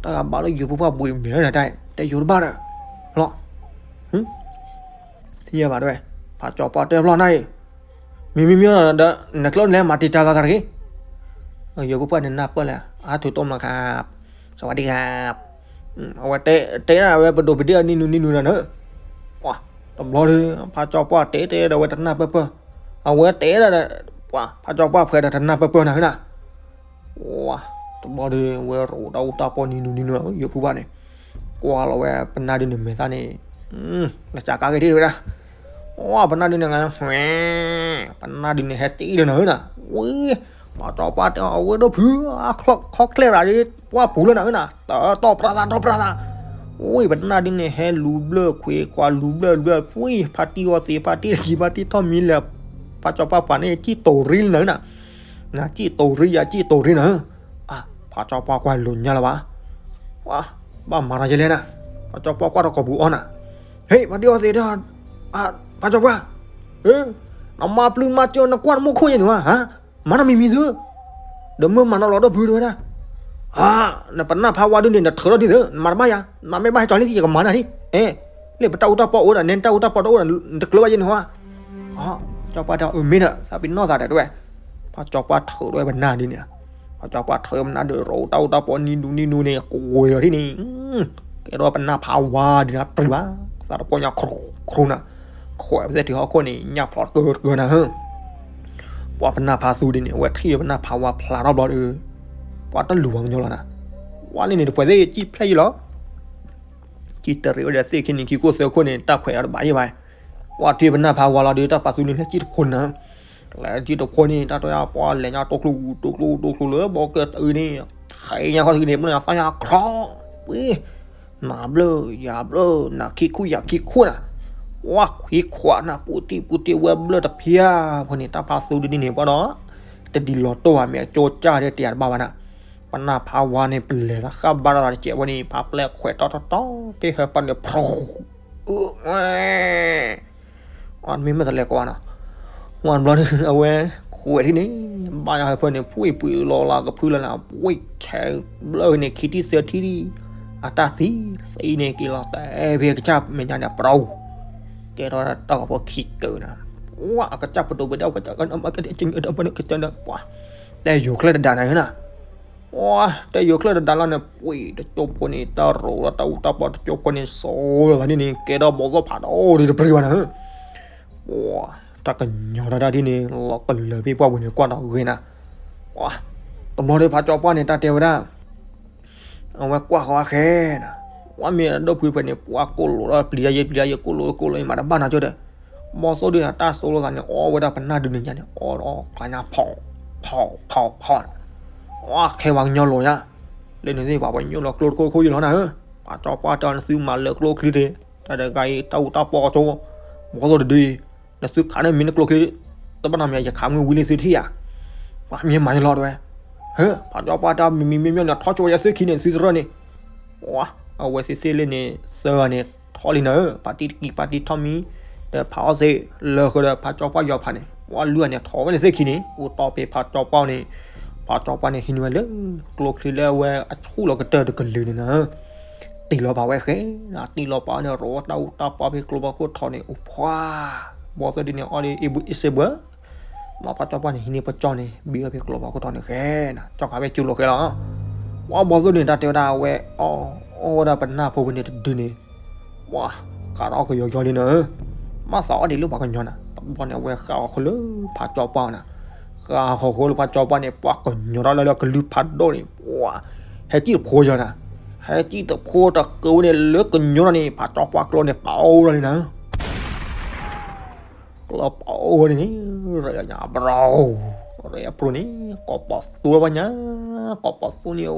တၢ်ဂၤဘၣ်လၢယိၤဖိပှၢ်ဘှံးမဲာ်ဒီးတၢ် တဲယိၤတဘၣ်ဒီး လီၤ ထံၣ်ယဲဘၣ်တဲဝဲ, ဖးကၠီပှၢ်တဲဘျီနၤအံၤ, မ့မ့ၢ်မ့ၢ်ဒီး နကျၢၢ်နလဲၤမၤတံာ်တာ်သးတဂ့ၤ, ယိၤဖိပှၢ်န့ၣ်နၢ်ပၢၢ်လဲၣ် အါထူးတိၢ်မလီၤခါ, စဝးဒံခါ, အဝဲတဲတဲဒၣ်ဝဲပဒိးပဒ့ၣ်အနံၣ်နူနံၣ်နူနၤနၢ, ပှၤ, တဘျီဒီး ဖးကၠီပှၢ်တဲတဲဒီးဝဲတနၢ်ပၢၢ်ပၢၢ်, အဝဲတဲဒၣ်ဒီး, ပှၤ, ဖးကၠီပှၢ်ဖှဲးဒီးတနၢ်ပၢၢ်ပၢၢ်နၤဟဲနၤ ဝါ, တဘျီဒီးဝဲရိးတၢ်အူတၢ်ပီနံၤနူနံၤနူ, ယိၤဖိပှၢ်န့ၣ်, ကွၢ်လီၤဝဲပနၢ်ဒုန့ၣ်မဲာ်သၣ်န့ၣ်, လၢကးကါက့ၤထံၣ်ဝဲဒၣ်, ဝါ, ပနၢ်ဒုန့ၣ်, ပနၢ်ဒုန့ၣ်ဟဲတ့ၢ်လၢနၤဧၢနၤ, ဝံ, ပှၤကၠီပှၢ်တဲအီၤ အဝဲဒိၣ်ဖု, ခီၣ်ချဲၣ်သးဒီး, ပှၢ်ပူၤလၢနၤဧၢနၤ, တၢ်တီၢ်ပြၢ်သးတီၢ်ပြၢ်သး, ဝံ, ပနၢ်ဒုန့ၣ်ဟဲလူၤဘျၢၣ်ခွံခွါ လူၤဘျၢၣ်လူၤဘျၢၣ်, ဝံ, ဖါတံၢ်ဂီၤသ့ ဖါတံၢ်တကံၤ ဖါတံၢ်ထီၣ်မံၤလဲၣ်, ဖးကၠီပှၢ်ပှၤန့ၣ် ကံၣ်တိၤရံလၢနၤဧၢနၤ နၤကံၣ်တိၤရံ ယၤကံၣ်တိၤရံနၤဧၢ, အါ, ဖးကၠီပှၢ်ကွၢ်လိာ်ညါလၢၤဘၣ်, ဝါ, ဘၣ်မၤထီၣ်ယဲလဲၣ်နၤ, ဖးကၠီပှၢ်ကွၢ်ထီၣ်ကိာ်ပူၤအီၣ်နၤ, ဟ့ၣ် ဖါတံၢ်ဂီၤသ့ဒီး, ဖးကၠီပှၢ်, နမၤပျုၢ်မၤစၢၤနကွၢ်တမိၣ်ခိၣ်ယဲၢ်န့ၣ်ဝဲ, မၤနီၢ်မံၤမံၤသု, ဒီးမ့ၢ်မၤနီၢ်လီၤဒီးဖုတဝဲဒၣ်, နပနၢ်ဖးဝါဒုန့ၣ် နထုးထီၣ်ဒ်သိး နမၤတဘၣ်ယၤ, နမ့ၢ်ဘၣ်ဟဲကၠီၤလံယကမၤနၤဒ်, အဲ, လၢပတၢ်အူတၢ်ပီအိၣ်ဒီး နဲတၢ်အူတၢ်ပီတအိၣ်ဒီး နတကျၢၤဘၣ်ယဲန့ၣ်ဟါ, ဖးကၠီပှၢ်တဲအီၤ အမ့ၢ်ဒီး သးပ့ၤနီၣ်သးဒီးတဝဲ, ဖးကၠီပှၢ်ထုးထီၣ်ဝဲပနၢ်ဒုန့ၣ်, ဖးကၠီပှၢ်ထုးထီၣ်ပနၢ်ဒု ရိးတၢ်အူတၢ်ပီနံၤနူနံၤနူန့ၣ် ကွံာ်လီၤထံၣ်န့ၣ်, ကဲထီၣ်ပနၢ်ဖးဝါဒုန့ၣ် ပြံဘၣ်, သးတကွီၢ်ညါခရူခရူနၤ, ခွဲးပသဲၣ်ထံးဟီၣ်ခိၣ်န့ၣ် ညၣ်ဖျိးတကၢတကၢနၤဧၢ ပှၤပနၢ်ဖးသူဒ်န့ၣ် အဝဲထံၣ်ပနၢ်ဖးဝါဖျါထီၣ်ဘျီဒီး, ပှၤတလူၤဝဲကညီလီၤနၤ, ဝါလံန့ၣ်တပှဲၤသ့ၣ်ကံၣ်ဖျဲၣ်ယံလီၤ, ကံၣ်တရံးဝဲဒီးသ့ၣ်ခံန့ၣ် ခံခိၣ်သၢခိၣ်န့ၣ် တၢ်ခွဲးအီၤတဘၣ်ယံဘၣ်, ပှၤထံၣ်ပနၢ်ဖးဝါလီၤဒီး တၢ်ဖးသူန့ၣ် လဲၤကံၣ်တဖိနၤ, လဲၤကံၣ်တဖိန့ၣ် တၢ်တီယါပှၤလဲၤညါတိၢ်ကျိၣ်တိၢ်ကျိၣ်တိၢ်ကျိၣ်လၢဘီကတၢၢ်န့ၣ်, ခဲညါခီၣ်ထံးန့ၣ် ပှၤညါသၣ်ညါခီ, ဝံ နၤဘျၢ ယၤဘျၢ နၤခံခိၣ်ယၤခံခိၣ်နၤ, ဝါခွံခွါနၤ ပူတံၢ်ပူတံၢ်ဝဲဘျၢတဖၠါ, ဖဲန့ၣ် တၢ်ဖးသူဒ်န့ၣ် ပှၤဒီး တဒ်လီၤတိၢ်ဧါ မ့ၢ်အကၠိကၢ်ဒီးတယၤတဘၣ်ဘၣ်နၤ, ပနၢ်ဖးဝါန့ၣ် ပလဲၤသးဃၣ်ဘါထီၣ်သးတစဲးဝဲန့ၣ် ဖးပျဲၢ်ခွဲးတီတီတီ က့ဟဲပာ်န့ၣ် ဖြိ မ့မ့ၢ်တလဲၤကွၢ်နီၤ, ဝံၤတဘျီန့ၣ် အဝဲခွဲးထံၣ်န့ၣ် ဘၣ်ယၤဟဲဖဲန့ၣ် ဖှံပှံၤလီၤလၢကဖုလၢနၤ ပှံခဲဘျၢန့ၣ် ခံထံၣ်သၢထံၣ်ဒံး အတၢ်သံ သံန့ၣ်က့ၤလီၤတဲာ်ဖဲကစၢ်မဲာ်ညါန့ၣ် ပရီ ကဲထီၣ်တၢ်ဂီၤဖိခံကၢနၤ, ဝံၤအကစၢ်ပဒိၣ်ပဒဲ ကစၢ်ပှၤ တဲယိၤချၢတဒၣ်နၤဧၢနၤ တဲယိၤချၢတဒၣ်လီၤန့ၣ် ပှံၤတကၠိဖိန့ၣ် တၢ်ရိးလီၤတၢ်အူတၢ်ပီတကၠိဖိန့ၣ် စိးလီၤသးန့ၣ်န့ၣ် ကဲထီၣ်ဘီၣ်သိၣ်ဖးဒိၣ်ဒီးတပြံဘၣ်နၤဧၢ, တၢ်ကညီၤတၢ်ဒ်န့ၣ် လီၤကလၢာ်ဖဲပှၢ်ပူၤန့ၣ် ကွၢ်ဒီးဂ့ၤနၤ, တဘျီဒီးဖးကၠီပှၢ်န့ၣ် တၢ်တဲဝဲဒၣ် အဝဲကွၢ်ဃီအဃဲနၤ, ဝံၤမ့ၢ်အဒိၣ်ဖုဖဲန့ၣ် ပှၤကိးလိာ်ဒီးပျံၤတၢ်ယဲ ပျံၤတၢ်ယဲ ကိးလိာ်ကိးလိာ်အံၤ မၤတဘၣ်နၤကၠီဒီး ဘီၣ်သိၣ်ဒုန့ၣ် တၢ်စိးလိာ်သးန့ၣ် အီၣ်ဝဲဒၣ်ပနၢ်ဒုန့ၣ်ညါန့ၣ် အီၣ်ဒီးကျါညါဖီၣ် ဖီၣ် ဖီၣ် ဖီၣ်, ဝံၤခဲဝဲကညီလိာ်ညါ, လၢန့ၣ်သ့ၣ်ပှၤပညိၣ်လီၤကျိတခိၣ်ခိၣ်ယံလီၤနၤဧၢ, ဖးကၠီပှၢ်တဲနသုမၤလၢကျိချံတ့ၢ်, တၢ်တဂၤအံၤ တၢ်အူတၢ်ပီကၠိ, ဘီၣ်သိၣ်တဒုအံၤ, နသုခးန့ၢ်မ့ၢ်နကျိချံ, တဘၣ်နီတမံၤ ယခးမ့ၢ်ဝံၤလံသုထံၣ်ဧါ, ပှၤမ့ၢ်မၤယလီၤတဲဝဲ, ဟၢ ဖးကၠီပှၢ်တဲမံၤမံၤမ့ၢ်မ့ၢ်န့ၣ် ထီၣ်ကၠိဝဲယသုခံန့ၣ် သုတရၢၢ်န့ၣ်, ဝံၤ အဝဲသ့ၣ်သ့ၣ်လၢန့ၣ် သၢဂၤန့ၣ် ထီၣ်လံနၤဧၢ, ဖါတံၢ်တကံ ဖါတံၢ်ထီၣ်မံၤ, ဒီးဖးအီၣ်သ့ၣ် လၢဃုာ်ဒီးဖးကၠီပှၢ်ယီၤဖးန့ၣ်, ဝံၤလွံၢ်ဂၤန့ၣ် ထီၣ်ဝဲန့ၣ်သ့ၣ်ခံန့ၣ် အိၣ်တီၢ်ဖဲဖးကၠီပှၢ်န့ၣ်, ဖးကၠီပှၢ်န့ၣ် ဟံးန့ၢ်ဝဲလၢ ကျိချံလၢအဝဲအဆူၣ်လီၤကတၢၢ်တကလုာ်န့ၣ်နၤ တ့ၢ်လီၤပာ်ဝဲဃဲ, တ့ၢ်လီၤပာ်န့ၣ် ရိးတၢ်အူတၢ်ပီဖဲကျိဖးခိၣ်ထီန့ၣ် အိၣ်ဖှါ, ဘီၣ်သိၣ်ဒုန့ၣ် အီၣ်ဒ်အ့ၣ်ဘုအ့ၣ်စ့ဘှၢ, ဘၣ်ဖးကၠီပှၢ်န့ၣ် ဟံးန့ၢ်ပကၠီန့ၣ် ဘံလီၤဖဲကျိဖးခိၣ်ထီန့ၣ်ဃဲနၤ, ကၠီဃာ်ဖဲကၠိလိာ်ဃဲလီၤ, ဝံၤဘီၣ်သိၣ်ဒုန့ၣ် တၢ်တဲဝဲဒၣ်အဝဲ အီၣ်ဝဲဒၣ်ပနၢ်ဖိဖဲန့ၣ်တဒုန့ၣ် ဝံၤ ဃးထီၣ်ကယီကယီလံနၤဧၢ, မ့ၢ်သးအီၣ်ဒံးလၢပှၤကညီနၤ, တဘျီန့ၣ် အဝဲဃၣ်အီၤဃီလၢဖးကၠီပှၢ်နၤ, ဃၣ်ဃီဃီလၢဖးကၠီပှၢ်န့ၣ် ပှၤကညီထီၣ်လၢလၢကလုၢ်ဖးဒိၣ်န့ၣ်, ဝံၤ ဟဲကံၣ်တဖိယၤနၤ, ဟဲကံၣ်တဖိတကၢဝဲန့ၣ် လၢကညီထီၣ်န့ၣ် ဖးကၠီပှၢ်ကျိန့ၣ် ပာ်အိၣ်လီၤလံနၤဧၢ ကျိပာ်အိၣ်ဝဲန့ၣ်န့ၣ်, ရ့ညါဘြီ, ရ့အပျိန့ၣ် ကိးပီၣ်သူဝဲညါ, ကိးပီၣ်သူန့ၣ်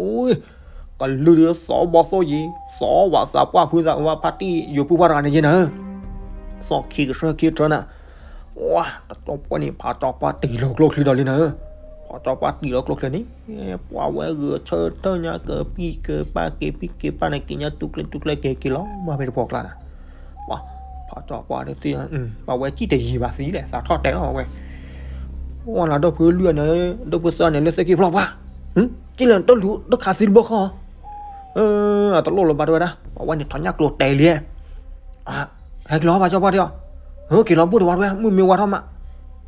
ကလုၢ်ဒီးသီဘီၣ်သိၣ်ယံၤ, သီဝဲသးပှၢ်ဖုသးဝဲဖါတံၢ်ယိၤဖုပှၢ်တဂၤန့ၣ်ယဲနၤဧၢ, သီခံကထၢခံကထၢနၤ, ဝံၤ တကၠိဖိန့ၣ် ဖးကၠီပှၢ်တ့ၢ်လီၤကျိချံဒီးလံနၤဧၢ, ဖးကၠီပှၢ်တ့ၢ်လီၤကျိချံန့ၣ်, ပှၤဝဲဂုာ်ဆၢထၢၣ်ညါကပံၢ်ကပၢ်က့ၤပံၢ်က့ၤပၢ်န့ၣ် က့ၤညါတူၢ်ကျဲတူၢ်ကျဲက့ၤက့ၤလီၤ မ့ၢ်ဖဲတဖီကျါနၤ ပှၤ, ဖးကၠီပှၢ်ဒီးသ့ၣ်, ပှၤဝဲကံၣ်တယံၤဘၣ်သံလဲၣ် သးထီၣ်တဲလီၤဝဲ, ဝံၤလၢဒိၣ်ဖုလွံၢ်ဂၤန့ၣ်, ဒိၣ်ဖုသၢဂၤန့ၣ် လၢသ့ၣ်ခံဖျီၣ်ပှၢ်, ကံၣ်လၢတၢ်လူၤတၢ်ခးသံတဘျီဃီ, အတလိၣ်လၢၤဘၣ် တဲဝဲဒၣ်, ပှၤဝဲန့ၣ်ထီၣ်ညၣ်ကျိၤတဲာ်လံ, ဟဲက့ၤလီၤ ဖးကၠီပှၢ်တဲအီၤ, ဟဲက့ၤလီၤ ဘူၣ်တဝါတဲဝဲ, မုၢ်မ့ၢ်ဝါထီၣ်မး,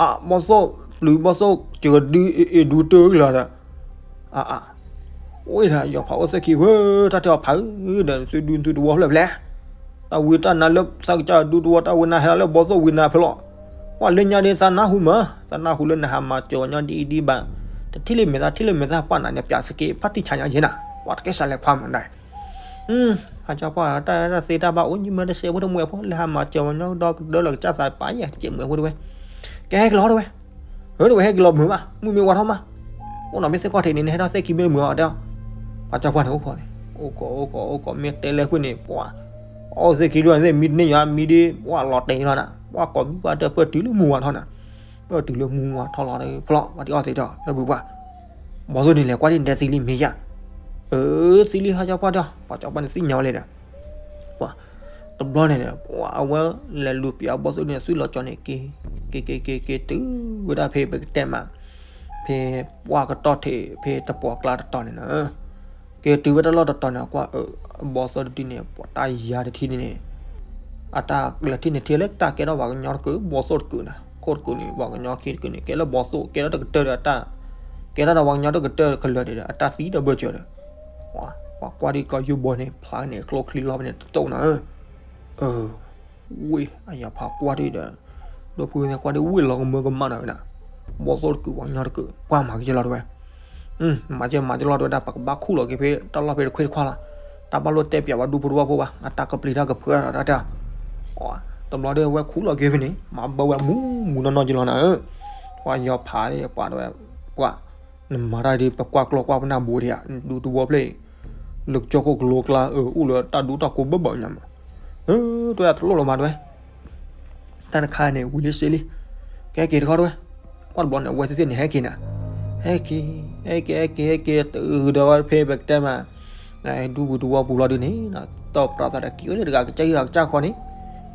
အဘီသိၣ်ပျုၤ ဘီသိၣ်စၢၤဒု အ့ၣ်ဒူတၢၢ်ကလီၤဒီး, အ အ အိၣ်ဒၣ် ယီၤဖးအိၣ်သ့ၣ်ခံဝဲ, တၢ်တဲအီၤဖးဧၢဒီး သုဒူသုတဝီဖျၢၣ်ဖျဲၣ်, တၢ်ဝံတၢ်နါလၢသးကစၢ်ဒူတဝီ တၢ်ဝံနါဟဲလီၤလၢဘီသိၣ်ဝံနါဖဲလီၤ, ပှၤလၢညါဒ်သးနၢ်ဟူမး, သးနၢ်ဟူလၢနဟးမၤစၢၤပှၤကညီဒ်အံၤဒ်ဘၣ်, တထံၣ်လၢမဲာ်သၣ် ထံၣ်လၢမဲာ်သၣ်ပှၢ်နၤန့ၣ် ပျးစက့ ဖါတံၢ်ဆါညါက့နၤ, ပှၤတကဲစးလဲၤခွါမးဒၣ် ဖးကၠီပှၢ် တၢ်သ့တၢ်ဘၣ်အိၣ် ယမ့ၢ်တစဲးဖိတမွဲၢ်ဖိ လဲၤဟးမၤစၢၤပှၤကညီဒီကဒၢလီၤကစၢ်သးပာ်ယဲ တကဲးမွဲၢ်ဖိတဝဲ, ကဲဟဲက့ၤလီၤတဝဲ, ဟဲတဝဲဟဲက့ၤလီၤမုာ်ဘၣ် မုၢ်မ့ၢ်ဝါထီၣ်မး, အိၣ်နီၤမ့ၢ်သ့ၣ်ခီၣ်ထံးန့ၣ် နဟဲထီၣ်သ့ၣ်ခံမ့ၢ်တမုာ်အီၤတဲအီၤ, ဖးကၠီပှၢ်န့ၣ်အိၣ်ခိးန့ၣ်, အိၣ်ခိးအိၣ်ခိးအိၣ်ခိး မ့ၢ်တဲလၢဖုၣ်န့ၣ် ပှၤ အိၣ်သ့ၣ်ခံဒူၣ်န့ၣ် မံတန့ၢ်ယၤ မံဒ် ပှၤလီၤတဲာ်လီၤနၤ ပှၤကိးမံၤပှၤတၢၢ်ပၢၢ်တုၤလၢမုၢ်ဝါထီၣ်နၤ, ပၢၢ်တုၤလၢမုၢ်ဝါထီၣ်လီၤဒီး ဖျီၣ် ပှၤတအီၣ်သ့ၣ်ဒီး လၢပှၤ ဘီသိၣ်န့ၣ်လဲၤကွၢ်ဒ်န့ၣ် တဲသံလံမ့ၢ်ယၤ, အၢ သံလံ ဖးကၠီပှၢ်ဒီး ဖးကၠီပှၢ်န့ၣ်သ့ၣ်ညါဝဲလဲၣ်ဒီး ပှၤ တဘျီန့ၣ် ပှၤအဝဲလဲၤလူၤပၠးအဘီသိၣ်န့ၣ် သွံၣ်လီၤကၠီန့ၣ် က့ၤ က့ၤ က့ၤ က့ၤ က့ၤ တုၤဝဲဒၣ်ဖဲပကတဲမး ဖဲပှၢ်ကတီၢ်ထံး ဖဲတပှီၢ်ကျါတတီၤန့ၣ်နီၤ, က့ၤတုၤဝဲတၢ်လီၢ်တတီၤန့ၣ် အကွၢ်အဘီသိၣ်တဒုန့ၣ် ပှၤတၢ်ယၤတထံၣ်န့ၣ် အတၢ်ကလဲၤထံၣ်န့ၣ်ထံၣ်လၢတၢ်ကဲထီၣ်ပှၤကညီတကုာ် ဘီသိၣ်တကုာ်န့ၣ် ခိၣ်တကုာ်န့ၣ် ပှၤကညီခံတကုာ်န့ၣ် ကဲလၢဘီသိၣ် ကဲထီၣ်တကတၢၢ်ဒီးတၢ် ကဲထီၣ်ဒီးပှၤကညီတကတၢၢ်ကလၢာ်ဒီး အတၢ်သံဒီးဘၢၣ်စၢၤဒီး ပှၤကွၢ်ဒ်ကီၢ်ယူၢ်ဘီန့ၣ် ဖျါန့ၣ် ကျိချံလီၤဖဲန့ၣ်တတိၢ်နီၤ, ဝ့ၢ်အယီၤဖးကွၢ်ဒ်ဒီး ဒိၣ်ဖုသ့ၣ်ကွၢ်ဒ်ဝ့ၢ်လီၤကမၢကမၣ်နီၤဝဲဒၣ်, ဘီသိၣ်တကုာ်ပှၤကညီတကုာ် ကွၢ်မၤက့ၤလီၤတဝဲ မၤက့ၤမၤက့ၤလီၤတဝဲဒၣ် ပကဘၣ်ခူၣ်လီၤက့ၤဖဲတၢ်လီၢ်ဖဲတခွ့တခွါလီၤ, တၢ်ဘၣ်လိၣ်တဲပၠးဝဲဒူဖိတဝီဖိဘၣ် အတၢ်ကပျံၤတၢ်ကဖုးတၢ်တဲ, တဘျီဒီးဝဲခူၣ်လီၤက့ၤဖဲန့ၣ် မၤဘၢဝဲမူမူနီၢ်နီၢ်က့ၤလီၤနၤဧၢ, ပှၤယီၤဖးပှၤတဝဲ ပှၤ နမၤတၢ်ဒ်ပကွၢ်ကျီကွၢ်ပနၢ်ဘူးဒံးဧါ ဒူတဝီဖျၢၣ်အံၤ လၢကစၢၢ်ခိၣ်ကလိကျါ အၢ အိၣ်လၢတၢ်ဒူတၢ်ကိးဘၢဘၢညါမး, တဝဲတလိၣ်လီၤမးတဝဲ တၢ်တခါန့ၣ် ဝံၤလံစ့လံ, ကဲက့ၤတခီတဝဲ, ပှၢ်တဘျီန့ၣ် အဝဲသ့ၣ်သ့ၣ်န့ၣ် ဟဲက့ၤ, ဟဲက့ၤ, ဟဲက့ၤ, ဟဲက့ၤ, ဟဲက့ၤ, ဟဲက့ၤ, တုၤဒီးဝဲဖဲပကတဲမး ဒူပူၤတဝီပူၤလီၤဒုန့ၣ်, တီၢ်ပြးသးဒီးက့ၤအိၣ်လၢတဂၤကစၢ်ယွၤကစၢ်ဃီန့ၣ်,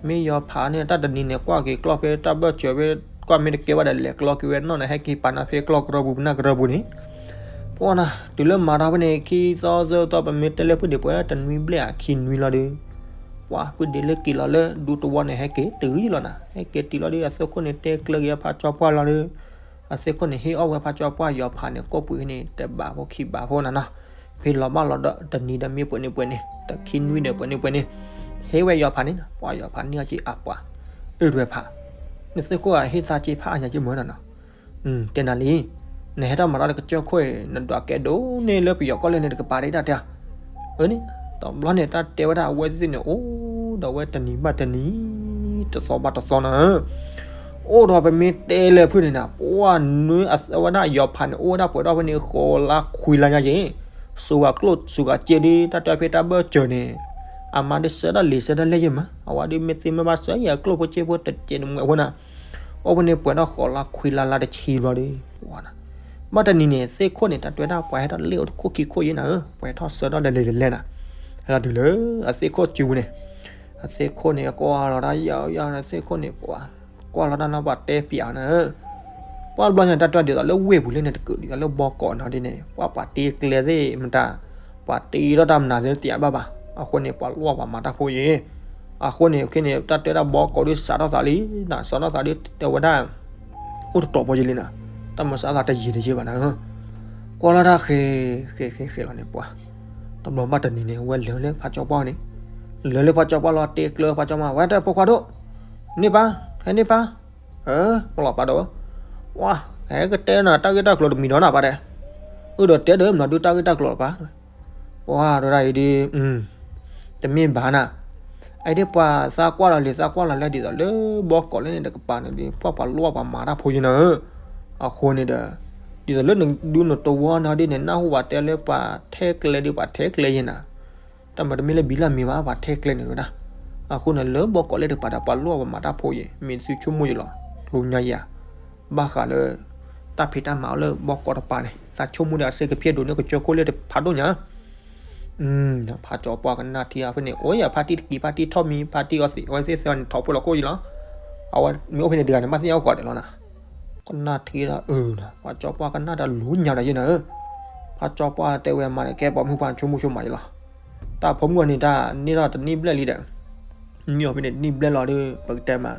မ့ၢ်ယီၤဖးန့ၣ် တၢ်တနံၤန့ၣ် ကွၢ်က့ၤကျီၢ်ဖဲတၢ်ဘၢၣ်စၢၤဖဲ ကွၢ်မ့ၢ်တကဲဘၣ်ဒီးလဲၤကျီက့ၤဝဲနီၢ်န့ၣ် ဟဲက့ၤပာ်နၤဖဲကျီၢ်ကရၢပူၤ ပနၢ်ကရၢပူၤန့ၣ် ပှၤနၤ တုၤလၢမၤတၢ်ဖဲန့ၣ် ခံသီသၢသီ ပမ့ၢ်တဲလၢဖုၣ်ဒံးပှဲၤတနွံဘျဲၣ်အခံနွံလီၤဒီး, ပှၤဖုၣ်ဒံးလၢက့ၤလီၤလၢဒူတဝီန့ၣ် ဟဲက့ၤတုၤလီၤနၤ, ဟဲက့ၤတုၤလီၤဒီး အသုးခိၣ်န့ၣ်တဲကျၢၤက့ၤဖးကၠီပှၢ်လီၤဒီး, အသုးခိၣ်န့ၣ်ဟ့ၣ်အီၣ်ဝဲဖးကၠီပှၢ်ယီၤဖးန့ၣ် ကိၣ်ပှ့ၤန့ၣ် တဘးဖိခံဘးဖိနၤနီၤ, ဖဲလီၤဘၣ်လီၤဒီးတနံၤဒီးမ့ၢ်ပှဲၤန့ၣ်ပှဲၤန့ၣ် တခံနွံဒီးပှဲၤန့ၣ်ပှဲၤန့ၣ်, ဟ့ၣ်ဝဲယီၤဖးန့ၣ် ပှၤယီၤဖးန့ၢ်အီၤက့ၤအပှၤ, အၢ ဒွဲၣ်ဖး, နသုးခိၣ်အဟ့ၣ်သးက့ဖးအါညါက့မၢနီၤနီၤ တဲနၤလံ, နဟဲထီၣ်မၤတၢ်လၢကစၢၢ်ခိၣ်အံၤ နဒွးကဲဒိၣ်န့ၢ်လၢပယီၤကီၢ်လဲၢ်န့ၣ် တကပၤဒၣ်တၢ်တဲ, အၢန့ၣ်, တဘျီန့ၣ် တၢ်တဲဝဲဒၣ်အဝဲသ့ၣ်န့ၣ် အိၣ်ဒီးဝဲတနံၤဘၣ်တနံၤ, တသီဘၣ်တသီနီၤ, အိၣ်ဒီးပမ့ၢ်တဲလၢဖုၣ်န့ၣ်နၤ ပှၢ်နွံအဝဲဒၣ်ယီၤဖးန့ၣ် အိၣ်ဝဲဒၣ်ပှဲၤထီၣ်ဖဲန့ၣ် ဃိးလါခွံလါညါက့ၤ, စူၤဂၤကျိၣ်စူၤဂၤစ့ဒီး တၢ်တဲဖဲတၢ်ဘၢၣ်စၢၤန့ၣ်, အမါဒ်ဆၢထၢၣ်လံာ်ဆၢထၢၣ်လဲၢ်ယဲၢ်မး အဝဲဒ်မ့ၢ်သ့မ့ၢ်ဘၣ်ဆၢယဲၢ်ကျိၣ်ဖိစ့ဖိတစဲးတမှဲၤဖိနၤ အိၣ်ဖဲန့ၣ်ပှဲၤထီၣ်ဃိးလါခွံလါလါတဆံဘျီဒီး, ဘၣ်တနံၤန့ၣ် သ့ၣ်ခိၣ်န့ၣ် တၢ်တဲဝဲဒၣ်ပှၤဟဲထီၣ်လ့ၣ်အိၣ်တခိၣ်ခံခိၣ်ယဲၢ်နၤဧၢ, ပှဲၤထီၣ်ဆၢထီၣ်လဲၤလဲၤလဲၤလဲၤနၤ, ဟဲထီၣ်တုၤလၢအသ့ၣ်ခိၣ်စုပူၤန့ၣ်, အသ့ၣ်ခိၣ်န့ၣ် ကွၢ်လီၤတၢ်ယီၤယီၤ သ့ၣ်ခိၣ်န့ၣ် ပှၤကွၢ်လီၤတၢ်နီၢ်ပှၤတဲပၠးနၤဧၢ ပှၢ်တဘျီညါ တၢ်တဲဒ်သိးလၢဝ့ၢ်ပူၤလၢန့ၣ်တကုာ် ဒ်သိးလၢဘီကီးနီၤဒ်န့ၣ် ပှၤပှၤတ့ကျဲသ့ၣ်မတၤ, ပှၤတ့ထီၣ်တၢ်မနုၤသ့ၣ်တယာ်ဘၣ်ဘၣ်, အဃိန့ၣ် ပှၤလီၢ်ပှၤမၤတၢ်ဖိယဲၢ်, အဃိန့ၣ် ခဲန့ၣ် တၢ်တဲဒၣ်ဘီကီးဒ်စးထီၣ်သးလံနၤ, စးထီၣ်သးဒ်တဲဝဲဒၣ် အိၣ်တတီၤဖိယဲၢ်လံနၤ, တၢ်မၤစးသးတယံာ်တယံာ်ဘၣ်နၤဧၢ, ကွၢ်လီၤတၢ်ဃဲၤ ဃဲၤဃဲၤဃဲၤလီၤန့ၣ်ပှၤ, တဘျီဘၣ်တနံၤန့ၣ် အဝဲလဲၤလၢဖးကၠီပှၢ်န့ၣ်, လဲၤလၢဖးကၠီပှၢ်လီၤ တဲကျၢၤဖးကၠီပှၢ် ဝဲတဲဖိခွါဒိၣ်, န့ၢ်ပၢ်, ဟဲန့ၢ်ပၢ် အၢ မလီၤပာ်ဒီး, ဝါ ဟဲကတဲနၤတၢ်ဂ့ၢ်တၢ်ကျိၤတမံၤဒီးနၤပၢ်တဲ, အၢ ဒီးတဲဒီးမနုၤဒုးတၢ်ဂ့ၢ်တၢ်ကျိၤလီၤပၢ်, ပှၤဒိၣ်ဒၣ်အံၤဒ်, တမ့ၢ်ဘၣ်နၤ, အအံၤဒ်ပှၤသးကွၢ်လီၤလံာ်သးကွၢ်လီၤလဲၢ်ဒ်သိးလၢဘီကီးလၢန့ၣ်တကပၤန့ၣ်ဒ် ပှၤပှၤလီၢ်ပှၤမၤတၢ်ဖိယဲၢ်နၤဧၢ, အဃိန့ၣ်ဒီး, ဒ်သိးလၢနဒူနတဝီနၤဒ်န့ၣ် နၢ်ဟူဘၣ်တဲလၢပှၤထဲကျဲဒ် ပှၤထဲကျဲယဲၢ်နၤ တၢ်မၤတမ့ၢ်လၢဘံလၢမ့ၢ်ဘၣ် ပှၤထဲကျဲန့ၣ်ဝဲဒၣ်, အဃိန့ၣ် လၢဘီကီးလၢတကပၤဒီး ပှၤလီၢ်ပှၤမၤတၢ်ဖိယဲၢ် မ့ၢ်သုဆိကမိၣ်ယဲၢ်လီၤ, ကျိညါယၤ, ဘၣ်ဃးလၢ တၢ်ဖံးတၢ်မၤအိၣ်လၢဘီကီးတကပၤန့ၣ် သးဆိကမိၣ်ဒီးအစ့ကဖျဲၣ်ဒိၣ်န့ၢ်ကစၢၢ်ခိၣ်လၢတဖးဒိၣ်ညါ, ဖးကၠီပှၢ်ကနၣ်ထံအီၤဖဲန့ၣ် အိၣ်ယၤဖါတံၢ်တကံၤ ဖါတံၢ်ထီၣ်မံၤ ဖါတံၢ်အီသံး အဝဲသ့ၣ်သၢန့ၣ် ထီၣ်ဖိလီၤခိၣ်ယဲၢ်လီၤ, အဝဲမ့ၢ်အိၣ်ဖဲန့ၣ်တဂၤန့ၣ် ဘၣ်သ့ၣ်ညါအိၣ်ကိးဒဲးလီၤနၤ, ကနၣ်ထံဒီးအၢနၤ ဖးကၠီပှၢ်ကနၣ်တၢ်လူၤညါဒီးယဲၢ်နၤဧၢ, ဖးကၠီပှၢ်တဲဝဲမၤန့ၣ် ကဲပှၤမုၢ်ပှၢ်ဆိကမိၣ်ဆိကမးယဲၢ်လီၤ, တၢ်ဖိမုၣ်အီၤန့ၣ် တၢ်န့ၢ်ထီၣ်တနံၣ်ဘျဲၣ်လံဒီး နံၣ်အီၤဖဲန့ၣ်တနံၣ်ဘျဲၣ်လီၤဒီး ပကတဲမး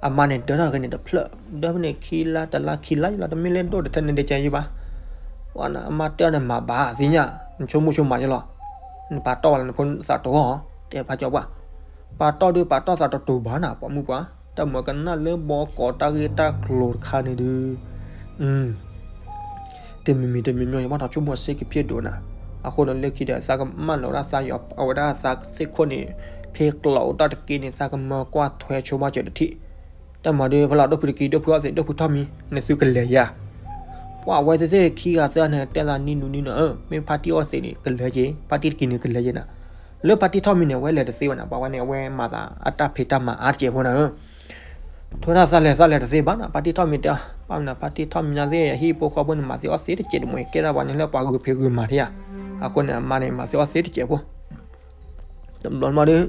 အမါန့ၣ် ဒၢထီၣ်က့ၤန့ၣ်တဖျၢၣ် ဒၢဖဲန့ၣ်ခံလါတလါခံလါလီၤ တမ့ၢ်လၢဒိၣ်တထဲန့ၣ်ဒဲကဲယံဘၣ်. ပှၤနၤ အမါတဲအီၤန့ၣ် မၤဘၣ်သ့ၣ်ညါ နဆိကမိၣ်ဆိကမးယလီၤ. နပာ်တီၢ်ဝဲလၢနဖိသးတိၤအီၤ တဲဖးကၠီပှၢ်. ပာ်တီၢ်ဒုးပာ်တီၢ်သးတတိၤဘၣ်နၤ ပိာ်မုၣ်ပှၢ်, တၢ်မၤကနၣ်လၢဘီကီးတၢ်ဂ့ၢ်တၢ်ကျိၤတခါန့ၣ်ဒုး တမံၤမံၤတမံၤမံၤ ယဘၣ်ထီၣ်ဆိကမိၣ်စ့ကဖံးဒိၣ်နၤ. အဃိန့ၣ်လၢခံဒီး သးကမၣ်လီၤဒၣ်သး အဝဲဒၣ်သးသ့ၣ်ခိၣ်န့ၣ် ဖဲကျိးအိၣ်တၢ်တက့ၢ်န့ၣ် သးကမၢကွၢ်ထွဲဆိဘၣ်စၢၤတထံၣ်. တၢ်မၤဒုး ဖဲလီၤဒိၣ်ဖုတကံ ဒိၣ်ဖုအီၣ်သံး ဒိၣ်ဖုထီၣ်မံၤန့ၣ် သုကလဲၤယၤ ပှၤအဝဲသ့ၣ်သ့ၣ်ခံဂၤသၢဂၤန့ၣ် တဲသးနံၤနူနံၤနီၤဧၢ, မ့ၢ်ဖါတံၢ်အီၣ်သံးန့ၣ် ကလဲၤက့ၤ, ဖါတံၢ်တကံန့ၣ် ကလဲၤက့ၤနၤ. လၢဖါတံၢ်ထီၣ်မံၤန့ၣ် အဝဲလဲၤတသ့ဘၣ်နၤ, ပှၤဝဲန့ၣ် အဝဲမၤသးအတၢ်ဖံးတၢ်မၤအါတစဲးဖိနၤဧၢ. ထွဲဒၣ်သးလဲၤသးလဲၤတသ့ဘၣ်နၤ, ဖါတံၢ်ထီၣ်မံၤတဲအီၤ, ပၢ်မနုၤ ဖါတံၢ်ထီၣ်မံၤနၤသ့ၣ် ဟံၣ်ဖိဃီဖိန့ၣ် မၤသ့အီၣ်သံးတစဲးတမှဲၤ ကဲဒၣ်ပှၤန့ၣ်လၢပှၤဂုာ်ဖံးဂုာ်မၤထံဧါ. အဃိန့ၣ် အမါန့ၣ် မၤသ့အီၣ်သံးတစဲးဖိ တဘျီမးဒီး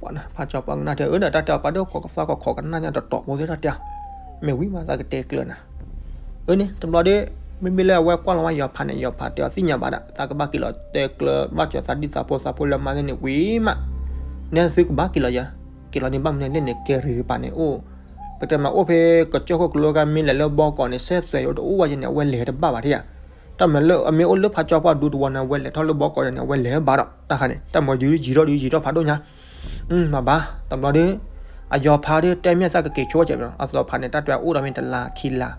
ပှၤဖးကၠီပှၢ်ကနၣ်ထဲအၢဒီး တၢ်တဲအီၤ ပှၤဒိၣ်ခိးကသါကီးခိးကနၣ်ညါတတီၤဖိသ့ၣ်တၢ်တဲအီၤ, မ့ၢ်ဝံၤမးသးကတဲကျၢၤနၤ. အၢန့ၣ် တဘျီဒီး မ့မ့ၢ်လၢအဝဲကွၢ်လီၤဝဲယီၤဖးန့ၣ် ယီၤဖးတဲအီၤသ့ၣ်ညါဘၣ်ဒၣ် သးကဘၣ်က့ၤလီၤတဲကျၢၤဘၣ်ကၠီၤသးဒ်သးဖိသးဖိလၢမါန့ၣ်ဝံၤမး, နဲသုကဘၣ်က့ၤလီၤယၤ, က့ၤလီၤန့ၣ်ဘၣ်မနုၤလဲၣ်န့ၣ် ကဲရံၤပၤန့ၣ်အိၣ် ပတဲမးအိၣ်ဖဲကစၢၢ်ခိၣ်ကလိကါမ့ၢ်လဲၤလၢဘီကီးန့ၣ် စဲသွဲးယိတအိၣ်ဝဲယဲန့ၣ် အဝဲလဲၤတဘၣ်ဘၣ်ထံၣ်ဧါ. တၢ်မၤလၢအမ့ၢ်အိၣ်လၢဖးကၠီပှၢ်ဒူသဝီန့ၣ် အဝဲလဲၤထီၣ်လၢဘီကီးယဲန့ၣ် အဝဲလဲၤဘၣ်ဒီး တၢ်ခါန့ၣ် တၢ်မၤယုၤယံၤထီၣ်ဒုးယံၤထီၣ်ဖးဒိၣ်ညါ မၤဘၣ် တဘျီဒီး အယီၤဖးဒီးတဲမ့ၢ်သးကက့ၤဆိဝဲကဲး အသီဖးန့ၣ် တၢ်တဲအိၣ်ဒီးမ့ၢ်တလါခံလါ,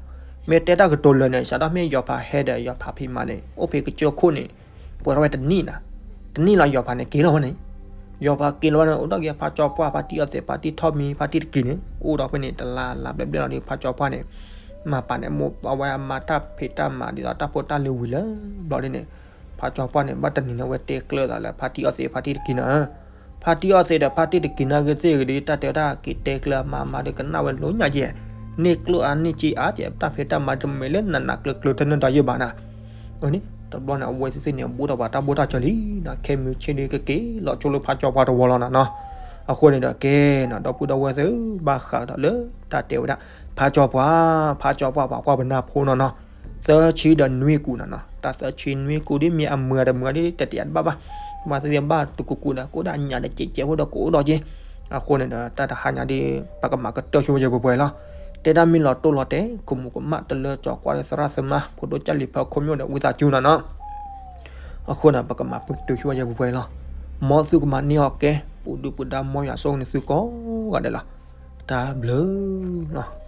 မ့ၢ်တဲတၢ်ကတိၤလၢာ်န့ၣ် စးထီၣ်မ့ၢ်ယီၤဖးဟဲဒီးယီၤဖးဖံးမၤန့ၣ် အိၣ်ဖဲကစၢၢ်ခိၣ်န့ၣ် ပှဲၤထီၣ်ဝဲတနံၣ်နၤ, တနံၣ်လီၤယီၤဖးန့ၣ်က့ၤလီၤဝဲန့ၣ်, ယီၤဖးက့ၤလီၤဝဲန့ၣ် အိၣ်ဒီးက့ၤဖးကၠီပှၢ် ဖါတံၢ်အီၣ်သံး ဖါတံၢ်ထီၣ်မံၤ ဖါတံၢ်တကံၤန့ၣ် အိၣ်ဒီးဖဲန့ၣ် တလါလါဘျဲၣ်ဘျဲၣ်လီၤဒီး ဖးကၠီပှၢ်န့ၣ် မၤပာ်န့ၣ် အဝဲအမါတၢ်ဖံးတၢ်မၤဒ်သိးတၢ်ဖိတၢ်လံၤဝံၤလၢဘျီဒ်န့ၣ်, ဖးကၠီပှၢ်န့ၣ် ဘၣ်တနံၤန့ၣ်ဝဲတဲကျၢၤသးလၢဖါတံၢ်အီၣ်သံး ဖါတံၢ်တကံၤနၤဧၢ, ဖါတံၢ်အီၣ်သံးဒီးဖါတံၢ်တကံၤနၤဂ့ၤသ့ၣ်ဂ့ၤဒီး တၢ်တဲဝဲဒၣ်က့ၤတဲကျၢၤအမါမါဒီးကနၣ်ဝဲလိညါက့ၤ, န့ၢ်ကျိၣ်အါန့ၢ်စ့အါက့ၤ တၢ်ဖံးတၢ်မၤတမ့ၢ်လၢနးနးကျၢၤကျၢၤထဲန့ၣ်ဒီးယဲၢ်ဘၣ်နၤ အန့ၣ် တဘျီန့ၣ် အဝဲသ့ၣ်သ့ၣ်န့ၣ် ဘူးထီၣ်ပှၤတၢ်ဘိၣ်တၢ်စၢၤလံနၤ, ခဲမုၢ်ဆ့ၣ်ဒီးကက့ၤလီၤဆိလၢဖးကၠီပှၢ်တဝီလီၤနၤနီၤ. အဃိန့ၣ်ဒီးကဲနၤ ဒီပုၢ်ဒီဝဲၢ်သ့ၣ် ဘၣ်ဃးဒီးလၢတၢ်တဲဝဲဒၣ် ဖးကၠီပှၢ်, ဖးကၠီပှၢ်ပှၤကွၢ်ပနၢ်ဖိနီၤနီၤ, သၢဆံဒီးနွံကူာ်နၤနီၤ, တၢ်သၢဆံနွံကူာ်ဒ်မ့ၢ်အမုာ်တမုာ်ဒ်တတဲအတဘၣ်ဘၣ်, မၤသ့ၣ်သ့ၣ်ဘၣ်တကူကူဒီး ကအိၣ်ဒၣ်ညါဒီးကဲးကဲးဖိဒီးကအိၣ်ဒီးက့, အဃိန့ၣ်ဒီး တၢ်တဟါညါဒ် ပကမၤကတၢၢ်ဆိဝဲယဲၢ်ပှဲၤပှဲၤလီၤ. တဲဒၣ်မ့ၢ်လီၤတိၢ်လီၤတဲာ် ကမူးကမၣ်တလၢကၠီၤကွၢ်လၢသရၣ်သမါ ဖိဒိၣ်ကၢ်လံၤဖၢခိၣ်မျိၣ်ဒီး ဝံသးစူၤနၤနီၤ. အဃိန့ၣ် ပကမၤပတုာ်ဆိဝဲယဲၢ်ပှဲၤပှဲၤလီၤ. မ်သုကမၤန့ၢ်အီၤကဲ ပူၤဒုၣ်ပူၤဒါ မ်ယွၤဆိၣ်ဂ့ၤန့ၢ်သုကိးဂၤဒဲးလီၤ. တၢ်ဘျုးလီၤ.